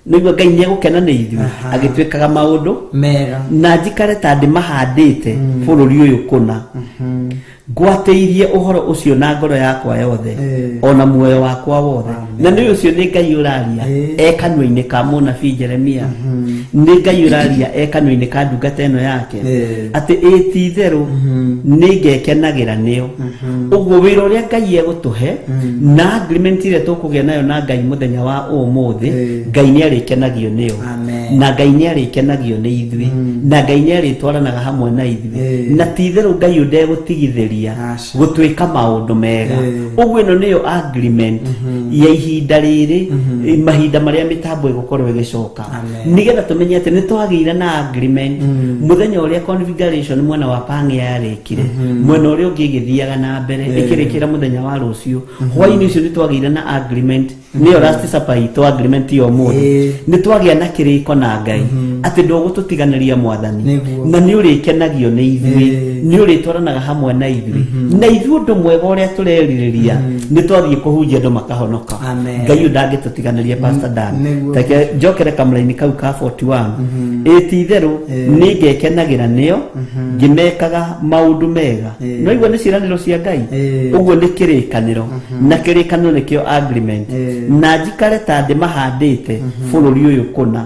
Nĩguo Ngai nĩ egũkena nĩ ithuĩ agĩtwĩkaga maũndũ mega, na njikare ta ndĩmahandĩte bũrũri ũyũ kũna, ngwatĩirie ũhoro ũcio na ngoro yakwa yothe ona muoyo wakwa wothe. Na nĩ ũcio nĩ Ngai ũraria e kanua-inĩ ka mũnabii Jeremia, nĩ Ngai ũraria e kanua-inĩ ka ndungata ĩno yake, atĩ ĩ ti itherũ nĩ ngekenagĩra nĩo. Ũguo wĩra ũrĩa Ngai egũtũhe na agreement ĩrĩa tũkũgĩa nayo na Ngai mũthenya wa ũmũthĩ, Ngai nĩ arĩkenagio nĩo. Amen. Na Ngai nĩ arĩkenagio nĩ ithuĩ, na Ngai nĩ arĩtwaranaga hamwe na ithuĩ. Na ti itherũ Ngai ũyũ ndegũtigithĩria Aca. gũtwĩka maũndũ mega. Ũguo ĩno nĩyo agreement ya ihinda rĩrĩ, mahinda marĩa mĩtambo ĩgũkorwo ĩgĩcoka. Amen. Nĩgetha tũmenye atĩ nĩ twagĩire na agreement mũthenya ũrĩa configuration mwena wa Pang'ĩa yarĩkire, mwena ũrĩa ũngĩ ĩgĩthiaga na mbere, ĩkĩrĩkĩra mũthenya wa rũciũ hwainĩ ũcio, nĩ twagĩire na agreement. Nĩyo last supper itũ, agreement ya ũmũthĩ. Nĩ twagĩa na kĩrĩko na Ngai atĩ ndũgũtũtiganĩria, Mwathani, na nĩ ũrĩkenagio nĩ ithuĩ, nĩ ũrĩtwaranaga hamwe na ithuĩ, na ithuĩ ũndũ mwega ũrĩa tũrerirĩria nĩ twathiĩ kũhunjia andũ makahonoka. Amen. Ngai ũyũ ndangĩtũtiganĩria, Pastor Dan. Reke njokere kamũraini kau ka 41. Ĩ ti itherũ nĩ ngekenagĩra nĩo ngĩmekaga maũndũ mega. No igua nĩ ciĩranĩro cia Ngai. Ũguo nĩ kĩrĩkanĩro, na kĩrĩkanĩro nĩkĩo agreement. Na njikare ta ndĩmahandĩte bũrũri ũyũ kũna.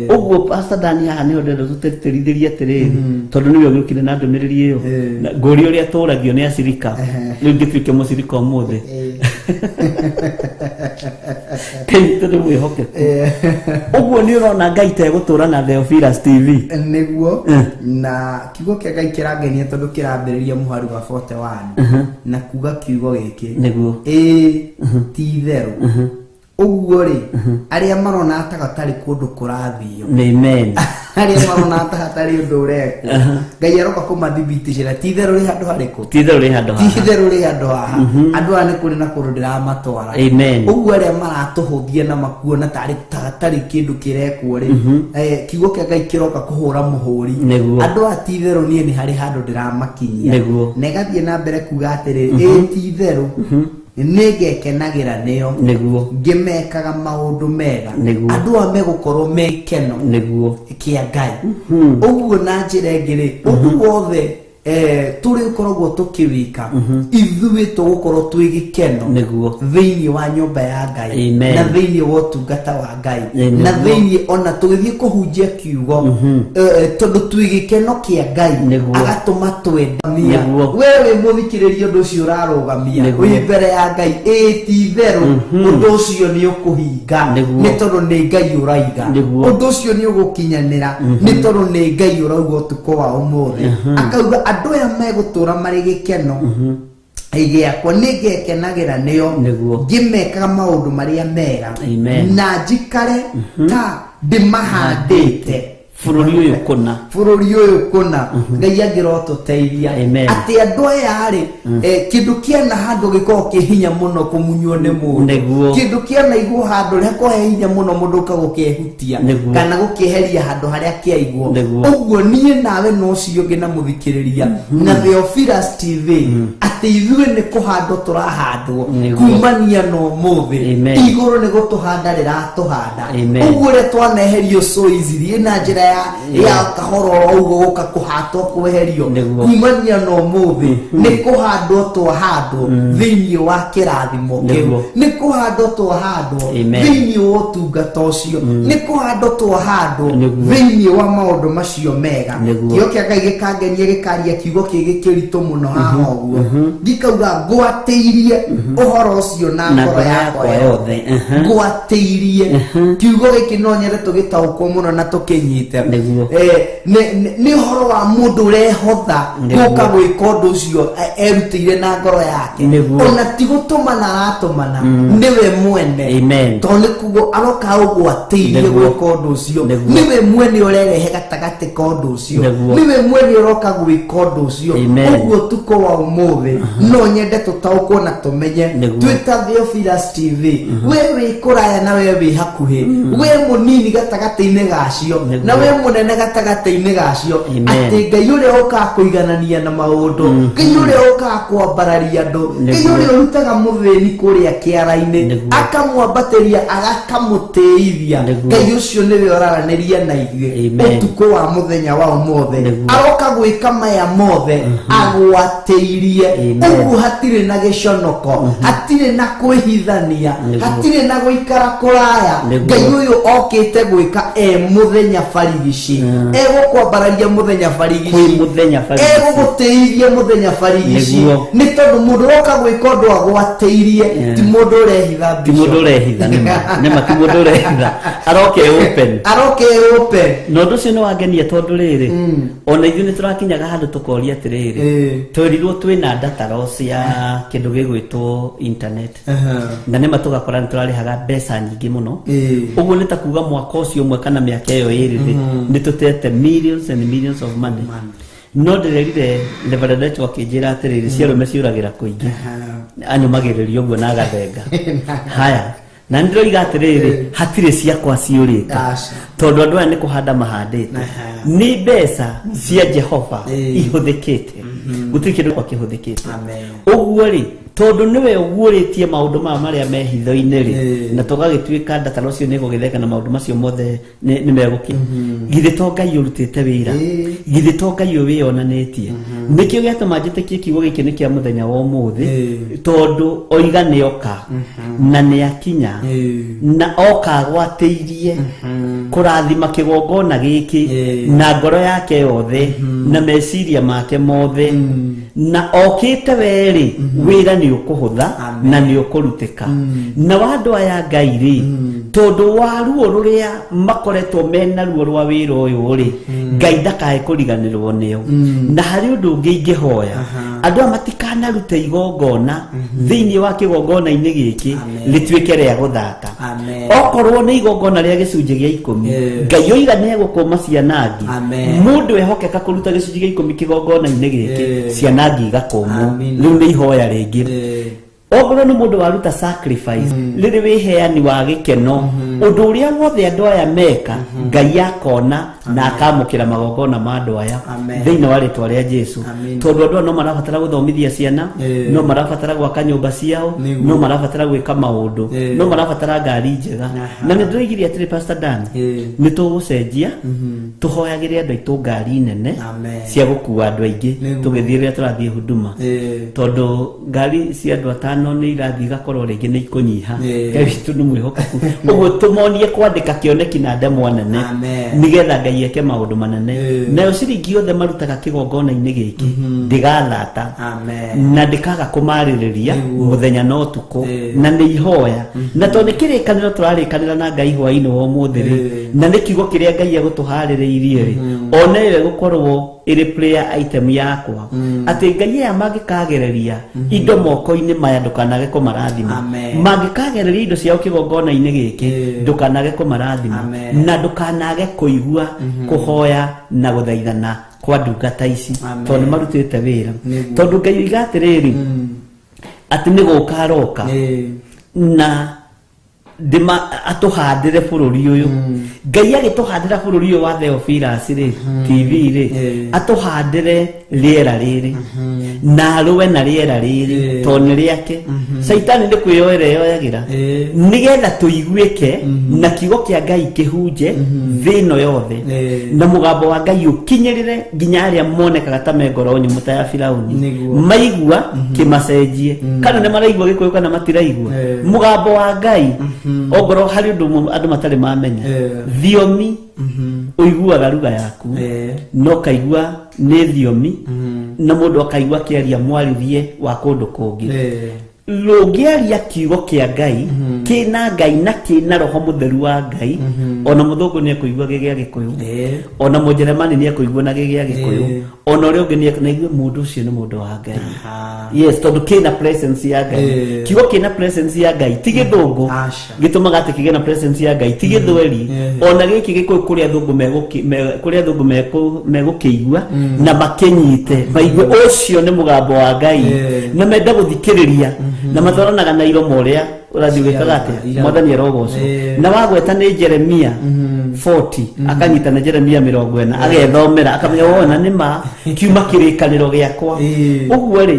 Ũguo, Pastor Dan, haha nĩho ndĩrenda tũtĩtĩrithĩrie atĩrĩrĩ, tondũ nĩwe ũgĩũkire na ndũmĩrĩri ĩyo. Na ngũria ũrĩa tũragio nĩ acirika, rĩu ngĩtuĩke mũcirika ũmũthĩ. Ngai witũ nĩ mwĩhokeku. Ũguo nĩ ũrona Ngai tegũtũra na Theophilus TV. Nĩguo. Na kiugo kĩa Ngai kĩrangenia tondũ kĩrambĩrĩria mũhari wa 41 na kuga kiugo gĩkĩ: "Ĩĩ ti itherũ." Ũguo rĩ, arĩa marona ta gatarĩ kũndũ kũrathio, Amen. Arĩa marona ta hatarĩ ũndũ ũrekwo, Ngai aroka kũmathibitĩcĩra ti itherũ rĩ handũ harĩkũ. Ti itherũ rĩ handũ Ti haha. itherũ rĩ handũ haha, andũ aya nĩ kũrĩ na kũndũ ndĩramatwara. Amen. Ũguo arĩa maratũhũthia na makuona tarĩ ta hatarĩ kĩndũ kĩrekwo rĩ, kiugo kĩa Ngai kĩroka kũhũra mũhũri: andũ aya ti itherũ niĩ nĩ harĩ handũ ndĩramakinyia. Na ĩgathiĩ na mbere kuga atĩrĩ, ĩĩ ti itherũ nĩ ngekenagĩra nĩo ngĩmekaga maũndũ mega. Andũ aya megũkorwo me keno kĩa Ngai. Ũguo na njĩra ĩngĩ rĩ, ũndũ wothe tũrĩ ũkoragwo tũkĩwĩka, ithuĩ tũgũkorwo twĩ gĩkeno thĩinĩ wa nyũmba ya Ngai na thĩinĩ wa ũtungata wa Ngai na thĩinĩ ona tũgĩthiĩ kũhunjia kiugo, tondũ twĩ gĩkeno kĩa Ngai. Agatũma twendania. We wĩ mũthikĩrĩria, ũndũ ũcio ũrarũgamia wĩ mbere ya Ngai, ĩĩ ti itherũ ũndũ ũcio nĩ ũkũhinga, nĩ tondũ nĩ Ngai ũraiga. Ũndũ ũcio nĩ ũgũkinyanĩra, nĩ tondũ nĩ Ngai ũrauga ũtukũ wa ũmũthĩ, akauga andũ aya megũtũra marĩ gĩkeno gĩakwa, nĩ ngekenagĩra nĩo ngĩmekaga maũndũ marĩa mega na njikare ta ndĩmahandĩte bũrũri ũyũ kũna. Bũrũri ũyũ kũna. Ngai angĩrotũteithia Amen. atĩ andũ aya rĩ, kĩndũ kĩana handũ gĩkoragwo kĩ hinya mũno kũmunywo nĩ mũndũ. Kĩndũ kĩanaigwo handũ rĩhakoragwo he hinya mũno mũndũ ũka gũkĩehutia kana gũkĩeheria handũ harĩa kĩaigwo. Ũguo niĩ nawe na ũcio ũngĩ na mũthikĩrĩria na Theophilus TV, atĩ ithuĩ nĩ kũhandwo tũrahandwo kumania na ũmũthĩ. Igũrũ nĩ gũtũhanda rĩratũhanda. Ũguo ũrĩa twaneherio so easily na njĩra ya kahoro oro ũguo gũka kũhatwo kweherio, kumania na ũmũthĩ nĩ kũhandwo twahandwo thĩinĩ wa kĩrathimo kĩu, nĩ kũhandwo twahandwo thĩinĩ wa ũtungata ũcio, nĩ kũhandwo twahandwo thĩinĩ wa maũndũ macio mega. Kĩo kĩa Ngai gĩkangenia, gĩkaria kiugo kĩngĩ kĩritũ mũno haha ũguo, gĩkauga ngwatĩirie ũhoro ũcio na na ngoro ngoro yakwa yakwa yothe. Yothe. Ngwatĩirie kiugo gĩkĩ no nyende tũgĩtaũkwo mũno na tũkĩnyite. Nĩ ũhoro wa mũndũ ũrehotha gũka gwĩka ũndũ ũcio, erutĩire na ngoro yake. Ona ti gũtũmana aratũmana, nĩwe mwene. Tondũ nĩ kugo aroka ũgwatĩirie gwĩka ũndũ ũcio. Nĩwe mwene ũrerehe gatagatĩ ka ũndũ ũcio. Nĩwe mwene ũroka gwĩka ũndũ ũcio. Ũguo tukũ wa ũmũthĩ no nyende tũtaũkwo na tũmenye twĩ ta Theophilus TV, we wĩ kũraya na we wĩ hakuhĩ, we mũnini gatagatĩ-inĩ gacio na we mũnene gatagatĩ-inĩ gacio, atĩ Ngai ũrĩa ũkaga kũiganania na maũndũ, Ngai ũrĩa ũkaga kwambararia andũ, Ngai ũrĩa ũrutaga mũthĩni kũrĩa kĩara-inĩ akamwambatĩria agakamũtĩithia, Ngai ũcio nĩwe ũraranĩria na ithuĩ ũtukũ wa mũthenya wa ũmũthĩ. Aroka gwĩka maya mothe agwatĩirie. Ũguo hatirĩ na gĩconoko, hatirĩ na kwĩhithania, hatirĩ na gũikara kũraya. Ngai ũyũ okĩte gwĩka e mũthenya barigici, egũkwambararia mũthenya kwĩ barigici, mũthenya barigici, egũgũtĩithia mũthenya barigici. Nĩ tondũ mũndũ ũroka gwĩka ũndũ agwatĩirie ti mũndũ ũrehitha. Ti mũndũ ũrehitha, nĩma nĩma, ti mũndũ ũrehitha, aroka e open. Aroka e open. Na ũndũ ũcio nĩ wangenia tondũ rĩrĩ, ona ithuĩ nĩ tũrakinyaga handũ tũkoria atĩrĩrĩ, twerirwo twĩna data loss ya kĩndũ gĩgwĩtwo internet, na nĩma tũgakora nĩ tũrarĩhaga mbeca nyingĩ mũno. Ũguo nĩ ta kuga mwaka ũcio ũmwe kana mĩaka ĩyo ĩrĩ rĩ, nĩ tũtete millions and millions of money. No ndĩrerire Reverend Rachel akĩnjĩra atĩrĩrĩ, ciarũme ciũragĩra kũingĩ, anyũmagĩrĩria ũguo na agathenga haya. Na ndĩroiga atĩrĩrĩ, hatirĩ ciakwa ciũrĩte, tondũ andũ aya nĩ kũhanda mahandĩte, nĩ mbeca cia Jehova ihũthĩkĩte, gũtirĩ kĩndũ gĩakwa kĩhũthĩkĩte. Ũguo rĩ, tondũ nĩwe ũguũrĩtie maũndũ maya marĩa me hitho-inĩ rĩ, na tũgagĩtuĩka ndatara ũcio nĩ gũgĩtheka na maũndũ macio mothe nĩ megũkĩ, githĩ to Ngai ũrutĩte wĩra? Githĩ to Ngai ũyũ wĩyonanĩtie? Nĩkĩo gĩatũma njĩtĩkie kiugo gĩkĩ nĩ kĩa mũthenya wa ũmũthĩ, tondũ oiga nĩ oka na nĩ akinya, na oka agwatĩirie kũrathima kĩgongona gĩkĩ na ngoro yake yothe na meciria make mothe, na okĩte werĩ, wĩra nĩ ũkũhũtha na nĩ ũkũrutĩka. Na wa andũ aya Ngai rĩ, tondũ wa ruo rũrĩa makoretwo mena ruo rwa wĩra ũyũ rĩ, Ngai ndakae kũriganĩrwo nĩo. Na harĩ ũndũ ũngĩ ingĩhoya, andũ aya matikanarute igongona thĩinĩ wa kĩgongona-inĩ gĩkĩ rĩtuĩke rĩa gũthata. Okorwo nĩ igongona rĩa gĩcunjĩ gĩa 10, Ngai oiga nĩ egũkũma ciana ngi. Mũndũ ehokeka kũruta gĩcunjĩ gĩa 10 kĩgongona-inĩ gĩkĩ, ciana ngi igakũmwo. Rĩu nĩ ihoya rĩngĩ. Okorwo nĩ mũndũ waruta sacrifice rĩrĩ wĩheani wa gĩkeno, ũndũ ũrĩa wothe andũ aya meka, Ngai akona na akamũkĩra magongona ma andũ aya thĩinĩ wa rĩtwa rĩa Jesu. Tondũ andũ aya no marabatara gũthomithia ciana, no marabatara gwaka nyũmba ciao, no marabatara gwĩka maũndũ, no marabatara ngari njega. Na nĩ ndĩroigire atĩrĩ, Pastor Dan, nĩ tũgũcenjia tũhoyagĩre andũ aitũ ngari nene cia gũkua andũ aingĩ tũgĩthiĩ rĩrĩa tũrathiĩ huduma, tondũ ngari cia andũ 5 nĩ irathiĩ igakorwo rĩngĩ nĩ ikũnyiha. Ngai witũ nĩ mwĩhokeku, ũguo tũmonie kwandĩka kĩoneki na ndemwa nene, nĩgetha Ngai eke maũndũ manene. Nayo ciringi yothe marutaga kĩgongona-inĩ gĩkĩ ndĩgathata na ndĩkaga kũmarĩrĩria mũthenya na ũtukũ. Na nĩ ihoya, na tondũ nĩ kĩrĩkanĩro tũrarĩkanĩra na Ngai hwaĩ-inĩ wa ũmũthĩ rĩ, na nĩ kiugo kĩrĩa Ngai egũtũharĩrĩirie rĩ, ona ĩyo ĩgũkorwo ĩrĩ prayer item yakwa, atĩ Ngai aya mangĩkagereria indo moko-inĩ maya, ndũkanage kũmarathima. Mangĩkagereria indo ciao kĩgongona-inĩ gĩkĩ, ndũkanage kũmarathima, na ndũkanage kũigua kũhoya na gũthaithana kwa ndungata ici, tondũ nĩ marutĩte wĩra. Tondũ Ngai oiga atĩrĩrĩ, atĩ nĩ gũka aroka na ndĩma atũhandĩre bũrũri ũyũ. Ngai agĩtũhandĩra bũrũri ũyũ wa Theophilus rĩ, TV rĩ, atũhandĩre rĩera rĩrĩ na arũe na rĩera rĩrĩ, tondũ nĩ rĩake. Caitani nĩ kwĩyoera eyoyagĩra, nĩgetha tũiguĩke na kiugo kĩa Ngai kĩhunje thĩ ĩno yothe, na mũgambo wa Ngai ũkinyĩrĩre nginya arĩa monekaga ta me ngoro nyũmũ ta ya Firauni, maigua kĩmacenjie, kana nĩ maraigua Gĩkũyũ kana matiraigua mũgambo wa Ngai. Ongorwo harĩ ũndũ ũmwe andũ matarĩ mamenya, thiomi ũiguaga lugha yaku, no kaigua nĩ thiomi, na mũndũ akaigua akĩaria mwarĩrie wa kũndũ kũngĩ. Rũngĩaria kiugo kĩa Ngai kĩna Ngai na kĩna roho mũtheru wa Ngai, ona mũthũngũ nĩ ekũigua gĩ gĩa Gĩkũyũ, ona mũnjeremani nĩ ekũigua na gĩ gĩa Gĩkũyũ, ona ũrĩa ũngĩ nĩ naigue mũndũ ũcio nĩ mũndũ wa Ngai. Yes, tondũ kĩna presence ya Ngai. Kiugo kĩna presence ya Ngai ti gĩthũngũ gĩtũmaga atĩ kĩgĩe na presence ya Ngai, ti gĩthweri, ona gĩkĩ Gĩkũyũ, kũrĩa thũngũ kũrĩa thũngũ megũkĩigua na makĩnyite, maigue ũcio nĩ mũgambo wa Ngai, na mende gũthikĩrĩria, na matwaranaga na iromo ũrĩa ũrathiĩ ũgĩkaga atĩa. Mwathani arogocwo. Na wagweta nĩ Jeremia 40, akanyita na Jeremia 40, agethomera, akamenya wona nĩ ma kiuma kĩrĩkanĩro gĩakwa. Ũguo rĩ,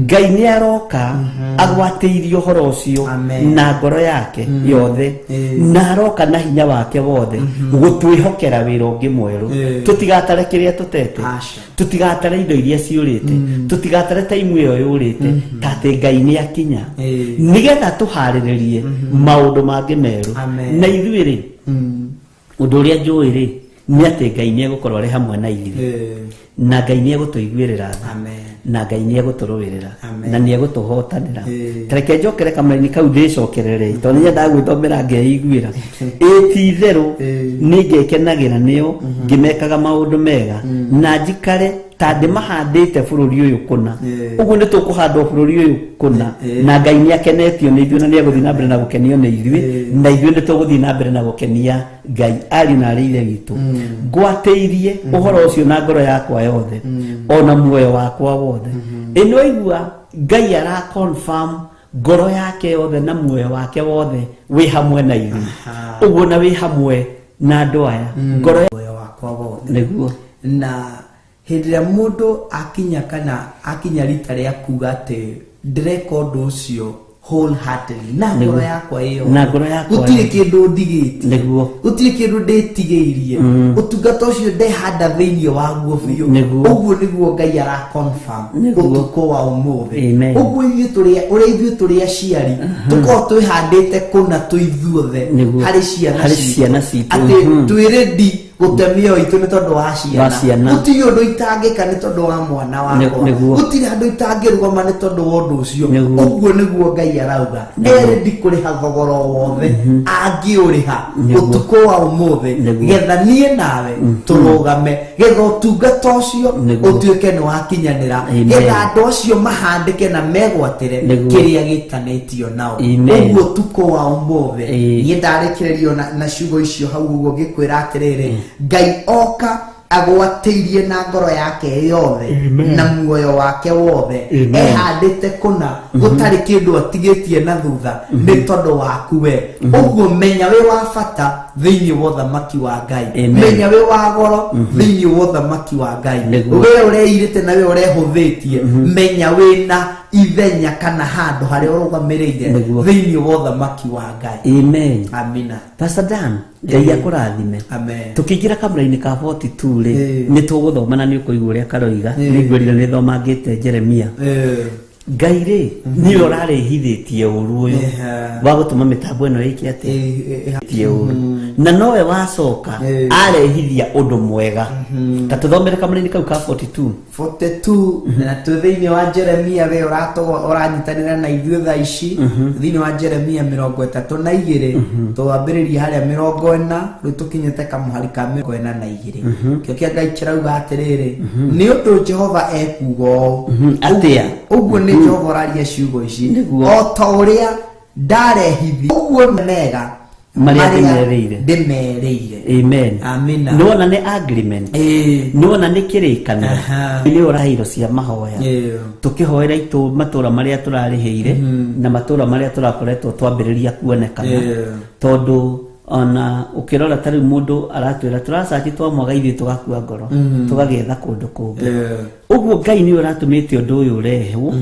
Ngai nĩ aroka agwatĩirie ũhoro ũcio na ngoro yake yothe, na aroka na hinya wake wothe gũtwĩhokera wĩra ũngĩ mwerũ. Tũtigatare kĩrĩa tũtete, tũtigatare indo iria ciũrĩte, tũtigatare taimu ĩyo yũrĩte, ta atĩ Ngai nĩ akinya, nĩgetha tũharĩrĩrie maũndũ mangĩ merũ. Na ithuĩ rĩ, ũndũ ũrĩa njũĩ rĩ, nĩ atĩ Ngai nĩ egũkorwo arĩ hamwe na ithuĩ, na Ngai nĩ egũtũiguĩrĩra tha, na Ngai nĩ egũtũrũĩrĩra, na nĩ egũtũhotanĩra. Tareke njokere kamũraini kau ndĩcokerere, tondũ nĩ nyendaga gwĩthomera ngeiguĩra. Ĩ ti itherũ nĩ ngekenagĩra nĩo ngĩmekaga maũndũ mega, na njikare ta ndĩmahandĩte bũrũri ũyũ kũna. Ũguo nĩ tũkũhandwo bũrũri ũyũ kũna, na Ngai nĩ akenetio nĩ ithuĩ, na nĩ egũthiĩ na mbere na gũkenio nĩ ithuĩ, na ithuĩ nĩ tũgũthiĩ na mbere na gũkenia Ngai. Ariũ na arĩ ithe witũ, ngwatĩirie ũhoro ũcio na ngoro yakwa yothe, ona muoyo wakwa wothe. Ĩno igua Ngai ara confirm. Ngoro yake yothe na muoyo wake wothe wĩ hamwe na ithuĩ. Ũguo na wĩ hamwe na andũ aya ngoro Muoyo wakwa wothe. Nĩguo. Na hĩndĩ ĩrĩa mũndũ akinya kana akinya rita rĩa kuga atĩ ndĩreka ũndũ ũcio wholeheartedly na ngoro Nĩguo. yakwa ĩyo, Na ngoro yakwa gũtirĩ yothe. kĩndũ ndigĩtie, Nĩguo. gũtirĩ kĩndũ ndĩtigĩirie, ũtungata ũcio ndehanda thĩinĩ waguo biũ. Nĩguo. Ũguo nĩguo Ngai ara confirm Nĩguo. ũtukũ wa ũmũthĩ. Amen. Ũguo ithuĩ tũrĩ ũrĩa ithuĩ tũrĩ aciari tũkorwo twĩhandĩte kũna twĩ ithuothe Nĩguo. harĩ ciana Harĩ citũ. ciana citũ. Atĩ twĩ ready gũte mĩoyo itũ nĩ tondũ wa ciana. Wa ciana. Gũtirĩ ũndũ itangĩka nĩ tondũ wa mwana wakwa. Nĩguo. Gũtirĩ handũ itangĩrũgama nĩ tondũ wa ũndũ ũcio. Nĩguo. Ũguo nĩguo Ngai arauga e ready kũrĩha thogora o wothe angĩũrĩha Nĩguo. ũtukũ wa ũmũthĩ, Nĩguo. getha niĩ nawe tũrũgame, getha ũtungata ũcio Nĩguo. ũtuĩke nĩ wakinyanĩra, Amen. getha andũ acio mahandĩke na megwatĩre Nĩguo. kĩrĩa gĩtanĩtio nao. Amen. Ũguo ũtukũ wa ũmũthĩ Ĩĩ. niĩ ndarĩkĩrĩrio na ciugo icio hau ũguo ngĩkwĩra atĩrĩrĩ, Ngai oka agwatĩirie na ngoro yake yothe Amen. na muoyo wake wothe, Amen. ehandĩte kũna, gũtarĩ kĩndũ atigĩtie na thutha nĩ tondũ waku we. Ũguo menya wĩ wa bata thĩinĩ wa ũthamaki wa Ngai. Amen. Menya wĩ wa goro thĩinĩ wa ũthamaki wa Ngai. Nĩguo. We ũreirĩte na we ũrehũthĩtie, menya wĩna ithenya kana handũ harĩa ũrũgamĩrĩire Nĩguo. thĩinĩ wa ũthamaki wa Ngai. Amen. Amina. Pastor Dan, Ngai akũrathime. Amen. Tũkĩingĩra kamũra-inĩ ka 42 rĩ, Ĩĩ. nĩ tũgũthoma na nĩ ũkũigua ũrĩa karoiga. Ĩĩ. Nĩ ngwĩrire nĩ thomangĩte Jeremia. Ngai rĩ, nĩwe ũrarehithĩtie ũru ũyũ Ehe. wa gũtũma mĩtambo ĩno ĩke atĩa? Ĩtie ũru, na nowe wacoka Ĩĩ. arehithia ũndũ mwega. Ta tũthomere kamũra-inĩ kau ka 42. 42, na twĩ thĩinĩ wa Jeremia, we ũranyitanĩra na ithuĩ thaa ici thĩinĩ wa Jeremia 32, twambĩrĩria harĩa 40, rĩu tũkinyĩte kamũhari ka 42. Kĩo kĩa Ngai kĩrauga atĩrĩrĩ, nĩ ũndũ Jehova ekuga ũũ. Atĩa? Ũguo nĩ Jehova ũraria ciugo ici. Nĩguo. O ta ũrĩa ndarehithia ũguo mega Marĩa ndĩmerĩire. ndĩmerĩire. Amen. Amina. Nĩwona nĩ agreement? Ĩĩ. Nĩwona nĩ kĩrĩkanĩro? Aha. Nĩ ũraheirwo cia mahoya, Ĩĩ. tũkĩhoera itũ matũra marĩa tũrarĩhĩire na matũra marĩa tũrakoretwo twambĩrĩria kuonekana. Ĩĩ. Tondũ ona ũkĩrora ta rĩu mũndũ aratwĩra tũracaci twamwaga ithuĩ tũgakua ngoro, tũgagĩetha kũndũ kũngĩ. Ĩĩ. Ũguo Ngai nĩ ũratũmĩte ũndũ ũyũ ũrehwo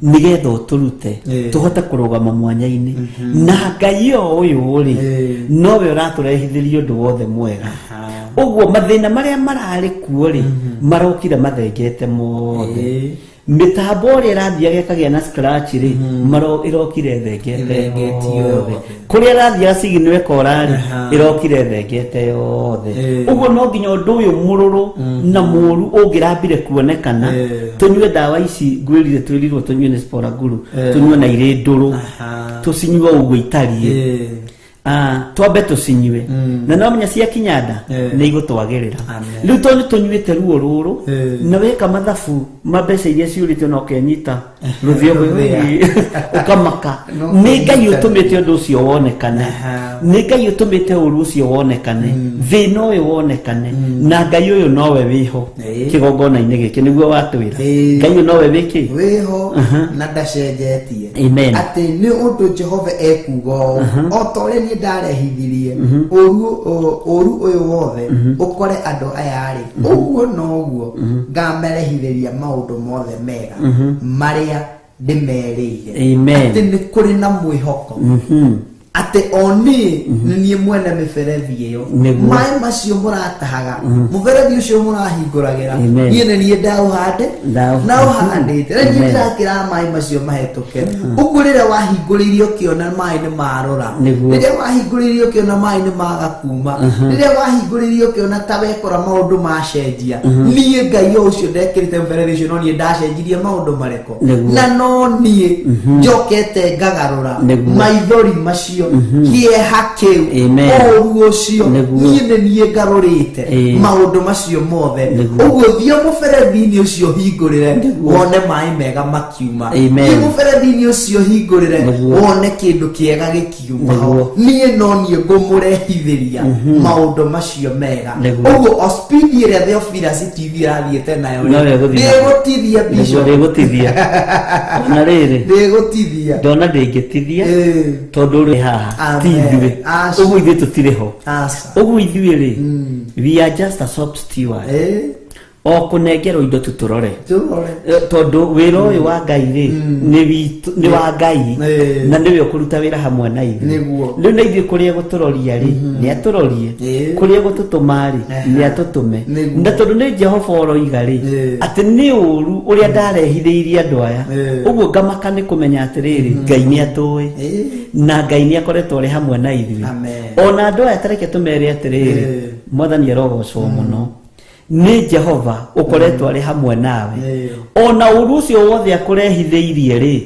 nĩgetha ũtũrute Ĩĩ. tũhote kũrũgama mwanya-inĩ na Ngai o ũyũ rĩ, Ĩĩ. nowe ũratũrehithĩria ũndũ wothe mwega. Ũguo mathĩna marĩa mararĩ kuo rĩ, marokire mathengete mothe. Ĩĩ. Mĩtambo ũrĩa ĩrathiaga ĩkagĩa na scratch rĩ, maro ĩrokire ĩthengete Ĩthengetio yothe. yothe. Kũrĩa ĩrathiaga signal ĩkora rĩ, Aha. ĩrokire ĩthengete yothe. Ĩĩ. Ũguo no nginya ũndũ ũyũ mũrũrũ na mũũru ũngĩrambire kuonekana, Ĩĩ. tũnyue ndawa ici ngwĩrire twĩrirwo tũnyue nĩ Sporaguru, Ĩĩ. tũnyue na irĩ ndũrũ, tũcinyue ũguo itariĩ. Ĩĩ. Twambe tũcinyue na no menya ciakinya nda Ĩĩ. nĩ igũtwagĩrĩra. Amen. Rĩu tondũ tũnyuĩte ruo rũrũ Ĩĩ. na weka mathabu ma mbeca iria ciũrĩte na ũkenyita rũthio Rũthĩa. ũkamaka. No Nĩ Ngai kũnyita. ũtũmĩte ũndũ ũcio wonekane. Aha. Nĩ Ngai ũtũmĩte ũru ũcio wonekane, thĩna ũyũ wonekane, na Ngai ũyũ nowe wĩho Ĩĩ. kĩgongona-inĩ gĩkĩ nĩguo watwĩra. Ĩĩ. Ngai ũyũ nowe wĩkĩ Wĩho na ndacenjetie. Amen. Atĩ nĩ ũndũ Jehova ekuga ũũ, o ta ũrĩa niĩ ndarehithirie ũru ũyũ wothe ũkore andũ aya rĩ, ũguo noguo ngamerehithĩria maũndũ mothe mega marĩa ndĩmerĩire. Amen. Atĩ nĩ kũrĩ na mwĩhoko, atĩ o niĩ nĩ niĩ mwene mĩberethi ĩyo. Nĩguo. Maĩ macio mũratahaga, mũberethi ũcio mũrahingũragĩra, Amen. niĩ nĩ niĩ ndaũhande naũhandĩte na niĩ Amen. ndĩrakĩra maĩ macio mahĩtũke. Ũguo rĩrĩa wahingũrĩirie ũkĩona maĩ nĩ marora, Nĩguo. rĩrĩa wahingũrĩirie ũkĩona maĩ nĩ maga kuma, rĩrĩa wahingũrĩirie ũkĩona ta wekora maũndũ macenjia, niĩ Ngai o ũcio ndekĩrĩte mũberethi ũcio no niĩ ndacenjirie maũndũ marĩkũ. Nĩguo. Na no niĩ njokete ngagarũra Nĩguo. maithori macio ũcio, kĩeha kĩu, Amen. ũũru ũcio, Nĩguo. niĩ nĩ niĩ ngarũrĩte maũndũ macio mothe. Ũguo thiĩ mũberethi-inĩ ũcio hingũrĩre, wone maĩ mega makiuma. Amen. Thiĩ mũberethi-inĩ ũcio hingũrĩre, wone kĩndũ kĩega gĩkiuma ho. Niĩ no niĩ ngũmũrehithĩria maũndũ macio mega. Ũguo o speed ĩrĩa Theophilus TV ĩrathiĩte nayo rĩ, No ĩgũthiĩ. ndĩgũtithia, Bishop. Ndĩgũtithia ona rĩrĩ. Ndĩgũtithia. Ndona ndĩngĩtithia, tondũ rĩ haha ti Amen. ithuĩ. Aca. Ũguo ithuĩ tũtirĩ ho. Aca. Ũguo ithuĩ rĩ, we are just a shop steward, o kũnengerwo indo tũtũrore. Tũrore. Tondũ wĩra ũyũ wa Ngai rĩ, nĩ witũ, nĩ wa Ngai, na nĩwe ũkũruta wĩra hamwe na ithuĩ. Rĩu na ithuĩ kũrĩa gũtũroria rĩ, nĩ atũrorie. Kũrĩa gũtũtũma rĩ, nĩ atũtũme. Na tondũ nĩ Jehova ũroiga rĩ, atĩ nĩ ũru ũrĩa ndarehithĩirie andũ aya. Ũguo ngamaka nĩ kũmenya atĩrĩrĩ, Ngai nĩ atũĩ, na Ngai nĩ akoretwo arĩ hamwe na ithuĩ. Amen. Ona andũ aya tareke tũmere atĩrĩrĩ, Mwathani arogocwo mũno nĩ Jehova ũkoretwo arĩ hamwe nawe. Ona ũru ũcio wothe akũrehithĩirie rĩ,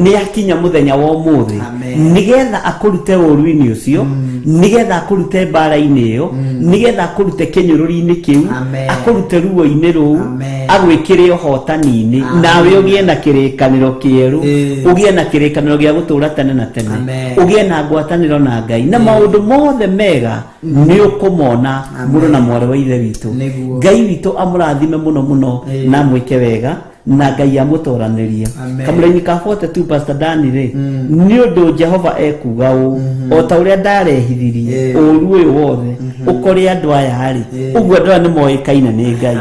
nĩ akinya mũthenya wa ũmũthĩ Amen. nĩgetha akũrute ũru-inĩ ũcio, nĩgetha akũrute mbara-inĩ ĩyo, nĩgetha akũrute kĩnyũrũri-inĩ kĩu, Amen. akũrute ruo-inĩ rũu, Amen. agwĩkĩre ũhotani-inĩ, nawe ũgĩe na kĩrĩkanĩro kĩerũ, ũgĩe na kĩrĩkanĩro gĩa gũtũũra tene na tene, Amen. ũgĩe na ngwatanĩro na Ngai, na maũndũ mothe mega nĩ ũkũmona, mũrũ na mwarĩ wa ithe witũ. Ngai witũ amũrathime mũno mũno na amwĩke wega, na Ngai amũtoranĩrie. Amen. Kamũraini ka 42, Pastor Dani rĩ, nĩ ũndũ Jehova ekuga ũũ, o ta ũrĩa ndarehithirie ũũru ũyũ wothe ũkore andũ aya rĩ, ũguo andũ aya nĩ moĩkaine nĩ Ngai.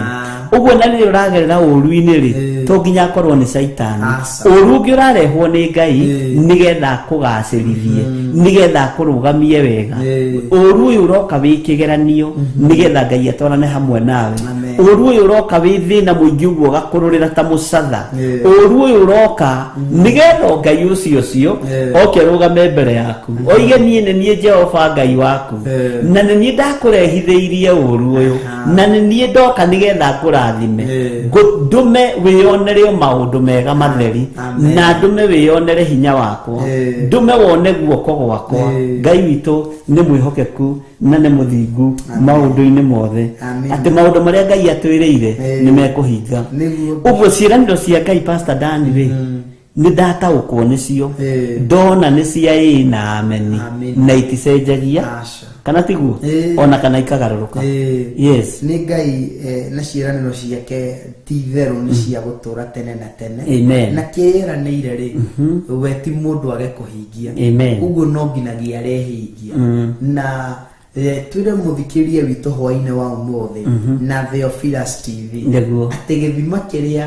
Ũguo na rĩrĩa ũragerera ũũru-inĩ rĩ, to nginya akorwo nĩ caitani. Aca. Ũũru ũngĩ ũrarehwo nĩ Ngai nĩgetha akũgacĩrithie, nĩgetha akũrũgamie wega. Ũũru ũyũ ũroka wĩ kĩgeranio nĩgetha Ngai atwarane hamwe nawe. Amen. Ũũru ũyũ ũroka wĩ thĩna mũingĩ ũguo ũgakũrũrĩra ta mũcatha. Ũũru ũyũ ũroka nĩgetha o Ngai ũcio ũcio oke arũgame mbere yaku, oige, niĩ nĩ niĩ Jehova Ngai waku, na nĩ niĩ ndakũrehithĩirie ũũru ũyũ, na nĩ niĩ ndoka nĩgetha ngũrathime. Ndũme wĩyonere o maũndũ mega matheri, Amen. na ndũme wĩyonere hinya wakwa, ndũme wone guoko gwakwa. Ngai witũ nĩ mwĩhokeku na nĩ mũthingu maũndũ-inĩ mothe, Amen. atĩ maũndũ marĩa Ngai atwĩrĩire nĩ mekũhinga. Ũguo ciĩranĩro cia Ngai, Pastor Dani rĩ, nĩ ndataũkwo nĩcio, ndona nĩ cia ĩĩ na ameni, Amen. na iticenjagia. Aca. Kana tiguo? Ona kana ikagarũrũka. Yes. Nĩ Ngai na ciĩranĩro ciake ti itherũ nĩ cia gũtũra tene na tene. Amen. Na kĩĩranĩire rĩ, we ti mũndũ age kũhingia. Amen. Ũguo no nginagia arehingia. Na twĩre mũthikĩrie witũ hwainĩ wa ũmũthĩ na Theophilus TV atĩ gĩthima kĩrĩa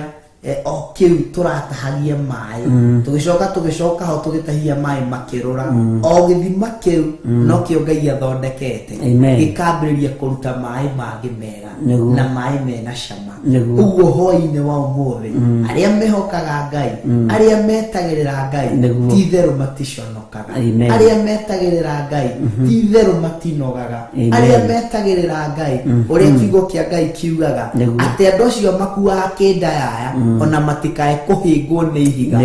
o kĩu tũratahagia maĩ, tũgĩcoka ho tũgĩtahia maĩ makĩrũra, o gĩthima kĩu nokĩo Ngai athondekete, Amen. gĩkambĩrĩria kũruta maĩ mangĩ mega na maĩ mena cama. Ũguo hwainĩ wa ũmũthĩ, arĩa mehokaga Ngai, arĩa metagĩrĩra Ngai, ti itherũ maticonokaga. Amen. Arĩa metagĩrĩra Ngai, ti itherũ matinogaga. Amen. Arĩa metagĩrĩra Ngai, ũrĩa kiugo kĩa Ngai kiugaga, atĩ andũ acio makuaga kĩndayaya, ona matikae kũhĩngwo nĩ ihiga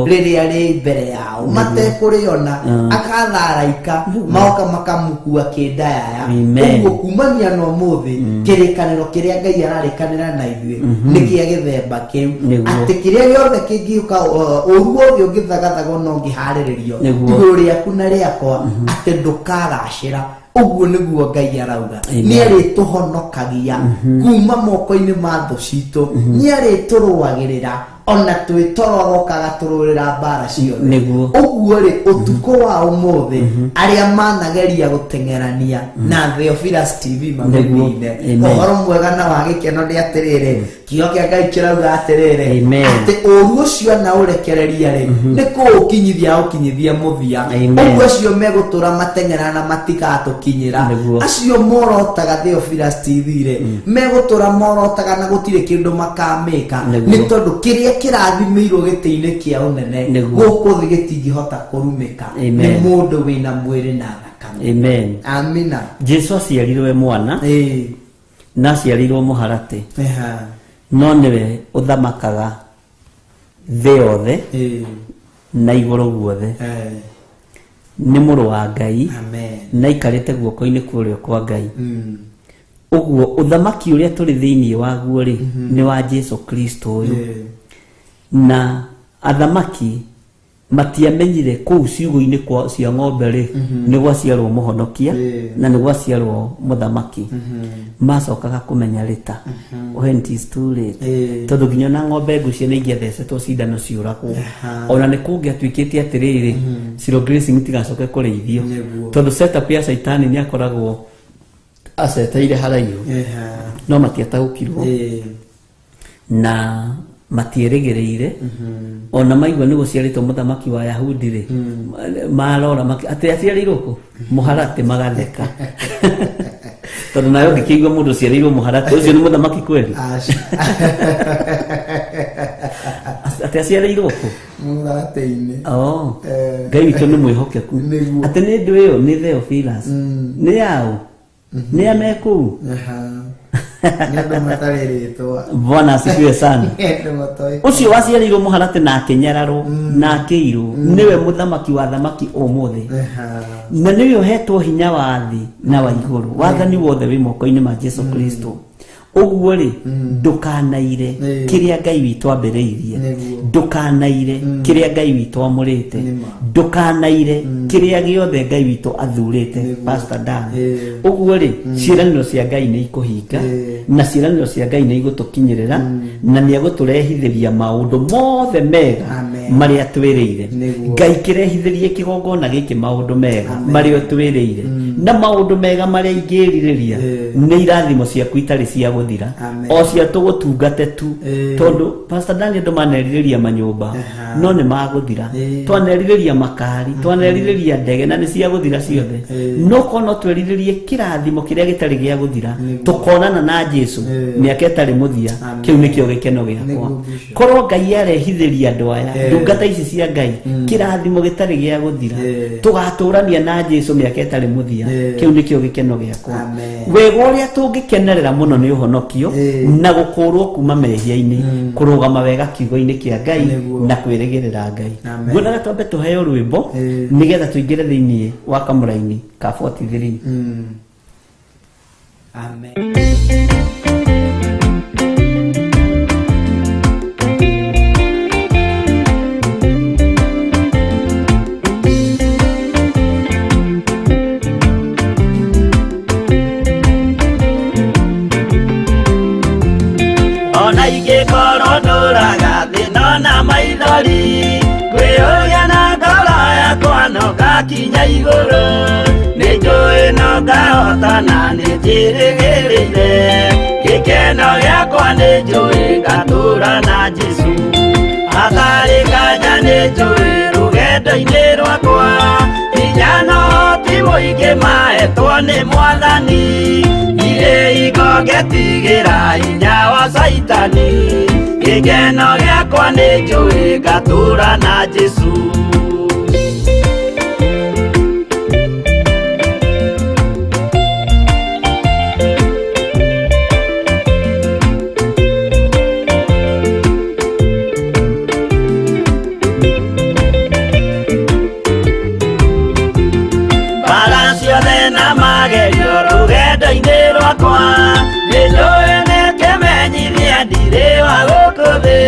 rĩrĩa rĩ mbere yao matekũrĩona, akatharaika maoka makamũkua kĩndayaya. Amen. Ũguo kumania na ũmũthĩ, kĩrĩkanĩro kĩrĩa Ngai ararĩkanĩra na ithuĩ nĩ kĩa gĩthemba kĩu, atĩ kĩrĩa gĩothe kĩngĩũka, ũru wothe ũngĩthagathagwo no ũngĩharĩrĩrio igũrũ rĩaku na rĩakwa, atĩ ndũkagacĩra. Ũguo nĩguo Ngai arauga. Amen. Nĩ arĩtũhonokagia kuma moko-inĩ ma thũ citũ, nĩ arĩtũrũagĩrĩra ona twĩtororokaga tũrũĩra mbara ciothe. Ũguo rĩ, ũtukũ wa ũmũthĩ, arĩa manageria gũteng'erania na Theophilus TV mamũnine, Amen. ũhoro mwega na wa gĩkeno nĩ atĩrĩrĩ, kiugo kĩa Ngai kĩrauga atĩrĩrĩ, Amen. atĩ ũru ũcio na ũrekereria rĩ, nĩ kũũkinyithia ũkinyithia mũthia. Amen. Ũguo acio megũtũra mateng'era na matigatũkinyĩra. Acio morotaga Theophilus TV rĩ, megũtũra morotaga na gũtirĩ kĩndũ makamĩka, nĩ tondũ kĩrĩa kĩrathimĩirwo gĩtĩ-inĩ kĩa ũnene gũkũ thĩ gĩtingĩhota kũrumĩka Amen. nĩ mũndũ wĩna mwĩrĩ na thakame. Amen. Amina. Jesu aciarirwo e mwana, na aciarirwo mũharatĩ, no nĩwe ũthamakaga thĩ yothe na igũrũ guothe. Nĩ mũrũ wa Ngai. Amen. Na aikarĩte guoko-inĩ kwa ũrĩo kwa Ngai. Ũguo ũthamaki ũrĩa tũrĩ thĩinĩ waguo rĩ, nĩ wa Jesu Kristo ũyũ. Na athamaki matiamenyire kũu ciugũ-inĩ kwa cia ng'ombe rĩ, nĩ gwaciarwo mũhonokia na nĩ gwaciarwo mũthamaki. Macokaga kũmenya rĩta when it is too late, tondũ nginya ona ng'ombe ngucie nĩ ingĩathecetwo cindano ciũragwo. Ona nĩ kũngĩatuĩkĩte atĩrĩrĩ, zero grazing itigacoke kũrĩithio, tondũ setup ya caitani nĩ akoragwo aceteire haraihu. No matiataũkirwo na matierĩgĩrĩire. Ona maigua nĩ gũciarĩtwo mũthamaki wa Yahudi rĩ, marora atĩ aciarĩirwo kũ mũharatĩ, magatheka, tondũ nawe ũngĩkĩigua mũndũ ũciarĩirwo mũharatĩ, ũcio nĩ mũthamaki kweli? Aca. Atĩ aciarĩirwo kũ? Mũharatĩ-inĩ. Oh. Eh. Ngai witũ nĩ mwĩhokeku. Nĩguo. Atĩ nĩ ndũ ĩyo nĩ Theophilus, nĩ yaũ, nĩ a me kũu? Aha. Nĩ andũ matarĩ rĩtwa. Bwana asifiwe sana. Nĩ andũ matoĩ. Ũcio waciarĩirwo mũharatĩ na akĩnyararwo na akĩirwo nĩwe mũthamaki wa thamaki ũmũthĩ, na nĩwe ũhetwo hinya wa thĩ na wa igũrũ. Wathani wothe wĩ moko-inĩ ma Jesu Kristo. Ũguo rĩ, ndũkanaire kĩrĩa Ngai witũ ambĩrĩirie. Ndũkanaire kĩrĩa Ngai witũ amũrĩte. Nĩma. Ndũkanaire kĩrĩa gĩothe Ngai witũ athurĩte. Pastor Dan, ũguo rĩ, ciĩranĩro cia Ngai nĩ ikũhinga, na ciĩranĩro cia Ngai nĩ igũtũkinyĩrĩra, na nĩ egũtũrehithĩria maũndũ mothe mega Amen. marĩa twĩrĩire. Ngai kĩrehithĩrie kĩgongona gĩkĩ maũndũ mega marĩa twĩrĩire, na maũndũ mega marĩa ingĩrirĩria nĩ irathimo ciaku itarĩ cia gũthira. Amen. O cia tũgũtungate tu, tondũ Pastor Daniel, andũ manerirĩria manyũmba, no nĩ magũthira. Twanerirĩria makari, twanerirĩria ndege, na nĩ cia gũthira ciothe. No korwo no twerirĩrie kĩrathimo kĩrĩa gĩtarĩ gĩa gũthira, tũkonana na Jesu mĩaka ĩtarĩ mũthia. Amen. Kĩu nĩkĩo gĩkeno gĩakwa. Nĩguo, Bishop. Korwo Ngai arehithĩria andũ aya, ndungata ici cia Ngai, kĩrathimo gĩtarĩ gĩa gũthira, tũgatũrania na Jesu mĩaka ĩtarĩ mũthia, kĩu nĩkĩo gĩkeno gĩakwa. Amen. Wega ũrĩa tũngĩkenerera mũno nĩ ũhonokio na gũkũrwo kuma mehia-inĩ, kũrũgama wega kiugo-inĩ kĩa Ngai na kwĩrĩgĩrĩra Ngai. Amen. Nguonaga twambe tũheo rwĩmbo nĩgetha tũingĩre thĩinĩ wa kamũraini ka 43. Amen. Ona ingĩkorwo ndũraga thĩna na maithori, kwĩyũria na ngoro yakwa no ngakinya igũrũ, nĩ njũĩ no ngahotana, nĩ njĩrĩgĩrĩire gĩkeno gĩakwa, nĩ njũĩ ngatũra na Jesu hatarĩ nganja, nĩ njũĩ rũgendo-inĩ rwakwa hinya no ti mũingĩ maetwo nĩ Mwathani, irĩ hingo ngetigĩra hinya wa Caitani, gĩkeno gĩakwa nĩ njũĩ ngatũra na Jesu. Mbara ciothe na magerio rũgendo-inĩ rwakwa, nĩ njũĩ nĩ kĩmenyithia ndirĩ wa gũkũ thĩ,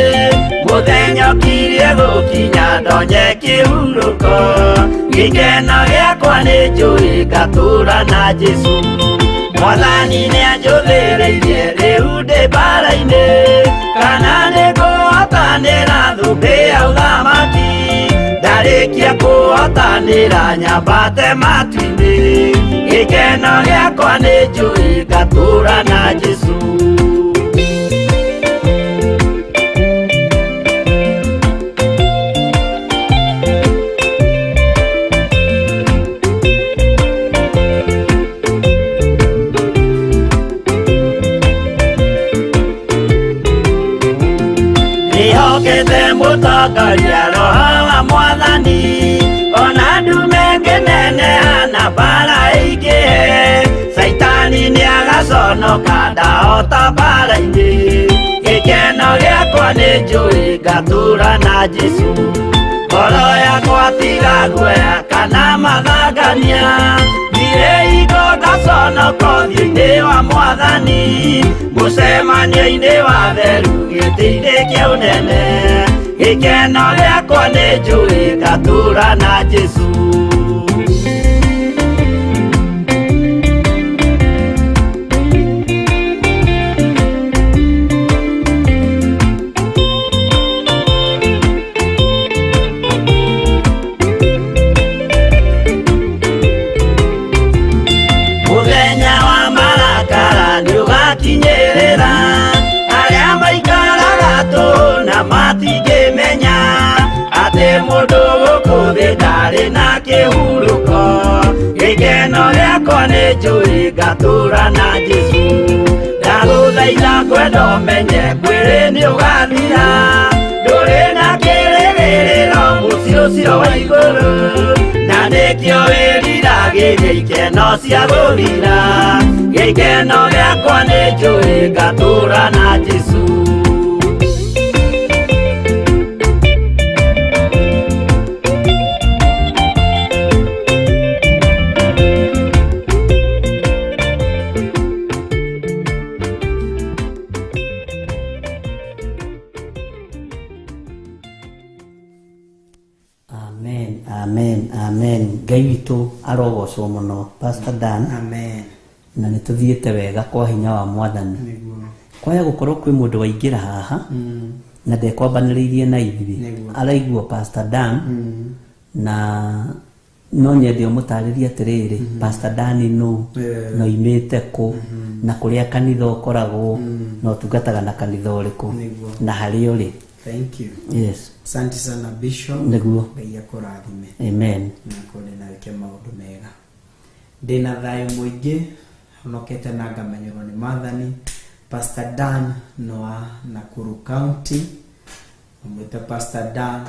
mũthenya ũkirie gũkinya ndonye kĩhurũko, gĩkeno gĩakwa nĩ njũĩ ngatũra na Jesu. Mwathani nĩ anjũthĩrĩirie rĩu ndĩ mbara-inĩ, kana nĩ ngũhotanĩra thũmbĩ ya ũthamaki, ndarĩkia kũhotanĩra nyambate matu-inĩ, gĩkeno gĩakwa nĩ njũĩ ngatũra na Jesu. Ndĩhokete mũtongoria Roho wa Mwathani, ona ndume ngĩneneha na mbara ĩingĩhe, Caitani nĩagaconoka ndahota mbara-inĩ, gĩkeno gĩakwa nĩ njũĩ ngatũra na Jesu, ngoro yakwa tiga guoya. Kana mathangania ndirĩ hingo ngaconoka ũthiũ-inĩ wa mwathani mũcemanio-inĩ wa theru gĩtĩ-inĩ kĩa ũnene gĩkeno gĩakwa nĩ njũĩ ngatũũra na Jesũ. Mũthenya wa marakara nĩũgakinyĩrĩra arĩa maikaraga tũhũ na matingĩmenya atĩ mũndũ gũkũ thĩ ndarĩ na kĩhurũko gĩkeno gĩakwa nĩ njũĩ ngatũũra na Jesũ. Ndagũthaitha ngwenda ũmenye mwĩrĩ nĩũgathira ndũrĩ na kĩrĩgĩrĩro mũciĩ ũcio wa igũrũ na nĩkĩo wĩriragĩria ikeno cia gũthira gĩkeno gĩakwa nĩ njũĩ ngatũũra na Jesũ. Amen, amen, amen. Ngai witũ arogocwo mũno Pastor Dan. Amen. Na nĩ tũthiĩte wega kwa hinya wa mwathani. Nĩguo. Kwaya gũkorwo kwĩ mũndũ waingĩra haha na ndekwambanĩrĩirie na ithuĩ Nĩguo. araigua Pastor Dan na no nyende ũmũtarĩrie atĩrĩrĩ Pastor Dan nũ Yeah. na oimĩte kũ na kũrĩa kanitha ũkoragwo na ũtungataga na kanitha ũrĩkũ Nĩguo. na harĩa ũrĩ. Thank you. Yes. Asante sana Bishop. Nĩguo. Ngai akũrathime. Amen. Na kũrĩ na wĩke maũndũ mega. Ndĩna thayũ mũingĩ honokete na ngamenyerwo nĩ Maathani. Pastor Dan Noa Nakuru County. Ũmwĩte Pastor Dan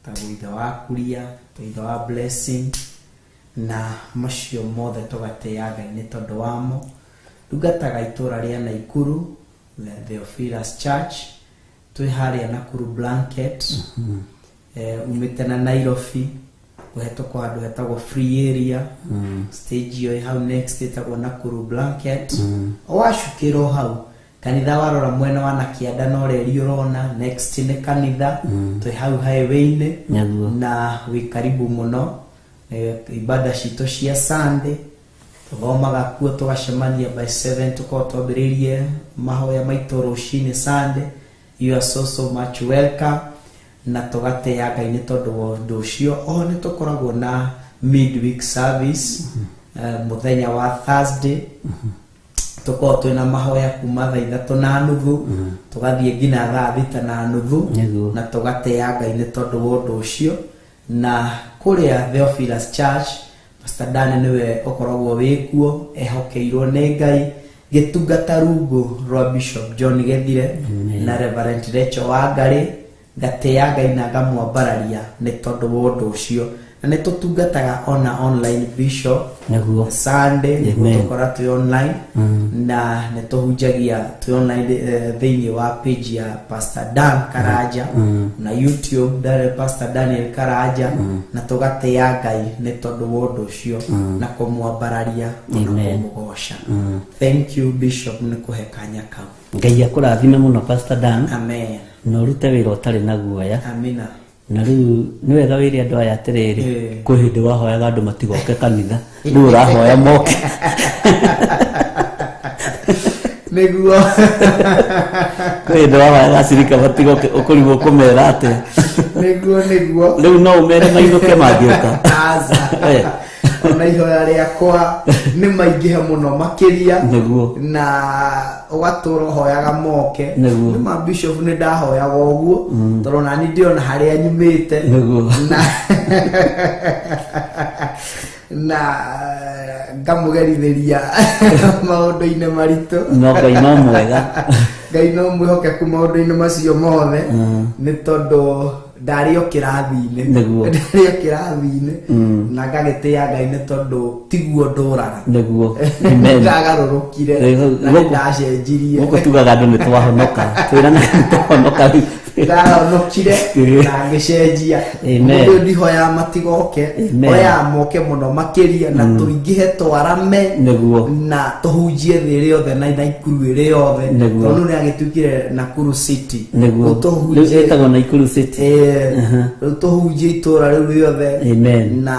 tagwo ithe wa Kuria, ta ithe wa Blessing na macio mothe tũgatĩĩa Ngai nĩ tondũ wamo. Ndungataga itũra rĩa Naikuru, the Theophilus Church, twĩ harĩa Nakuru Blanket. Umĩte na Nairobi kũhetũkwo handũ hetagwo free area stage ĩyo ĩ hau next ĩtagwo Nakuru Blanket. Wacukĩrwo hau kanitha warora mwena wa na kĩanda no reri ũrona next nĩ kanitha twĩ hau highway-inĩ Nĩguo. na wĩ karibu mũno. Ibada citũ cia Sunday tũthomaga kuo tũgacemania by 7 tũkorwo twambĩrĩirie mahoya maitũ rũcinĩ Sunday. You are so so much welcome na tũgatĩĩa Ngai nĩ tondũ wa ũndũ ũcio. Oho nĩ tũkoragwo na midweek service mũthenya wa Thursday tũkoragwo twĩna mahoya kuma thaa 3:30 tũgathiĩ nginya thaa 6:30 Nĩguo. na tũgatĩĩa Ngai nĩ tondũ wa ũndũ ũcio. Na kũrĩa Theophilus Church Pastor Dan nĩwe ũkoragwo wĩkuo ehokeirwo nĩ Ngai gĩtungata rungu rwa Bishop John Gethire na Reverend Rachel Wangari. Ngatĩĩa Ngai na ngamwambararia nĩ tondũ wa ũndũ ũcio. Na nĩ tũtungataga ona online Bishop Nĩguo. Sunday nĩguo Amen. tũkora twĩ online na nĩ tũhunjagia twĩ online thĩinĩ wa page ya Pastor Dan Karanja na YouTube Pastor Daniel Karanja na tũgatĩĩa Ngai nĩ tondũ wa ũndũ ũcio na kũmwambararia na Amen. kũmũgoca. Thank you Bishop nĩ kũhe kanya kau. Ngai akũrathime mũno Pastor Dan Amen. na ũrute wĩra ũtarĩ na guoya. Amina. Na rĩu nĩ wega wĩre andũ aya atĩrĩrĩ kwĩ hĩndĩ wahoyaga andũ matigoke kanitha rĩu ũrahoya moke. Nĩguo. Kwĩ hĩndĩ wahoyaga acirika matigoke ũkũrigwo kũmera atĩa. Nĩguo nĩguo. Rĩu no ũmere mainũke mangĩũka. Aca. Ona ihoya rĩakwa nĩ maingĩhe mũno makĩria Nĩguo. na ũgatũra ũhoyaga moke. Nĩguo. Nĩ ma Bishop nĩ ndahoyaga ũguo tondũ nani ndĩona harĩa nyumĩte Nĩguo. na ngamũgerithĩria maũndũ-inĩ maritũ. No Ngai no mwega. Ngai no mwĩhokeku maũndũ-inĩ macio mothe nĩ tondũ Ndarĩ o kĩrathi-inĩ. Nĩguo. Ndarĩ o kĩrathi-inĩ na ngagĩtĩĩa Ngai nĩ tondũ tiguo ndũraga. Nĩguo. Amen. Ndagarũrũkire na Gũkũ- nĩndacenjirie. Gũkũ tugaga andũ nĩ twahonoka, twĩranaga nĩ twahonoka rĩu. Ndahonokire na ngĩcenjia. Amen. Mũndũ ũyũ ndihoyaga matigoke, Amen. hoyaga moke mũno makĩria na tũingĩhe, twarame Nĩguo. na tũhunjie thĩ ĩrĩ yothe na Naikuru ĩrĩ yothe. Nĩguo. Tondũ nĩ agĩtuĩkire Nakuru City. Nĩguo. Rĩu Rĩu tũhunjie ĩtagwo Naikuru City. Rĩu tũhunjie itũra rĩu rĩothe. Amen. Na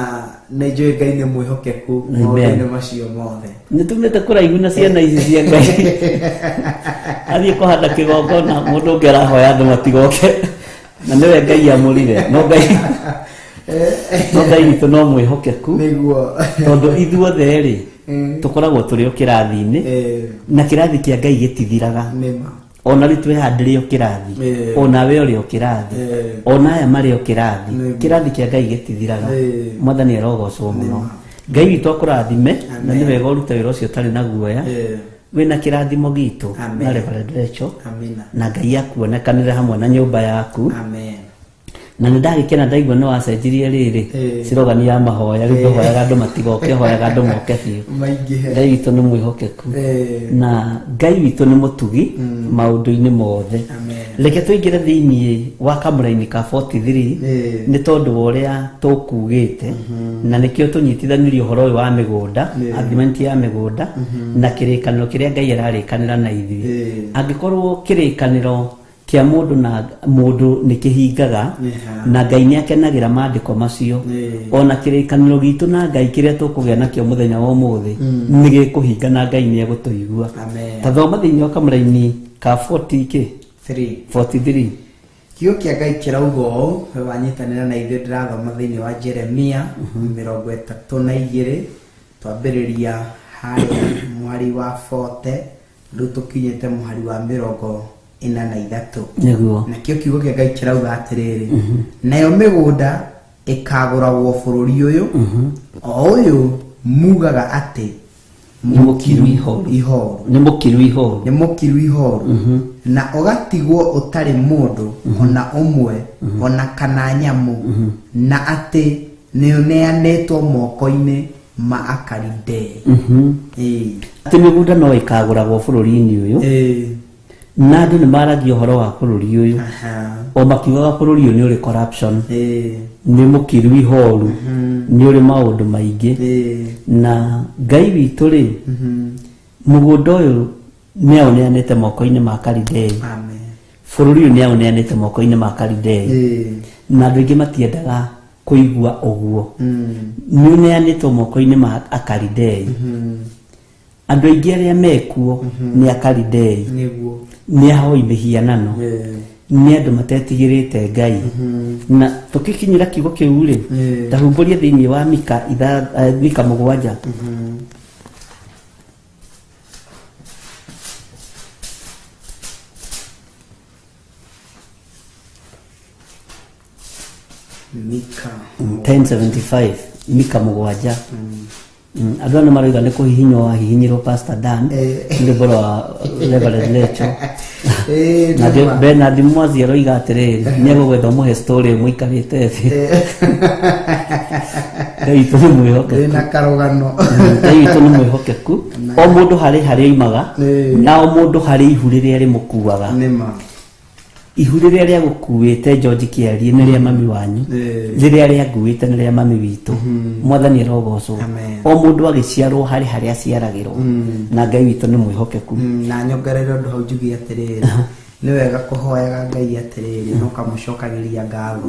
nĩ njũĩ Ngai nĩ mwĩhokeku Amen. maũndũ-inĩ macio mothe. Nĩ tumĩte kũraihu na ciana ici cia Ngai. Athiĩ kũhanda kĩgongona, mũndũ ũngĩ arahoya andũ matigoke, na nĩwe Ngai amũrire. No Ngai witũ no mwĩhokeku. Nĩguo. Tondũ ithuothe rĩ, tũkoragwo tũrĩ o kĩrathi-inĩ, na kĩrathi kĩa Ngai gĩtithiraga. Nĩma. Ona rĩu twĩhandĩre o kĩrathi, onawe ũrĩ o kĩrathi, ona aya marĩ o kĩrathi. Kĩrathi kĩa Ngai gĩtithiraga. Mwathani arogocwo mũno. Ngai witũ akũrathime, na nĩ wega ũrute wĩra ũcio ũtarĩ na guoya. Wĩna kĩrathimo gitũ Amen. na Reverend Rachel. Amina. Na Ngai akuonekanĩre hamwe na nyũmba yaku. Amen. Na nĩ ndagĩkena ndaigua nĩ wacenjirie rĩrĩ slogan ya mahoya. Rĩu ndũhoyaga andũ matigoke, hoyaga andũ moke biũ. Maingĩhe. Ngai witũ nĩ mwĩhokeku. Na Ngai witũ nĩ mũtugi maũndũ-inĩ mothe. Amen. Reke tũingĩre thĩinĩ wa kamũraini ka 43, nĩ tondũ wa ũrĩa tũkugĩte, na nĩkĩo tũnyitithanirie ũhoro ũyũ wa mĩgũnda, agreement ya mĩgũnda na kĩrĩkanĩro kĩrĩa Ngai ararĩkanĩra na ithuĩ. Angĩkorwo kĩrĩkanĩro kĩa mũndũ na mũndũ nĩ kĩhingaga, na Ngai nĩ akenagĩra maandĩko macio, ona kĩrĩkanĩro gitũ na Ngai kĩrĩa tũkũgĩa nakĩo mũthenya wa ũmũthĩ nĩ gĩkũhinga, na Ngai nĩ egũtũigua. Amen. Ta thoma thĩinĩ wa kamũraini ka 40 kĩ. 3. 43. Kiugo kĩa Ngai kĩrauga ũũ, we wanyitanĩra na ithuĩ, ndĩrathoma thĩinĩ wa Jeremia 32, twambĩrĩria harĩa mũhari wa 40, rĩu tũkinyĩte mũhari wa 43. Nakĩo kiugo kĩa Ngai kĩrauga atĩrĩrĩ, nayo mĩgũnda ĩkagũragwo bũrũri ũyũ, o ũyũ mugaga atĩ Nĩ mũkiru ihoru. Ihoru. Nĩ mũkiru ihoru. Nĩ mũkiru ihoru, na ũgatigwo ũtarĩ mũndũ ona ũmwe ona kana nyamũ, na atĩ nĩ ũneanĩtwo moko-inĩ ma Akalidei. Ĩĩ. Atĩ mĩgũnda no ĩkagũragwo bũrũri-inĩ ũyũ, na andũ nĩ maragia ũhoro wa bũrũri ũyũ, o makiugaga bũrũri ũyũ nĩ ũrĩ corruption, nĩ mũkiru ihoru, nĩ ũrĩ maũndũ maingĩ. Na Ngai witũ rĩ, mũgũnda ũyũ nĩ aũneanĩte moko-inĩ ma Kalidei. Amen. Bũrũri ũyũ nĩ aũneanĩte moko-inĩ ma Kalidei, na andũ aingĩ matiendaga kũigua ũguo. Nĩ ũneanĩtwo moko-inĩ ma Akalidei. Andũ aingĩ arĩa mekuo nĩ Akalidei. Nĩ ahoi mĩhianano, nĩ andũ matetigĩrĩte Ngai. Na tũkĩkinyĩra kiugo kĩu rĩ, ta humbũrie thĩinĩ wa Mika Mika 7. Mika. 1075, Mika 7. Andũ aya nĩ maroiga nĩ kũhihinywo wahihinyirwo, Pastor Dan, nĩ rwĩmbo rwa Reverend Rachel. Na Bernard Mwazi aroiga atĩrĩrĩ, nĩ egũgwetha ũmũhe story mũikarĩte thĩ. Ngai witũ nĩ mwĩhokeku. Wĩna karũgano. Ngai witũ nĩ mwĩhokeku. O mũndũ harĩ harĩa oimaga, na o mũndũ harĩ ihu rĩrĩa rĩmũkuaga. Nĩma. Ihu rĩrĩa rĩagũkuĩte, George Kĩarie, nĩ rĩa mami wanyu. Rĩrĩa rĩanguĩte nĩ rĩa mami witũ. Mwathani arogocwo. Amen. O mũndũ agĩciarwo harĩ harĩa aciaragĩrwo, na Ngai witũ nĩ mwĩhokeku. Na nyongerere ũndũ hau, njuge atĩrĩrĩ, nĩ wega kũhoyaga Ngai atĩrĩrĩ na ũkamũcokagĩria ngatho,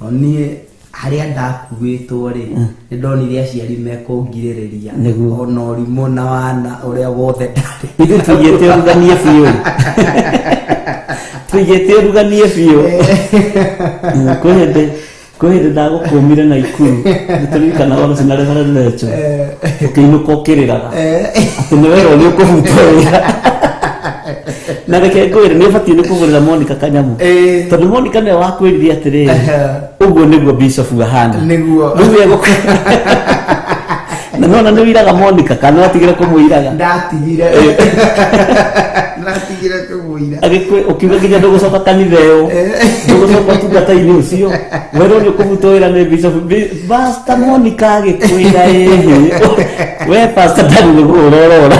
tondũ niĩ harĩa ndakuĩtwo rĩ, nĩ ndonire aciari mekũngirĩrĩria ona ũrimũ na wana ũrĩa wothe ndarĩ. Ithuĩ tũigĩte ũruganie biũ, tũigĩte ũruganie biũ. Kwĩ hĩndĩ ndagũkũmire na ikuru, nĩtũririkanaga ũrũci na Reverend Rachel, ũkĩinũka ũkĩrĩraga atĩ nĩ werwo nĩ ũkũbutwo wĩra. Na reke ngwĩre, nĩ ũbatiĩ nĩ kũgũrĩra Monica kanyamũ, tondũ Monica nĩwe wakwĩrire atĩrĩrĩ, ũguo nĩguo bishop ahana. Rĩu na nona nĩ wĩiraga Monica kana watigire kũmũiraga? Ndatigire kũmũira. Agĩkwĩra. Ũkiuga nginya ndũgũcoka kanitha ĩyo, ndũgũcoka ũtungata-inĩ ũcio, werwo nĩ ũkũbutwo wĩra nĩ bishop. Pastor Monica agĩkwĩra ĩhĩ, we Pastor ndarĩ nĩguo ũrorora.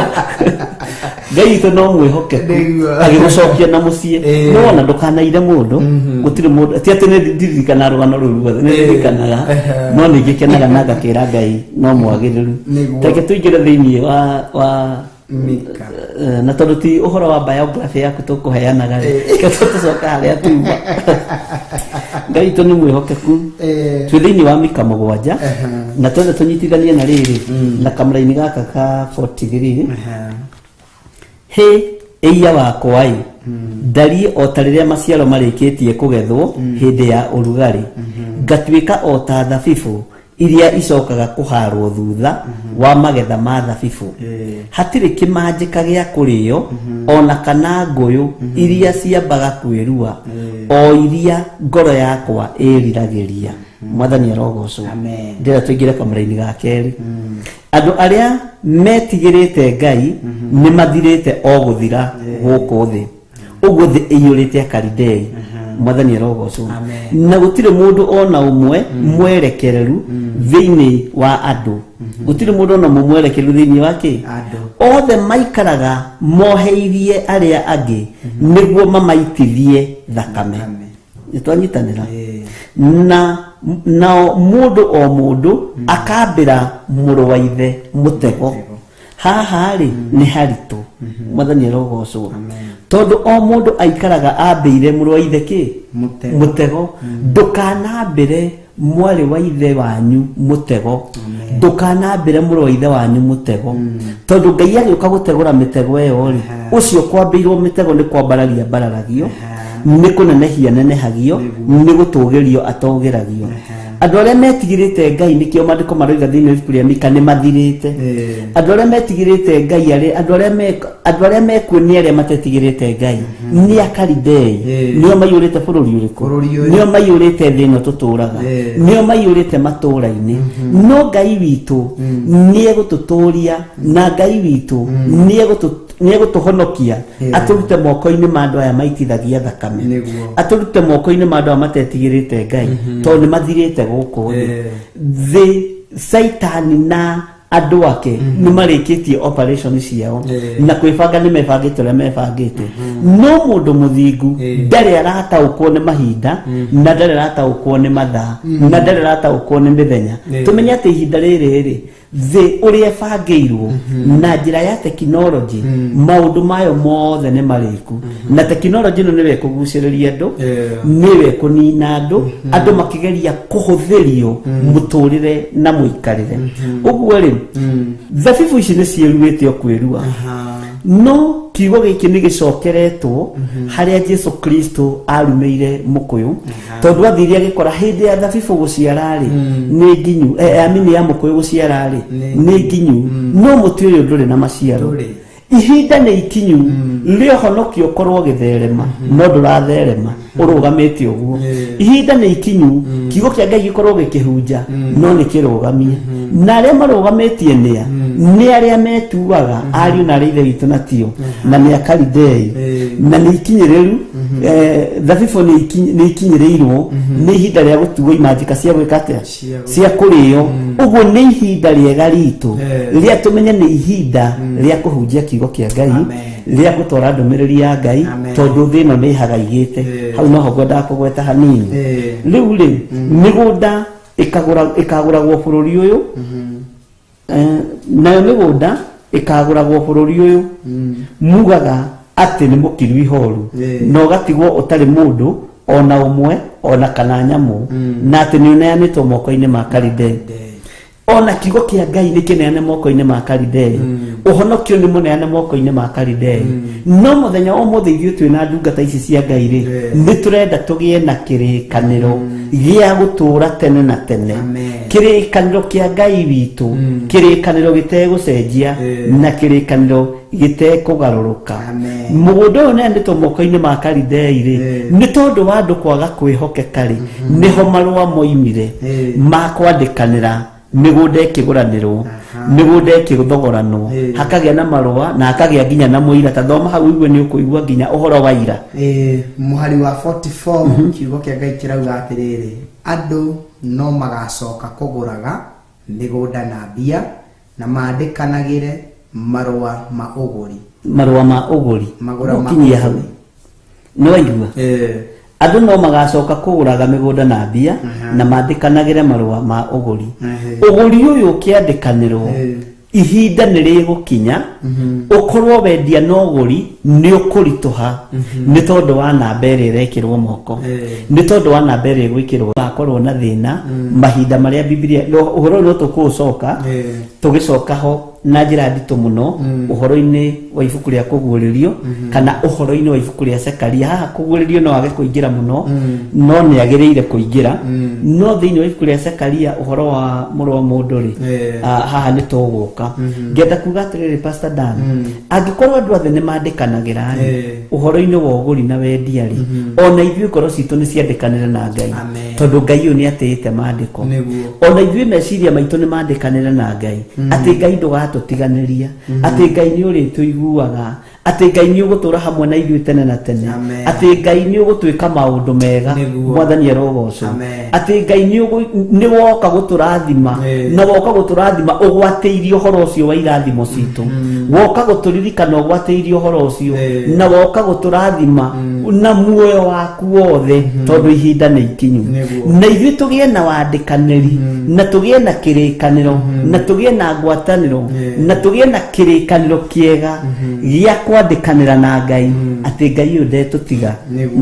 Ngai witũ no mwĩhokeku. Nĩguo. Agĩgũcokia na mũciĩ. No ona ndũkanaire mũndũ, gũtirĩ mũndũ, ti atĩ nĩ ndirikanaga rũgano rũu ruothe, nĩ ndirikanaga, no nĩ ngĩkenaga na ngakĩra Ngai no mwagĩrĩru. Reke tũingĩre thĩinĩ wa Mika. Na tondũ ti ũhoro wa biography yaku tũkũheanaga rĩ, reke tũcoka harĩa tuma. Ngai witũ nĩ mwĩhokeku. Twĩ thĩinĩ wa Mika 7, na twende tũnyitithanie na rĩrĩ na kamũraini gaka ka 43. Hĩ, ĩiya wakwa ĩ, ndariĩ o ta rĩrĩa maciaro marĩkĩtie kũgethwo hĩndĩ ya ũrugarĩ, ngatuĩka o ta thabibũ iria icokaga kũhaarwo thutha wa magetha ma thabibũ. Hatirĩ kĩmanjĩka gĩa kũrĩo, o na kana ngũyũ iria ciambaga kwĩrua, o iria ngoro yakwa ĩĩriragĩria. Mwathani arogocwo. Amen. Ndĩrenda tũingĩre kamũraini ga kerĩ. Andũ arĩa metigĩrĩte Ngai nĩ mathirĩte o gũthira gũkũ thĩ, ũguo thĩ ĩiyũrĩte Akalidei. Mwathani arogocwo. Amen. Na gũtirĩ mũndũ ona ũmwe mwerekereru thĩinĩ wa andũ, gũtirĩ mũndũ ona ũmwe mwerekereru thĩinĩ wa kĩ? Andũ. Othe maikaraga moheirie arĩa angĩ nĩguo mamaitithie thakame. Nĩ twanyitanĩra? Na nao mũndũ o mũndũ akambĩra mũrũ wa ithe mũtego. Haha rĩ, nĩ haritũ. Mwathani arogocwo, tondũ o mũndũ aikaraga ambĩire mũrũ wa ithe kĩ? Mũtego. Mũtego. Ndũkanambĩre mwarĩ wa ithe wanyu mũtego, ndũkanambĩre mũrũ wa ithe wanyu mũtego, tondũ Ngai agĩũka gũtegũra mĩtego ĩyo rĩ, ũcio kwambĩirwo mĩtego nĩ kwambararia mbararagio, nĩ kũnenehia nenehagio, nĩ gũtũgĩrio atũgĩragio. Andũ arĩa metigĩrĩte Ngai, nĩkĩo maandĩko maroiga thĩinĩ wa ibuku rĩa Mika, nĩ mathirĩte. Andũ arĩa metigĩrĩte Ngai, arĩ andũ arĩa me andũ arĩa mekuo nĩ arĩa matetigĩrĩte Ngai, nĩ Akalidei. Nĩo maiyũrĩte bũrũri ũrĩkũ? Bũrũri ũyũ. Nĩo maiyũrĩte thĩ ĩno tũtũraga, nĩo maiyũrĩte matũũra-inĩ. No Ngai witũ nĩ egũtũtũria, na Ngai witũ nĩ egũtũhonokia, atũrute moko-inĩ ma andũ aya maitithagia thakame, atũrute moko-inĩ ma andũ aya matetigĩrĩte Ngai, tondũ nĩ mathirĩte gũkũ thĩ. Thĩ Caitani na andũ ake nĩ marĩkĩtie operation ciao na kwĩbanga nĩ mebangĩte ũrĩa mebangĩte, no mũndũ mũthingu ndarĩ arataũkwo nĩ mahinda, na ndarĩ arataũkwo nĩ mathaa, na ndarĩ arataũkwo nĩ mĩthenya. Tũmenye atĩ ihinda rĩrĩ rĩ, thĩ ũrĩa ĩbangĩirwo na njĩra ya tekinoronjĩ, maũndũ mayo mothe nĩ marĩku, na tekinoronjĩ ĩno nĩwe ĩkũgucĩrĩria andũ, nĩwe ĩkũnina andũ, andũ makĩgeria kũhũthĩrio mũtũrĩre na mũikarĩre. Ũguo rĩ, thabibũ ici nĩ ciĩruĩte o kwĩrua, no kiugo gĩkĩ nĩ gĩcokeretwo harĩa Jesu Kristo arumĩire mũkũyũ, tondũ athire agĩkora hĩndĩ ya thabibũ gũciara rĩ nĩ nginyu, amini ya mũkũyũ gũciara rĩ nĩ nginyu, no mũtĩ ũyũ ndũrĩ na maciaro. Ndũrĩ. Ihinda nĩ ikinyu rĩa ũhonokio ũkorwo ũgĩtherema, no ndũratherema, ũrũgamĩte ũguo. Ihinda nĩ ikinyu kiugo kĩa Ngai gĩkorwo gĩkĩhunja, no nĩ kĩrũgamie, na arĩa marũgamĩtie nĩa? Nĩ arĩa metuaga ariũ na arĩa ithe witũ na tio, na nĩ Akalidei, na nĩ ikinyĩrĩru. Thabibũ nĩ ikinyĩrĩirwo nĩ ihinda rĩa gũtuo imanjĩka cia gwĩka atĩa? Cia kũrĩo. Ũguo nĩ ihinda rĩega ritũ rĩa tũmenye nĩ ihinda rĩa kũhunjia kiugo kĩa Ngai, rĩa gũtwara ndũmĩrĩri ya Ngai, Amen. tondũ thĩ ĩno nĩ ĩhagaigĩte. Hau noho ngwendaga kũgweta hanini. Rĩu rĩ, mĩgũnda ĩkagũragwo bũrũri ũyũ, nayo mĩgũnda ĩkagũragwo bũrũri ũyũ mugaga atĩ nĩ mũkiru ihoru, na ũgatigwo ũtarĩ mũndũ ona ũmwe ona kana nyamũ, na atĩ nĩ ũneanĩtwo moko-inĩ ma Kalidei. Ona kiugo kĩa Ngai nĩ kĩneane moko-inĩ ma Kalidei, ũhonokio nĩ mũneane moko-inĩ ma Kalidei. No mũthenya wa ũmũthĩ ithuĩ twĩna ndungata ici cia Ngai rĩ, nĩ tũrenda tũgĩe na kĩrĩkanĩro gĩa gũtũũra tene na tene. Amen. Kĩrĩkanĩro kĩa Ngai witũ, kĩrĩkanĩro gĩtegũcenjia na kĩrĩkanĩro gĩtekũgarũrũka. Amen. Mũgũnda ũyũ ũneanĩtwo moko-inĩ ma Kalidei rĩ, nĩ tondũ wa andũ kwaga kwĩhokeka rĩ, nĩho marũa moimire ma kwandĩkanĩra. Mĩgũnda ĩkĩgũranĩrwo, mĩgũnda ĩkĩthogoranwo, hakagĩa na marũa na hakagĩa nginya na mũira. Ta thoma hau ũigue, nĩ ũkũigua nginya ũhoro wa ira. Mũhari wa 44, kiugo kĩa Ngai kĩrauga atĩrĩrĩ, andũ no magacoka kũgũraga mĩgũnda na mbia na mandĩkanagĩre marũa ma ũgũri. Marũa ma ũgũri. Magũra ma Ũkinyie hau. Ũgũri. Nĩ waigua? Andũ no magacoka kũgũraga mĩgũnda na mbia na mandĩkanagĩre marũa ma ũgũri. Ũgũri ũyũ ũkĩandĩkanĩrwo, ihinda nĩ rĩgũkinya ũkorwo wendia na ũgũri nĩ ũkũritũha, nĩ tondũ wa namba ĩrĩa ĩrekĩrwo moko, nĩ tondũ wa namba ĩrĩa ĩgwĩkĩrwo. Gakorwo na thĩna mahinda marĩa Bibilia ũhoro ũyũ no tũkũũcoka, tũgĩcoka ho na njĩra nditũ mũno ũhoro-inĩ wa ibuku rĩa Kũguũrĩrio kana ũhoro-inĩ wa ibuku rĩa Zekaria. Haha Kũguũrĩrio no age kũingĩra mũno, no nĩ agĩrĩire kũingĩra. No thĩinĩ wa ibuku rĩa Zekaria, ũhoro wa mũrũ wa mũndũ rĩ, haha nĩ tũgũka. Ngenda kuga atĩrĩrĩ, Pastor Dan, angĩkorwo andũ othe nĩ mandĩkanagĩra rĩ, ũhoro-inĩ wa ũgũri na wendia rĩ, ona ithuĩ ngoro citũ nĩ ciandĩkanĩre na Ngai. Amen. Tondũ Ngai ũyũ nĩ atĩĩte maandĩko. Ona ithuĩ meciria maitũ nĩ mandĩkanĩre na Ngai, atĩ Ngai ndũgatũtiganĩria, atĩ Ngai nĩ ũrĩtũiguaga, atĩ Ngai nĩ ũgũtũra hamwe na ithuĩ tene na tene. Amen. Atĩ Ngai nĩ ũgũtwĩka maũndũ mega. Mwathani arogocwo. Amen. Atĩ Ngai nĩ woka gũtũrathima, na woka gũtũrathima ũgwatĩirie ũhoro ũcio wa irathimo citũ, woka gũtũririkana ũgwatĩirie ũhoro ũcio, na woka gũtũrathima na muoyo waku wothe, tondũ ihinda nĩ ikinyu. Na ithuĩ tũgĩe na wandĩkanĩri, na tũgĩe na kĩrĩkanĩro, na tũgĩe na ngwatanĩro, na tũgĩe na kĩrĩkanĩro kĩega gĩa kwandĩkanĩra na Ngai, atĩ Ngai ũyũ ndetũtiga,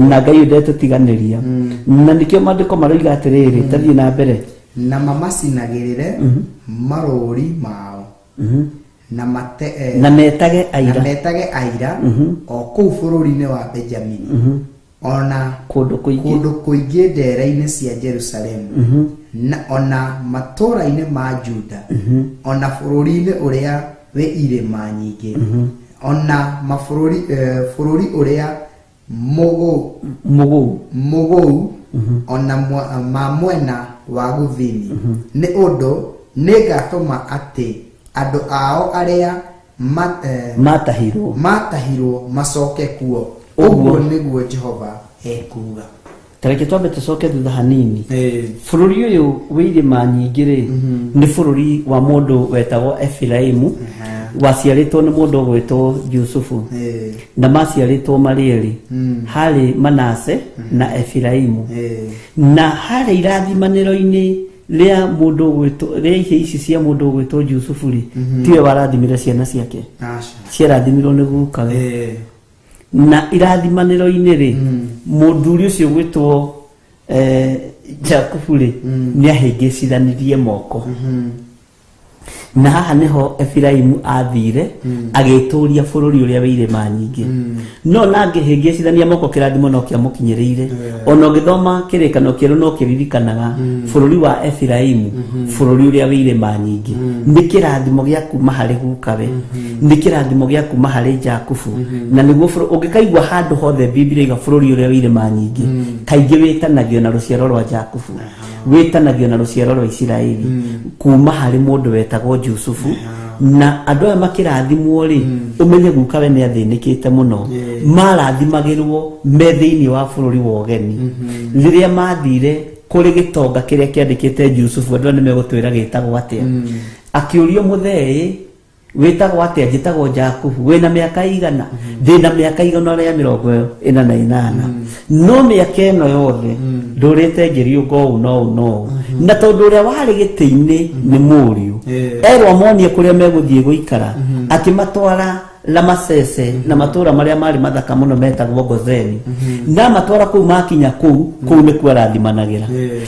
na Ngai ũyũ ndetũtiganĩria. Na nĩkĩo maandĩko maroiga atĩrĩrĩ, tathiĩ na mbere. Na mamacinagĩrĩre marũũri mao na mate, na metage na aira metage aira o kũu bũrũri-inĩ wa Benjamini, ona kũndũ kũingĩ, kũndũ kũingĩ ndera-inĩ cia Jerusalemu, na ona matũũra-inĩ ma Juda, ona bũrũri-inĩ ũrĩa wĩ irĩma nyingĩ, ona mabũrũri bũrũri ũrĩa mũgũ mũgũu, mũgũu, ona ma mwena wa gũthini, nĩ ũndũ nĩngatũma atĩ andũ ao arĩa matahirwo, matahirwo macoke kuo. Ũguo nĩguo Jehova ekuuga. Tareke twambe tũcoke thutha hanini. Bũrũri ũyũ wĩ irĩma nyingĩ rĩ, nĩ bũrũri wa mũndũ wetagwo Efiraimu, waciarĩtwo nĩ mũndũ ũgwĩtwo Jusufu, na maciarĩtwo marĩ erĩ, harĩ Manase na Efiraimu. Na harĩ irathimanĩro-inĩ rĩa mũndũ ũgwĩtwo, rĩa ihe ici cia mũndũ ũgwĩtwo Jusufu rĩ, tiwe warathimire ciana ciake. Aca. Ciarathimirwo nĩ gukawe. Na irathimanĩro-inĩ rĩ, mũthuri ũcio ũgwĩtwo Jakubu rĩ, nĩ ahĩngĩcithanirie moko, na haha nĩho Efiraimu athire agĩtũria bũrũri ũrĩa wĩ irĩma nyingĩ. No na angĩhĩngĩcithania moko, kĩrathimo no kĩamũkinyĩrĩire. Ona ũgĩthoma Kĩrĩkano Kĩerũ no kĩririkanaga bũrũri wa Efiraimu, bũrũri ũrĩa wĩ irĩma nyingĩ, nĩ kĩrathimo gĩa kuma harĩ gukawe, nĩ kĩrathimo gĩa kuma harĩ Jakubu. Na nĩguo ũngĩkaigua handũ hothe Biblia iga bũrũri ũrĩa wĩ irĩma nyingĩ, kaingĩ wĩtanagio na rũciaro rwa Jakubu, wĩtanagio na rũciaro rwa Isiraeli kuma harĩ mũndũ wetagwo Jusufu. Na andũ aya makĩrathimwo rĩ, ũmenye gukawe nĩ athĩnĩkĩte mũno. Marathimagĩrwo me thĩinĩ wa bũrũri wa ũgeni. Rĩrĩa mathire kũrĩ gĩtonga kĩrĩa kĩandĩkĩte Jusufu, andũ aya nĩ megũtwĩra gĩtagwo atĩa, akĩũrio, "Mũthee, wĩtagwo atĩa?" "Njĩtagwo Jakubu." "Wĩna mĩaka igana?" "Ndĩna mĩaka 148, no mĩaka ĩno yothe ndũrĩte ngĩriũnga ũũ no ũũ no ũũ." Na tondũ ũrĩa warĩ gĩtĩ-inĩ nĩ mũriũ, erwo monie kũrĩa megũthiĩ gũikara, akĩmatwara Ramasese na matũũra marĩa marĩ mathaka mũno metagwo Gozeni. Na matwara kũu, makinya kũu, kũu nĩkuo arathimanagĩra,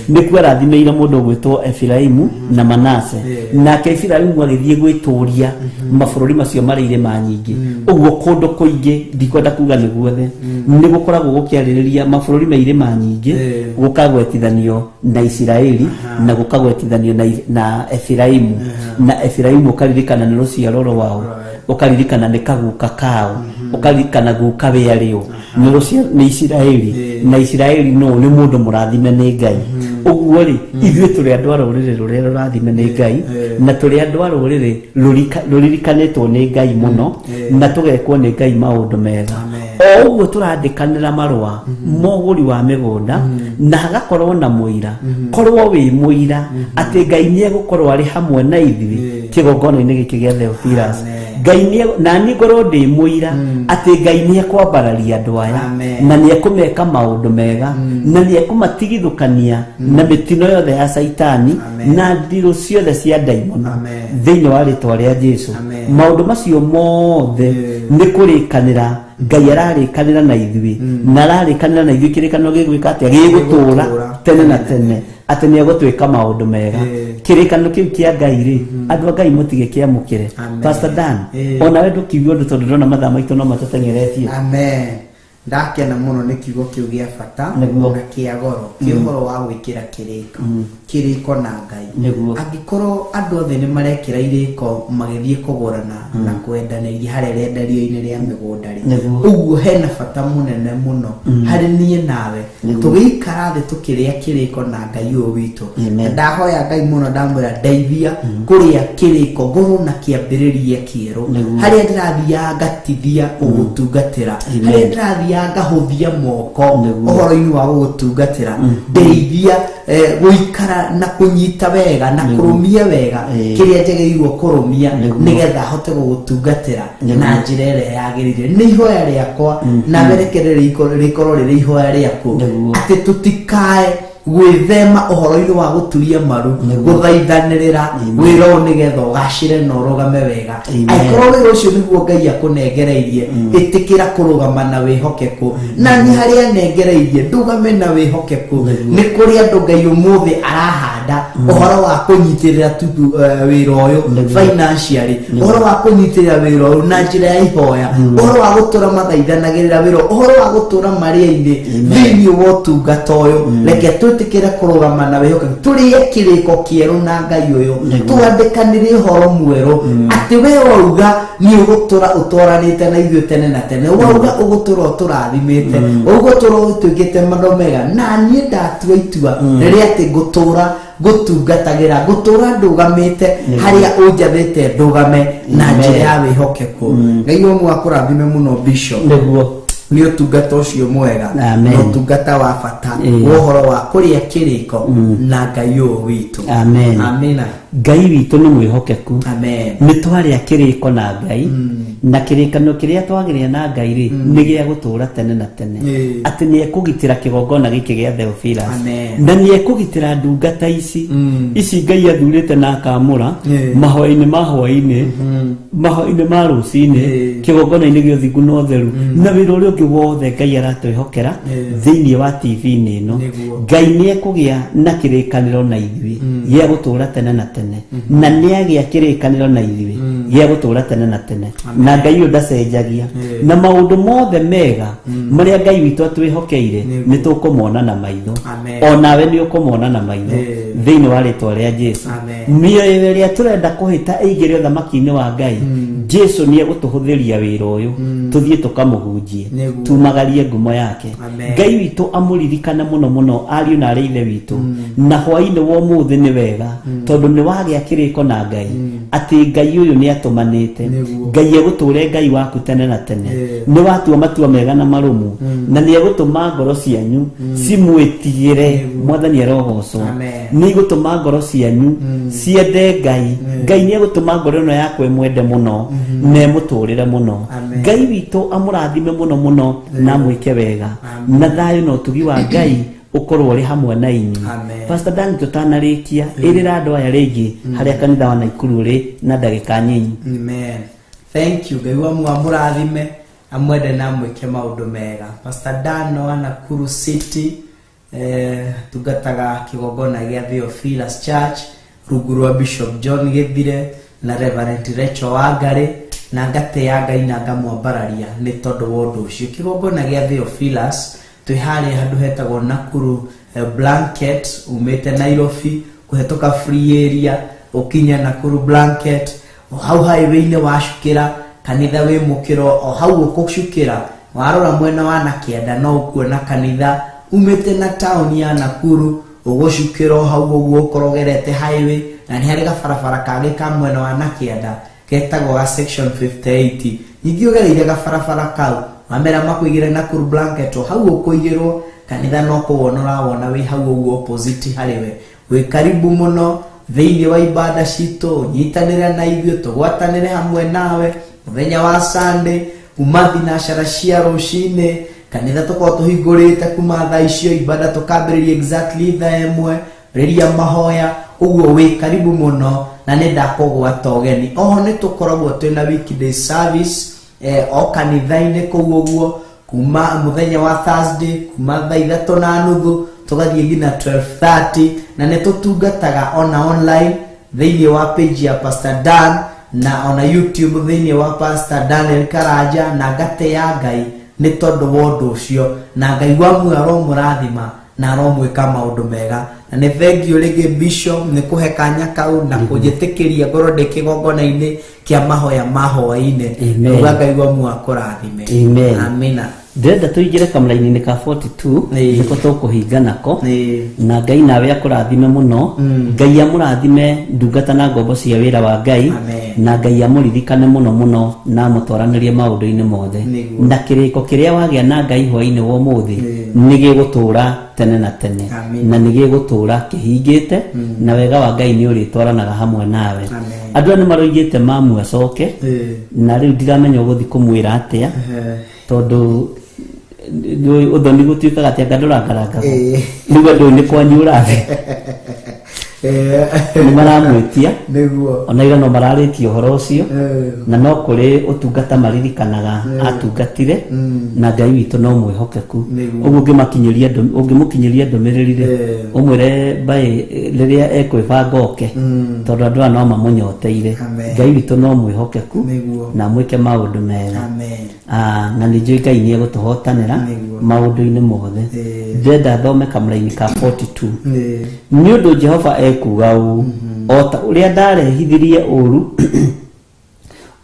nĩkuo arathimĩire mũndũ ũgwĩtwo Efiraimu na Manase. Nake Efiraimu agĩthiĩ gwĩtũria mabũrũri macio marĩ irĩma nyingĩ. Ũguo kũndũ kũingĩ, ndikwenda kuga nĩ guothe, nĩ gũkoragwo gũkĩarĩrĩria mabũrũri me irĩma nyingĩ, gũkagwetithanio na Isiraeli na gũkagwetithanio na Efiraimu. Na Efiraimu ũkaririkana nĩ rũciaro rwao, ũkaririkana nĩ kaguka kao, ũkaririkana guka we arĩ ũ, nĩ rũciaro, nĩ Isiraeli. Na Isiraeli nũ? Nĩ mũndũ mũrathime nĩ Ngai. Ũguo rĩ, ithuĩ tũrĩ andũ a rũrĩrĩ rũrĩa rũrathime nĩ Ngai, na tũrĩ andũ a rũrĩrĩ rũririkanĩtwo nĩ Ngai mũno, na tũgekwo nĩ Ngai maũndũ mega. O ũguo tũrandĩkanĩra marũa ma ũgũri wa mĩgũnda, na hagakorwo na mũira, korwo wĩ mũira atĩ Ngai nĩ egũkorwo arĩ hamwe na ithuĩ kĩgongona-inĩ gĩkĩ gĩa Theophilus. Ngai nĩ na niĩ ngorwo ndĩ mũira atĩ Ngai nĩ ekwambararia andũ aya, na nĩ ekũmeka maũndũ mega, na nĩ ekũmatigithũkania na mĩtino yothe ya Caitani na ndirũ ciothe cia ndaimono thĩinĩ wa rĩtwa rĩa Jesu. Maũndũ macio mothe nĩ kũrĩkanĩra Ngai ararĩkanĩra na ithuĩ, na ararĩkanĩra na ithuĩ kĩrĩkanĩro gĩgwĩka atĩa? Gĩgũtũra tene na tene, atĩ nĩ egũtwĩka maũndũ mega. Kĩrĩkanĩro kĩu kĩa Ngai rĩ, andũ a Ngai mũtige kĩamũkĩre. Pastor Dan, onawe ndũkiuge ũndũ tondũ ndĩrona mathaa maitũ no matũteng'eretie. Amen. Ndakena mũno nĩ kiugo kĩu gĩa bata na kĩa goro kĩa ũhoro wa gwĩkĩra kĩrĩko, kĩrĩko na Ngai. Angĩkorwo andũ othe nĩ marekĩra irĩko magĩthiĩ kũgũrana na kwendanĩria harĩa rĩenderio-inĩ rĩa mĩgũnda rĩ, ũguo hena bata mũnene mũno harĩ niĩ nawe tũgĩikara thĩ tũkĩrĩa kĩrĩko na Ngai ũyũ witũ. Na ndahoya Ngai mũno, ndamwĩra ndeithia kũrĩa kĩrĩko, ngorwo na kĩambĩrĩria kĩerũ harĩa ndĩrathiaga ngatithia gũgũtungatĩra, harĩa ndĩrathiaga ngahũthia moko ũhoro-inĩ wa gũgũtungatĩra. Ndeithia gũikara na kũnyita wega na kũrũmia wega kĩrĩa njagĩrĩirwo kũrũmia, nĩgetha hote gũgũtungatĩra na njĩra ĩrĩa yagĩrĩire. Nĩ ihoya rĩakwa, nawe reke rĩkorwo rĩrĩ ihoya rĩaku, atĩ tũtikae gwĩthema ũhoro-inĩ wa gũturia maru, gũthaithanĩrĩra wĩra ũyũ nĩgetha ũgacĩre na ũrũgame wega. Angĩkorwo wĩra ũcio nĩguo Ngai akũnengereirie, ĩtĩkĩra kũrũgama na wĩhokeku. Na nĩ harĩa anengereirie ndũgame na wĩhokeku. Nĩ kũrĩ andũ Ngai ũmũthĩ arahanda ũhoro wa kũnyitĩrĩra wĩra ũyũ financially, ũhoro wa kũnyitĩrĩra wĩra ũyũ na njĩra ya ihoya, ũhoro wa gũtũra mathaithanagĩrĩra wĩra, ũhoro wa gũtũra marĩa-inĩ thĩinĩ wa ũtungata ũyũ. Reke twĩtĩkĩre kũrũgama na wĩhokeku, tũrĩe kĩrĩko kĩerũ na Ngai ũyũ, twandĩkanĩre ũhoro mwerũ, atĩ we wauga nĩ ũgũtũra ũtwaranĩte na ithuĩ tene na tene, wauga ũgũtũra ũtũrathimĩte, ũgũtũra ũtwĩkĩte maũndũ mega. Na niĩ ndatua itua rĩrĩa atĩ ngũtũra ngũtungatagĩra, ngũtũra ndũgamĩte harĩa ũnjathĩte ndũgame na njĩra ya wĩhokeku. Ngai ũmwe akũrathime mũno, Bishop, nĩ ũtungata ũcio mwega na ũtungata wa bata wa ũhoro wa kũrĩa kĩrĩko na Ngai ũyũ witũ. Amen. Amina. Ngai witũ nĩ mwĩhokeku. Amen. Nĩ twarĩa kĩrĩko na Ngai, na kĩrĩkanĩro kĩrĩa twagĩrĩa na Ngai rĩ, nĩ gĩa gũtũũra tene na tene, atĩ nĩ ekũgitĩra kĩgongona gĩkĩ gĩa Theophilus, na nĩ ekũgitĩra ndungata ici ici Ngai athurĩte na akamũra, mahoya-inĩ ma hwaĩ-inĩ, mahoya-inĩ ma rũcinĩ, kĩgongona-inĩ gĩa ũthingu na ũtheru, na wĩra ũrĩa ũngĩ wothe Ngai aratwĩhokera thĩinĩ wa TV-inĩ ĩno. Ngai nĩ ekũgĩa na kĩrĩkanĩro na ithuĩ gĩa gũtũũra tene na tene, na nĩ agĩa kĩrĩkanĩro na ithuĩ gĩa gũtũũra tene na tene, na Ngai ũyũ ndacenjagia, na maũndũ mothe mega marĩa Ngai witũ atwĩhokeire nĩ tũkũmona na maitho. O nawe nĩ ũkũmona na maitho thĩinĩ wa rĩtwa rĩa Jesu. Mĩoyo ĩrĩa tũrenda kũhĩta ĩingĩre ũthamaki-inĩ wa Ngai, Jesu nĩ egũtũhũthĩria wĩra ũyũ, tũthiĩ tũkamũhunjie, tumagarie ngumo yake. Ngai witũ amũririkane mũno mũno, ariũ na arĩ ithe witũ. Na hwaĩ-inĩ wa ũmũthĩ nĩ wega, tondũ nĩ wagĩa kĩrĩko na Ngai atĩ Ngai ũyũ nĩ atũmanĩte. Ngai egũtũre Ngai waku tene na tene. Nĩ watua matua mega na marũmu, na nĩ egũtũma ngoro cianyu cimwĩtigĩre. Mwathani arogocwo. Nĩ igũtũma ngoro cianyu ciende Ngai. Ngai nĩ egũtũma ngoro ĩno yakwa ĩmwende mũno na ĩmũtũrĩre mũno. Ngai witũ amũrathime mũno mũno na amwĩke wega, na thayũ na ũtugi wa Ngai ũkorwo ũrĩ hamwe na inyuĩ. Pastor Dan, tũtanarĩkia, ĩrĩra andũ aya rĩngĩ harĩa kanitha wa Naikuru ũrĩ na ndagĩka nyinyi. Amen. Thank you. Ngai wa amũrathime, amwende na amwĩke maũndũ mega. Pastor Dan wa Nakuru City, tungataga kĩgongona gĩa Theophilus Church rungu rwa Bishop John Gĩthire na Reverend Rachel Wangari, na ngatĩa Ngai na ngamwambararia nĩ tondũ wa ũndũ ũcio. Kĩgongona gĩa Theophilus twĩ harĩa handũ hetagwo Nakuru Blanket, umĩte Nairobi kũhetũka free area ũkinye Nakuru Blanket, o hau highway-inĩ wacukĩra kanitha wĩ mũkĩro, o hau ũkũcukĩra warora mwena wa na kĩanda no ũkuona kanitha umĩte na taũni ya Nakuru. Ũgũcukĩra o hau ũguo ũkorwo ũgerete highway, na nĩ harĩ gabarabara kangĩ ka mwena wa nakĩanda getagwo ga section 58. Ningĩ ũgereire gabarabara kau, wamera makũigĩre Nakuru blanket, o hau ũkũigĩrwo kanitha no kũwona ũrawona wĩ hau ũguo opposite harĩ we. Wĩ karibu mũno thĩinĩ wa ibada citũ, nyitanĩre na ithuĩ, tũgwatanĩre hamwe nawe mũthenya wa Sunday kuma thinacara cia rũcinĩ. Kanitha tũkorwo tũhingũrĩte kuma thaa icio, ibada tũkambĩrĩria exactly thaa 1 rĩria mahoya ũguo. Wĩ karibu mũno na nĩ ndakũgwata ũgeni. Oho nĩ tũkoragwo twĩna weekday service o kanitha-inĩ kũu ũguo, kuma mũthenya wa Thursday kuma thaa 3:30 tũgathiĩ nginya 12:30, na nĩ tũtungataga ona online thĩinĩ wa page ya Pastor Dan na ona YouTube thĩinĩ wa Pastor Daniel Karanja, na ngate ya Ngai nĩ tondũ wa ũndũ ũcio, na Ngai wa muoyo aromũrathima na aromwĩka maũndũ mega. Na nĩ thengiũ rĩngĩ, Bishop, nĩ kũhe kanya kau na kũnjĩtĩkĩria ngorwo ndĩ kĩgongona-inĩ kĩa mahoya ma hwaĩ-inĩ. Amen. Nauga Ngai wa muoyo akũrathime. Amen. Amina. Ndĩrenda tũingĩre kamũraini-inĩ ka 42. Ĩĩ. Nĩko tũkũhinga nako. Ĩĩ. Na Ngai nawe akũrathime mũno. Ngai amũrathime ndungata na ngombo cia wĩra wa Ngai. Amen. Na Ngai amũririkane mũno mũno na amũtwaranĩrie maũndũ-inĩ mothe. Nĩguo. Na kĩrĩko kĩrĩa wagĩa na Ngai hwaĩ-inĩ wa ũmũthĩ Ĩĩ. nĩ gĩgũtũũra tene na tene. Amen. Na nĩ gĩgũtũũra kĩhingĩte, na wega wa Ngai nĩ ũrĩtwaranaga hamwe nawe. Amen. Andũ aya nĩ maroigĩte mamu acoke. Ĩĩ. Na rĩu ndiramenya ũgũthiĩ kũmwĩra atĩa, tondũ nĩ ũthoni gũtuĩkaga atĩ anga ndũrangarangagwo. Ĩĩ. Rĩu andũ nĩ kwanyu ũrathiĩ, nĩ maramwĩtia. Nĩguo. Ona ira no mararĩtie ũhoro ũcio. Ĩĩ. Na no kũrĩ ũtungata maririkanaga atungatire, na Ngai witũ no mwĩhokeku. Nĩguo. Ũguo ũngĩmũkinyĩria ndũmĩrĩri rĩ, ũmwĩre mbaĩ rĩrĩa ekwĩbanga oke, tondũ andũ aya no mamũnyoteire. Amen. Ngai witũ no mwĩhokeku. Nĩguo. Na mwĩke maũndũ mega. Amen. Ah, na nĩ njũĩ Ngai nĩ egũtũhotanĩra Nĩguo. maũndũ-inĩ mothe. Ĩĩ. Ndĩrenda thome kamũraini ka 42. Ĩĩ. Nĩ ũndũ Jehova ekuuga ũũ: o ta ũrĩa ndarehithirie ũũru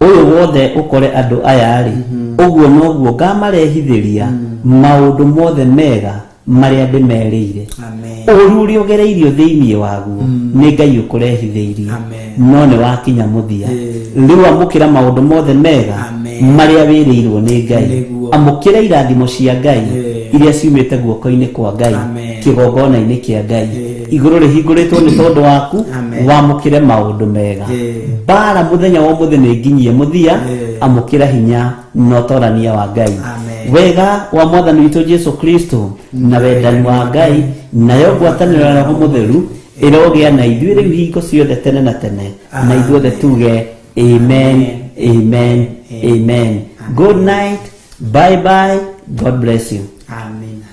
ũyũ wothe ũkore andũ aya-rĩ, ũguo noguo ngamarehithĩria maũndũ mothe mega marĩa ndĩmerĩire. Amen. Ũru ũrĩa ũgereirio thĩinĩ waguo nĩ Ngai ũkũrehithĩirie. Amen. No nĩ wakinya mũthia. Ĩĩ. Rĩu amũkĩra maũndũ mothe mega Amen. marĩa wĩrĩirwo nĩ Ngai. Nĩguo. Amũkĩra irathimo cia Ngai Ĩĩ. iria ciumĩte guoko-inĩ kwa Ngai, Amen. kĩgongona-inĩ kĩa Ngai. Ĩĩ. Igũrũ rĩhingũrĩtwo nĩ tondũ waku. Amen. Wamũkĩre maũndũ mega. Ĩĩ. Mbara mũthenya wa ũmũthĩ nĩ nginyie mũthia. Ĩĩ. Amũkĩra hinya na ũtorania wa Ngai. Amen. Wega wa Mwathani witũ Jesu Kristo na wendani wa Ngai nayo ngwatanĩro ya Roho Mũtheru ĩrogĩa na ithuĩ rĩu hingo ciothe tene na tene, na ithuothe tuge amen, amen, amen. Good night, bye bye, God bless you. Amina.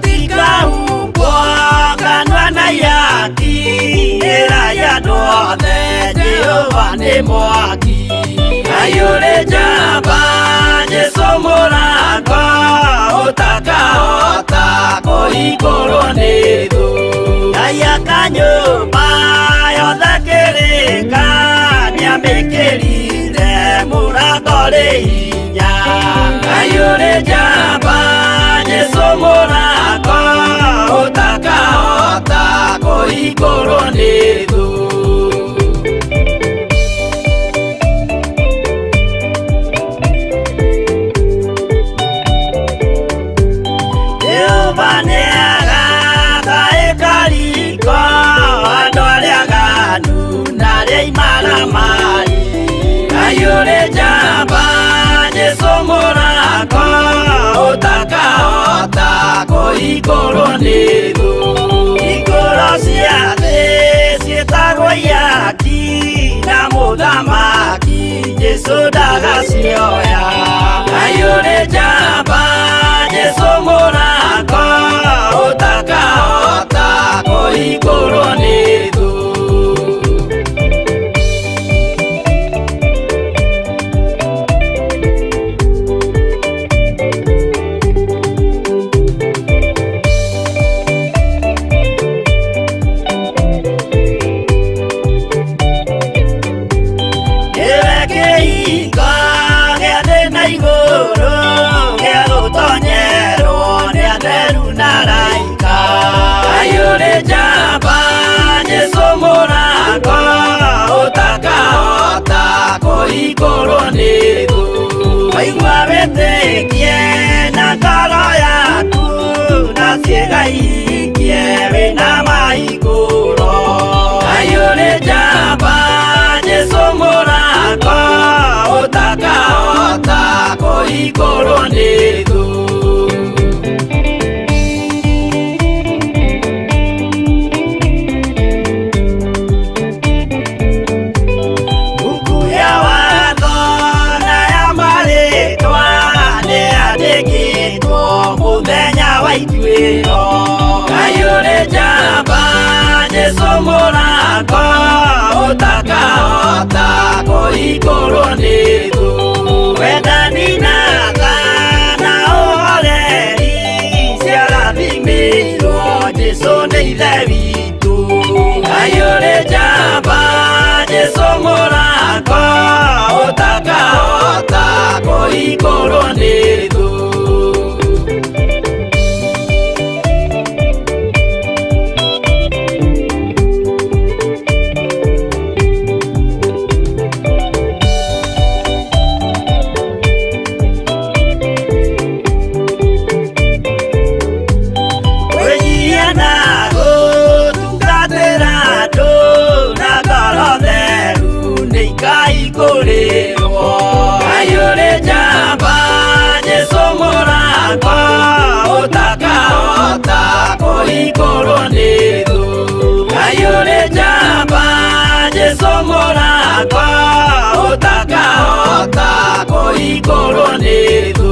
Mũtikahumbwo kanua na ihaki, ĩrai andũ othe Jehova nĩ mwaki. Ngai ũrĩ njamba, Jesũ mũrango, ũtakahota kũhingũrwo nĩ thũ. Ngai aka nyũmba yothe kĩrĩka, nĩamĩkĩrire mũrango rĩ hinya. Ngai ũrĩ njamba, Jesũ mũrango, ũtakahota kũhingũrwo nĩ thũ. Jehova nĩagaka ĩkariko andũ arĩa aganu na arĩa imaramari. Ngai ũrĩ njamba, Jesũ mũrango, ũtakahota kũhingũrwo nĩ thũ. Hingũro cia thĩ ciĩtagwo ihaki, na mũthamaki Jesũ ndagacioya. Ngai ũrĩ njamba, Jesũ mũrango, ũtakahota kũhingũrwo nĩ thũ. kũhingũrwo nĩ thũ. Waigua wĩtĩkie na ngoro yaku na ciĩga ihingie wĩna mahingũro. Ngai ũrĩ njamba Jesũ mũrango ũtakahota kũhingũrwo nĩ thũ. Buku ya watho na ya marĩtwa nĩyandĩkĩtwo mũthenya wa ituĩro. Ngai ũrĩ njamba Jesũ mũrango ũtakahota kũhingũrwo nĩ thũ. Wendani na tha na ũhoreri ciarathimĩirwo Jesũ nĩ Ithe witũ. Ngai ũrĩ njamba Jesũ mũrango ũtakahota kũhingũrwo nĩ thũ. Kwĩnyihia na gũtungatĩra andũ na ngoro theru nĩikaihingũrĩrwo. Ngai ũrĩ njamba Jesũ mũrango ũtakahota kũhingũrwo nĩ thũ. Ngai ũrĩ njamba Jesũ mũrango ũtakahota kũhingũrwo nĩ thũ.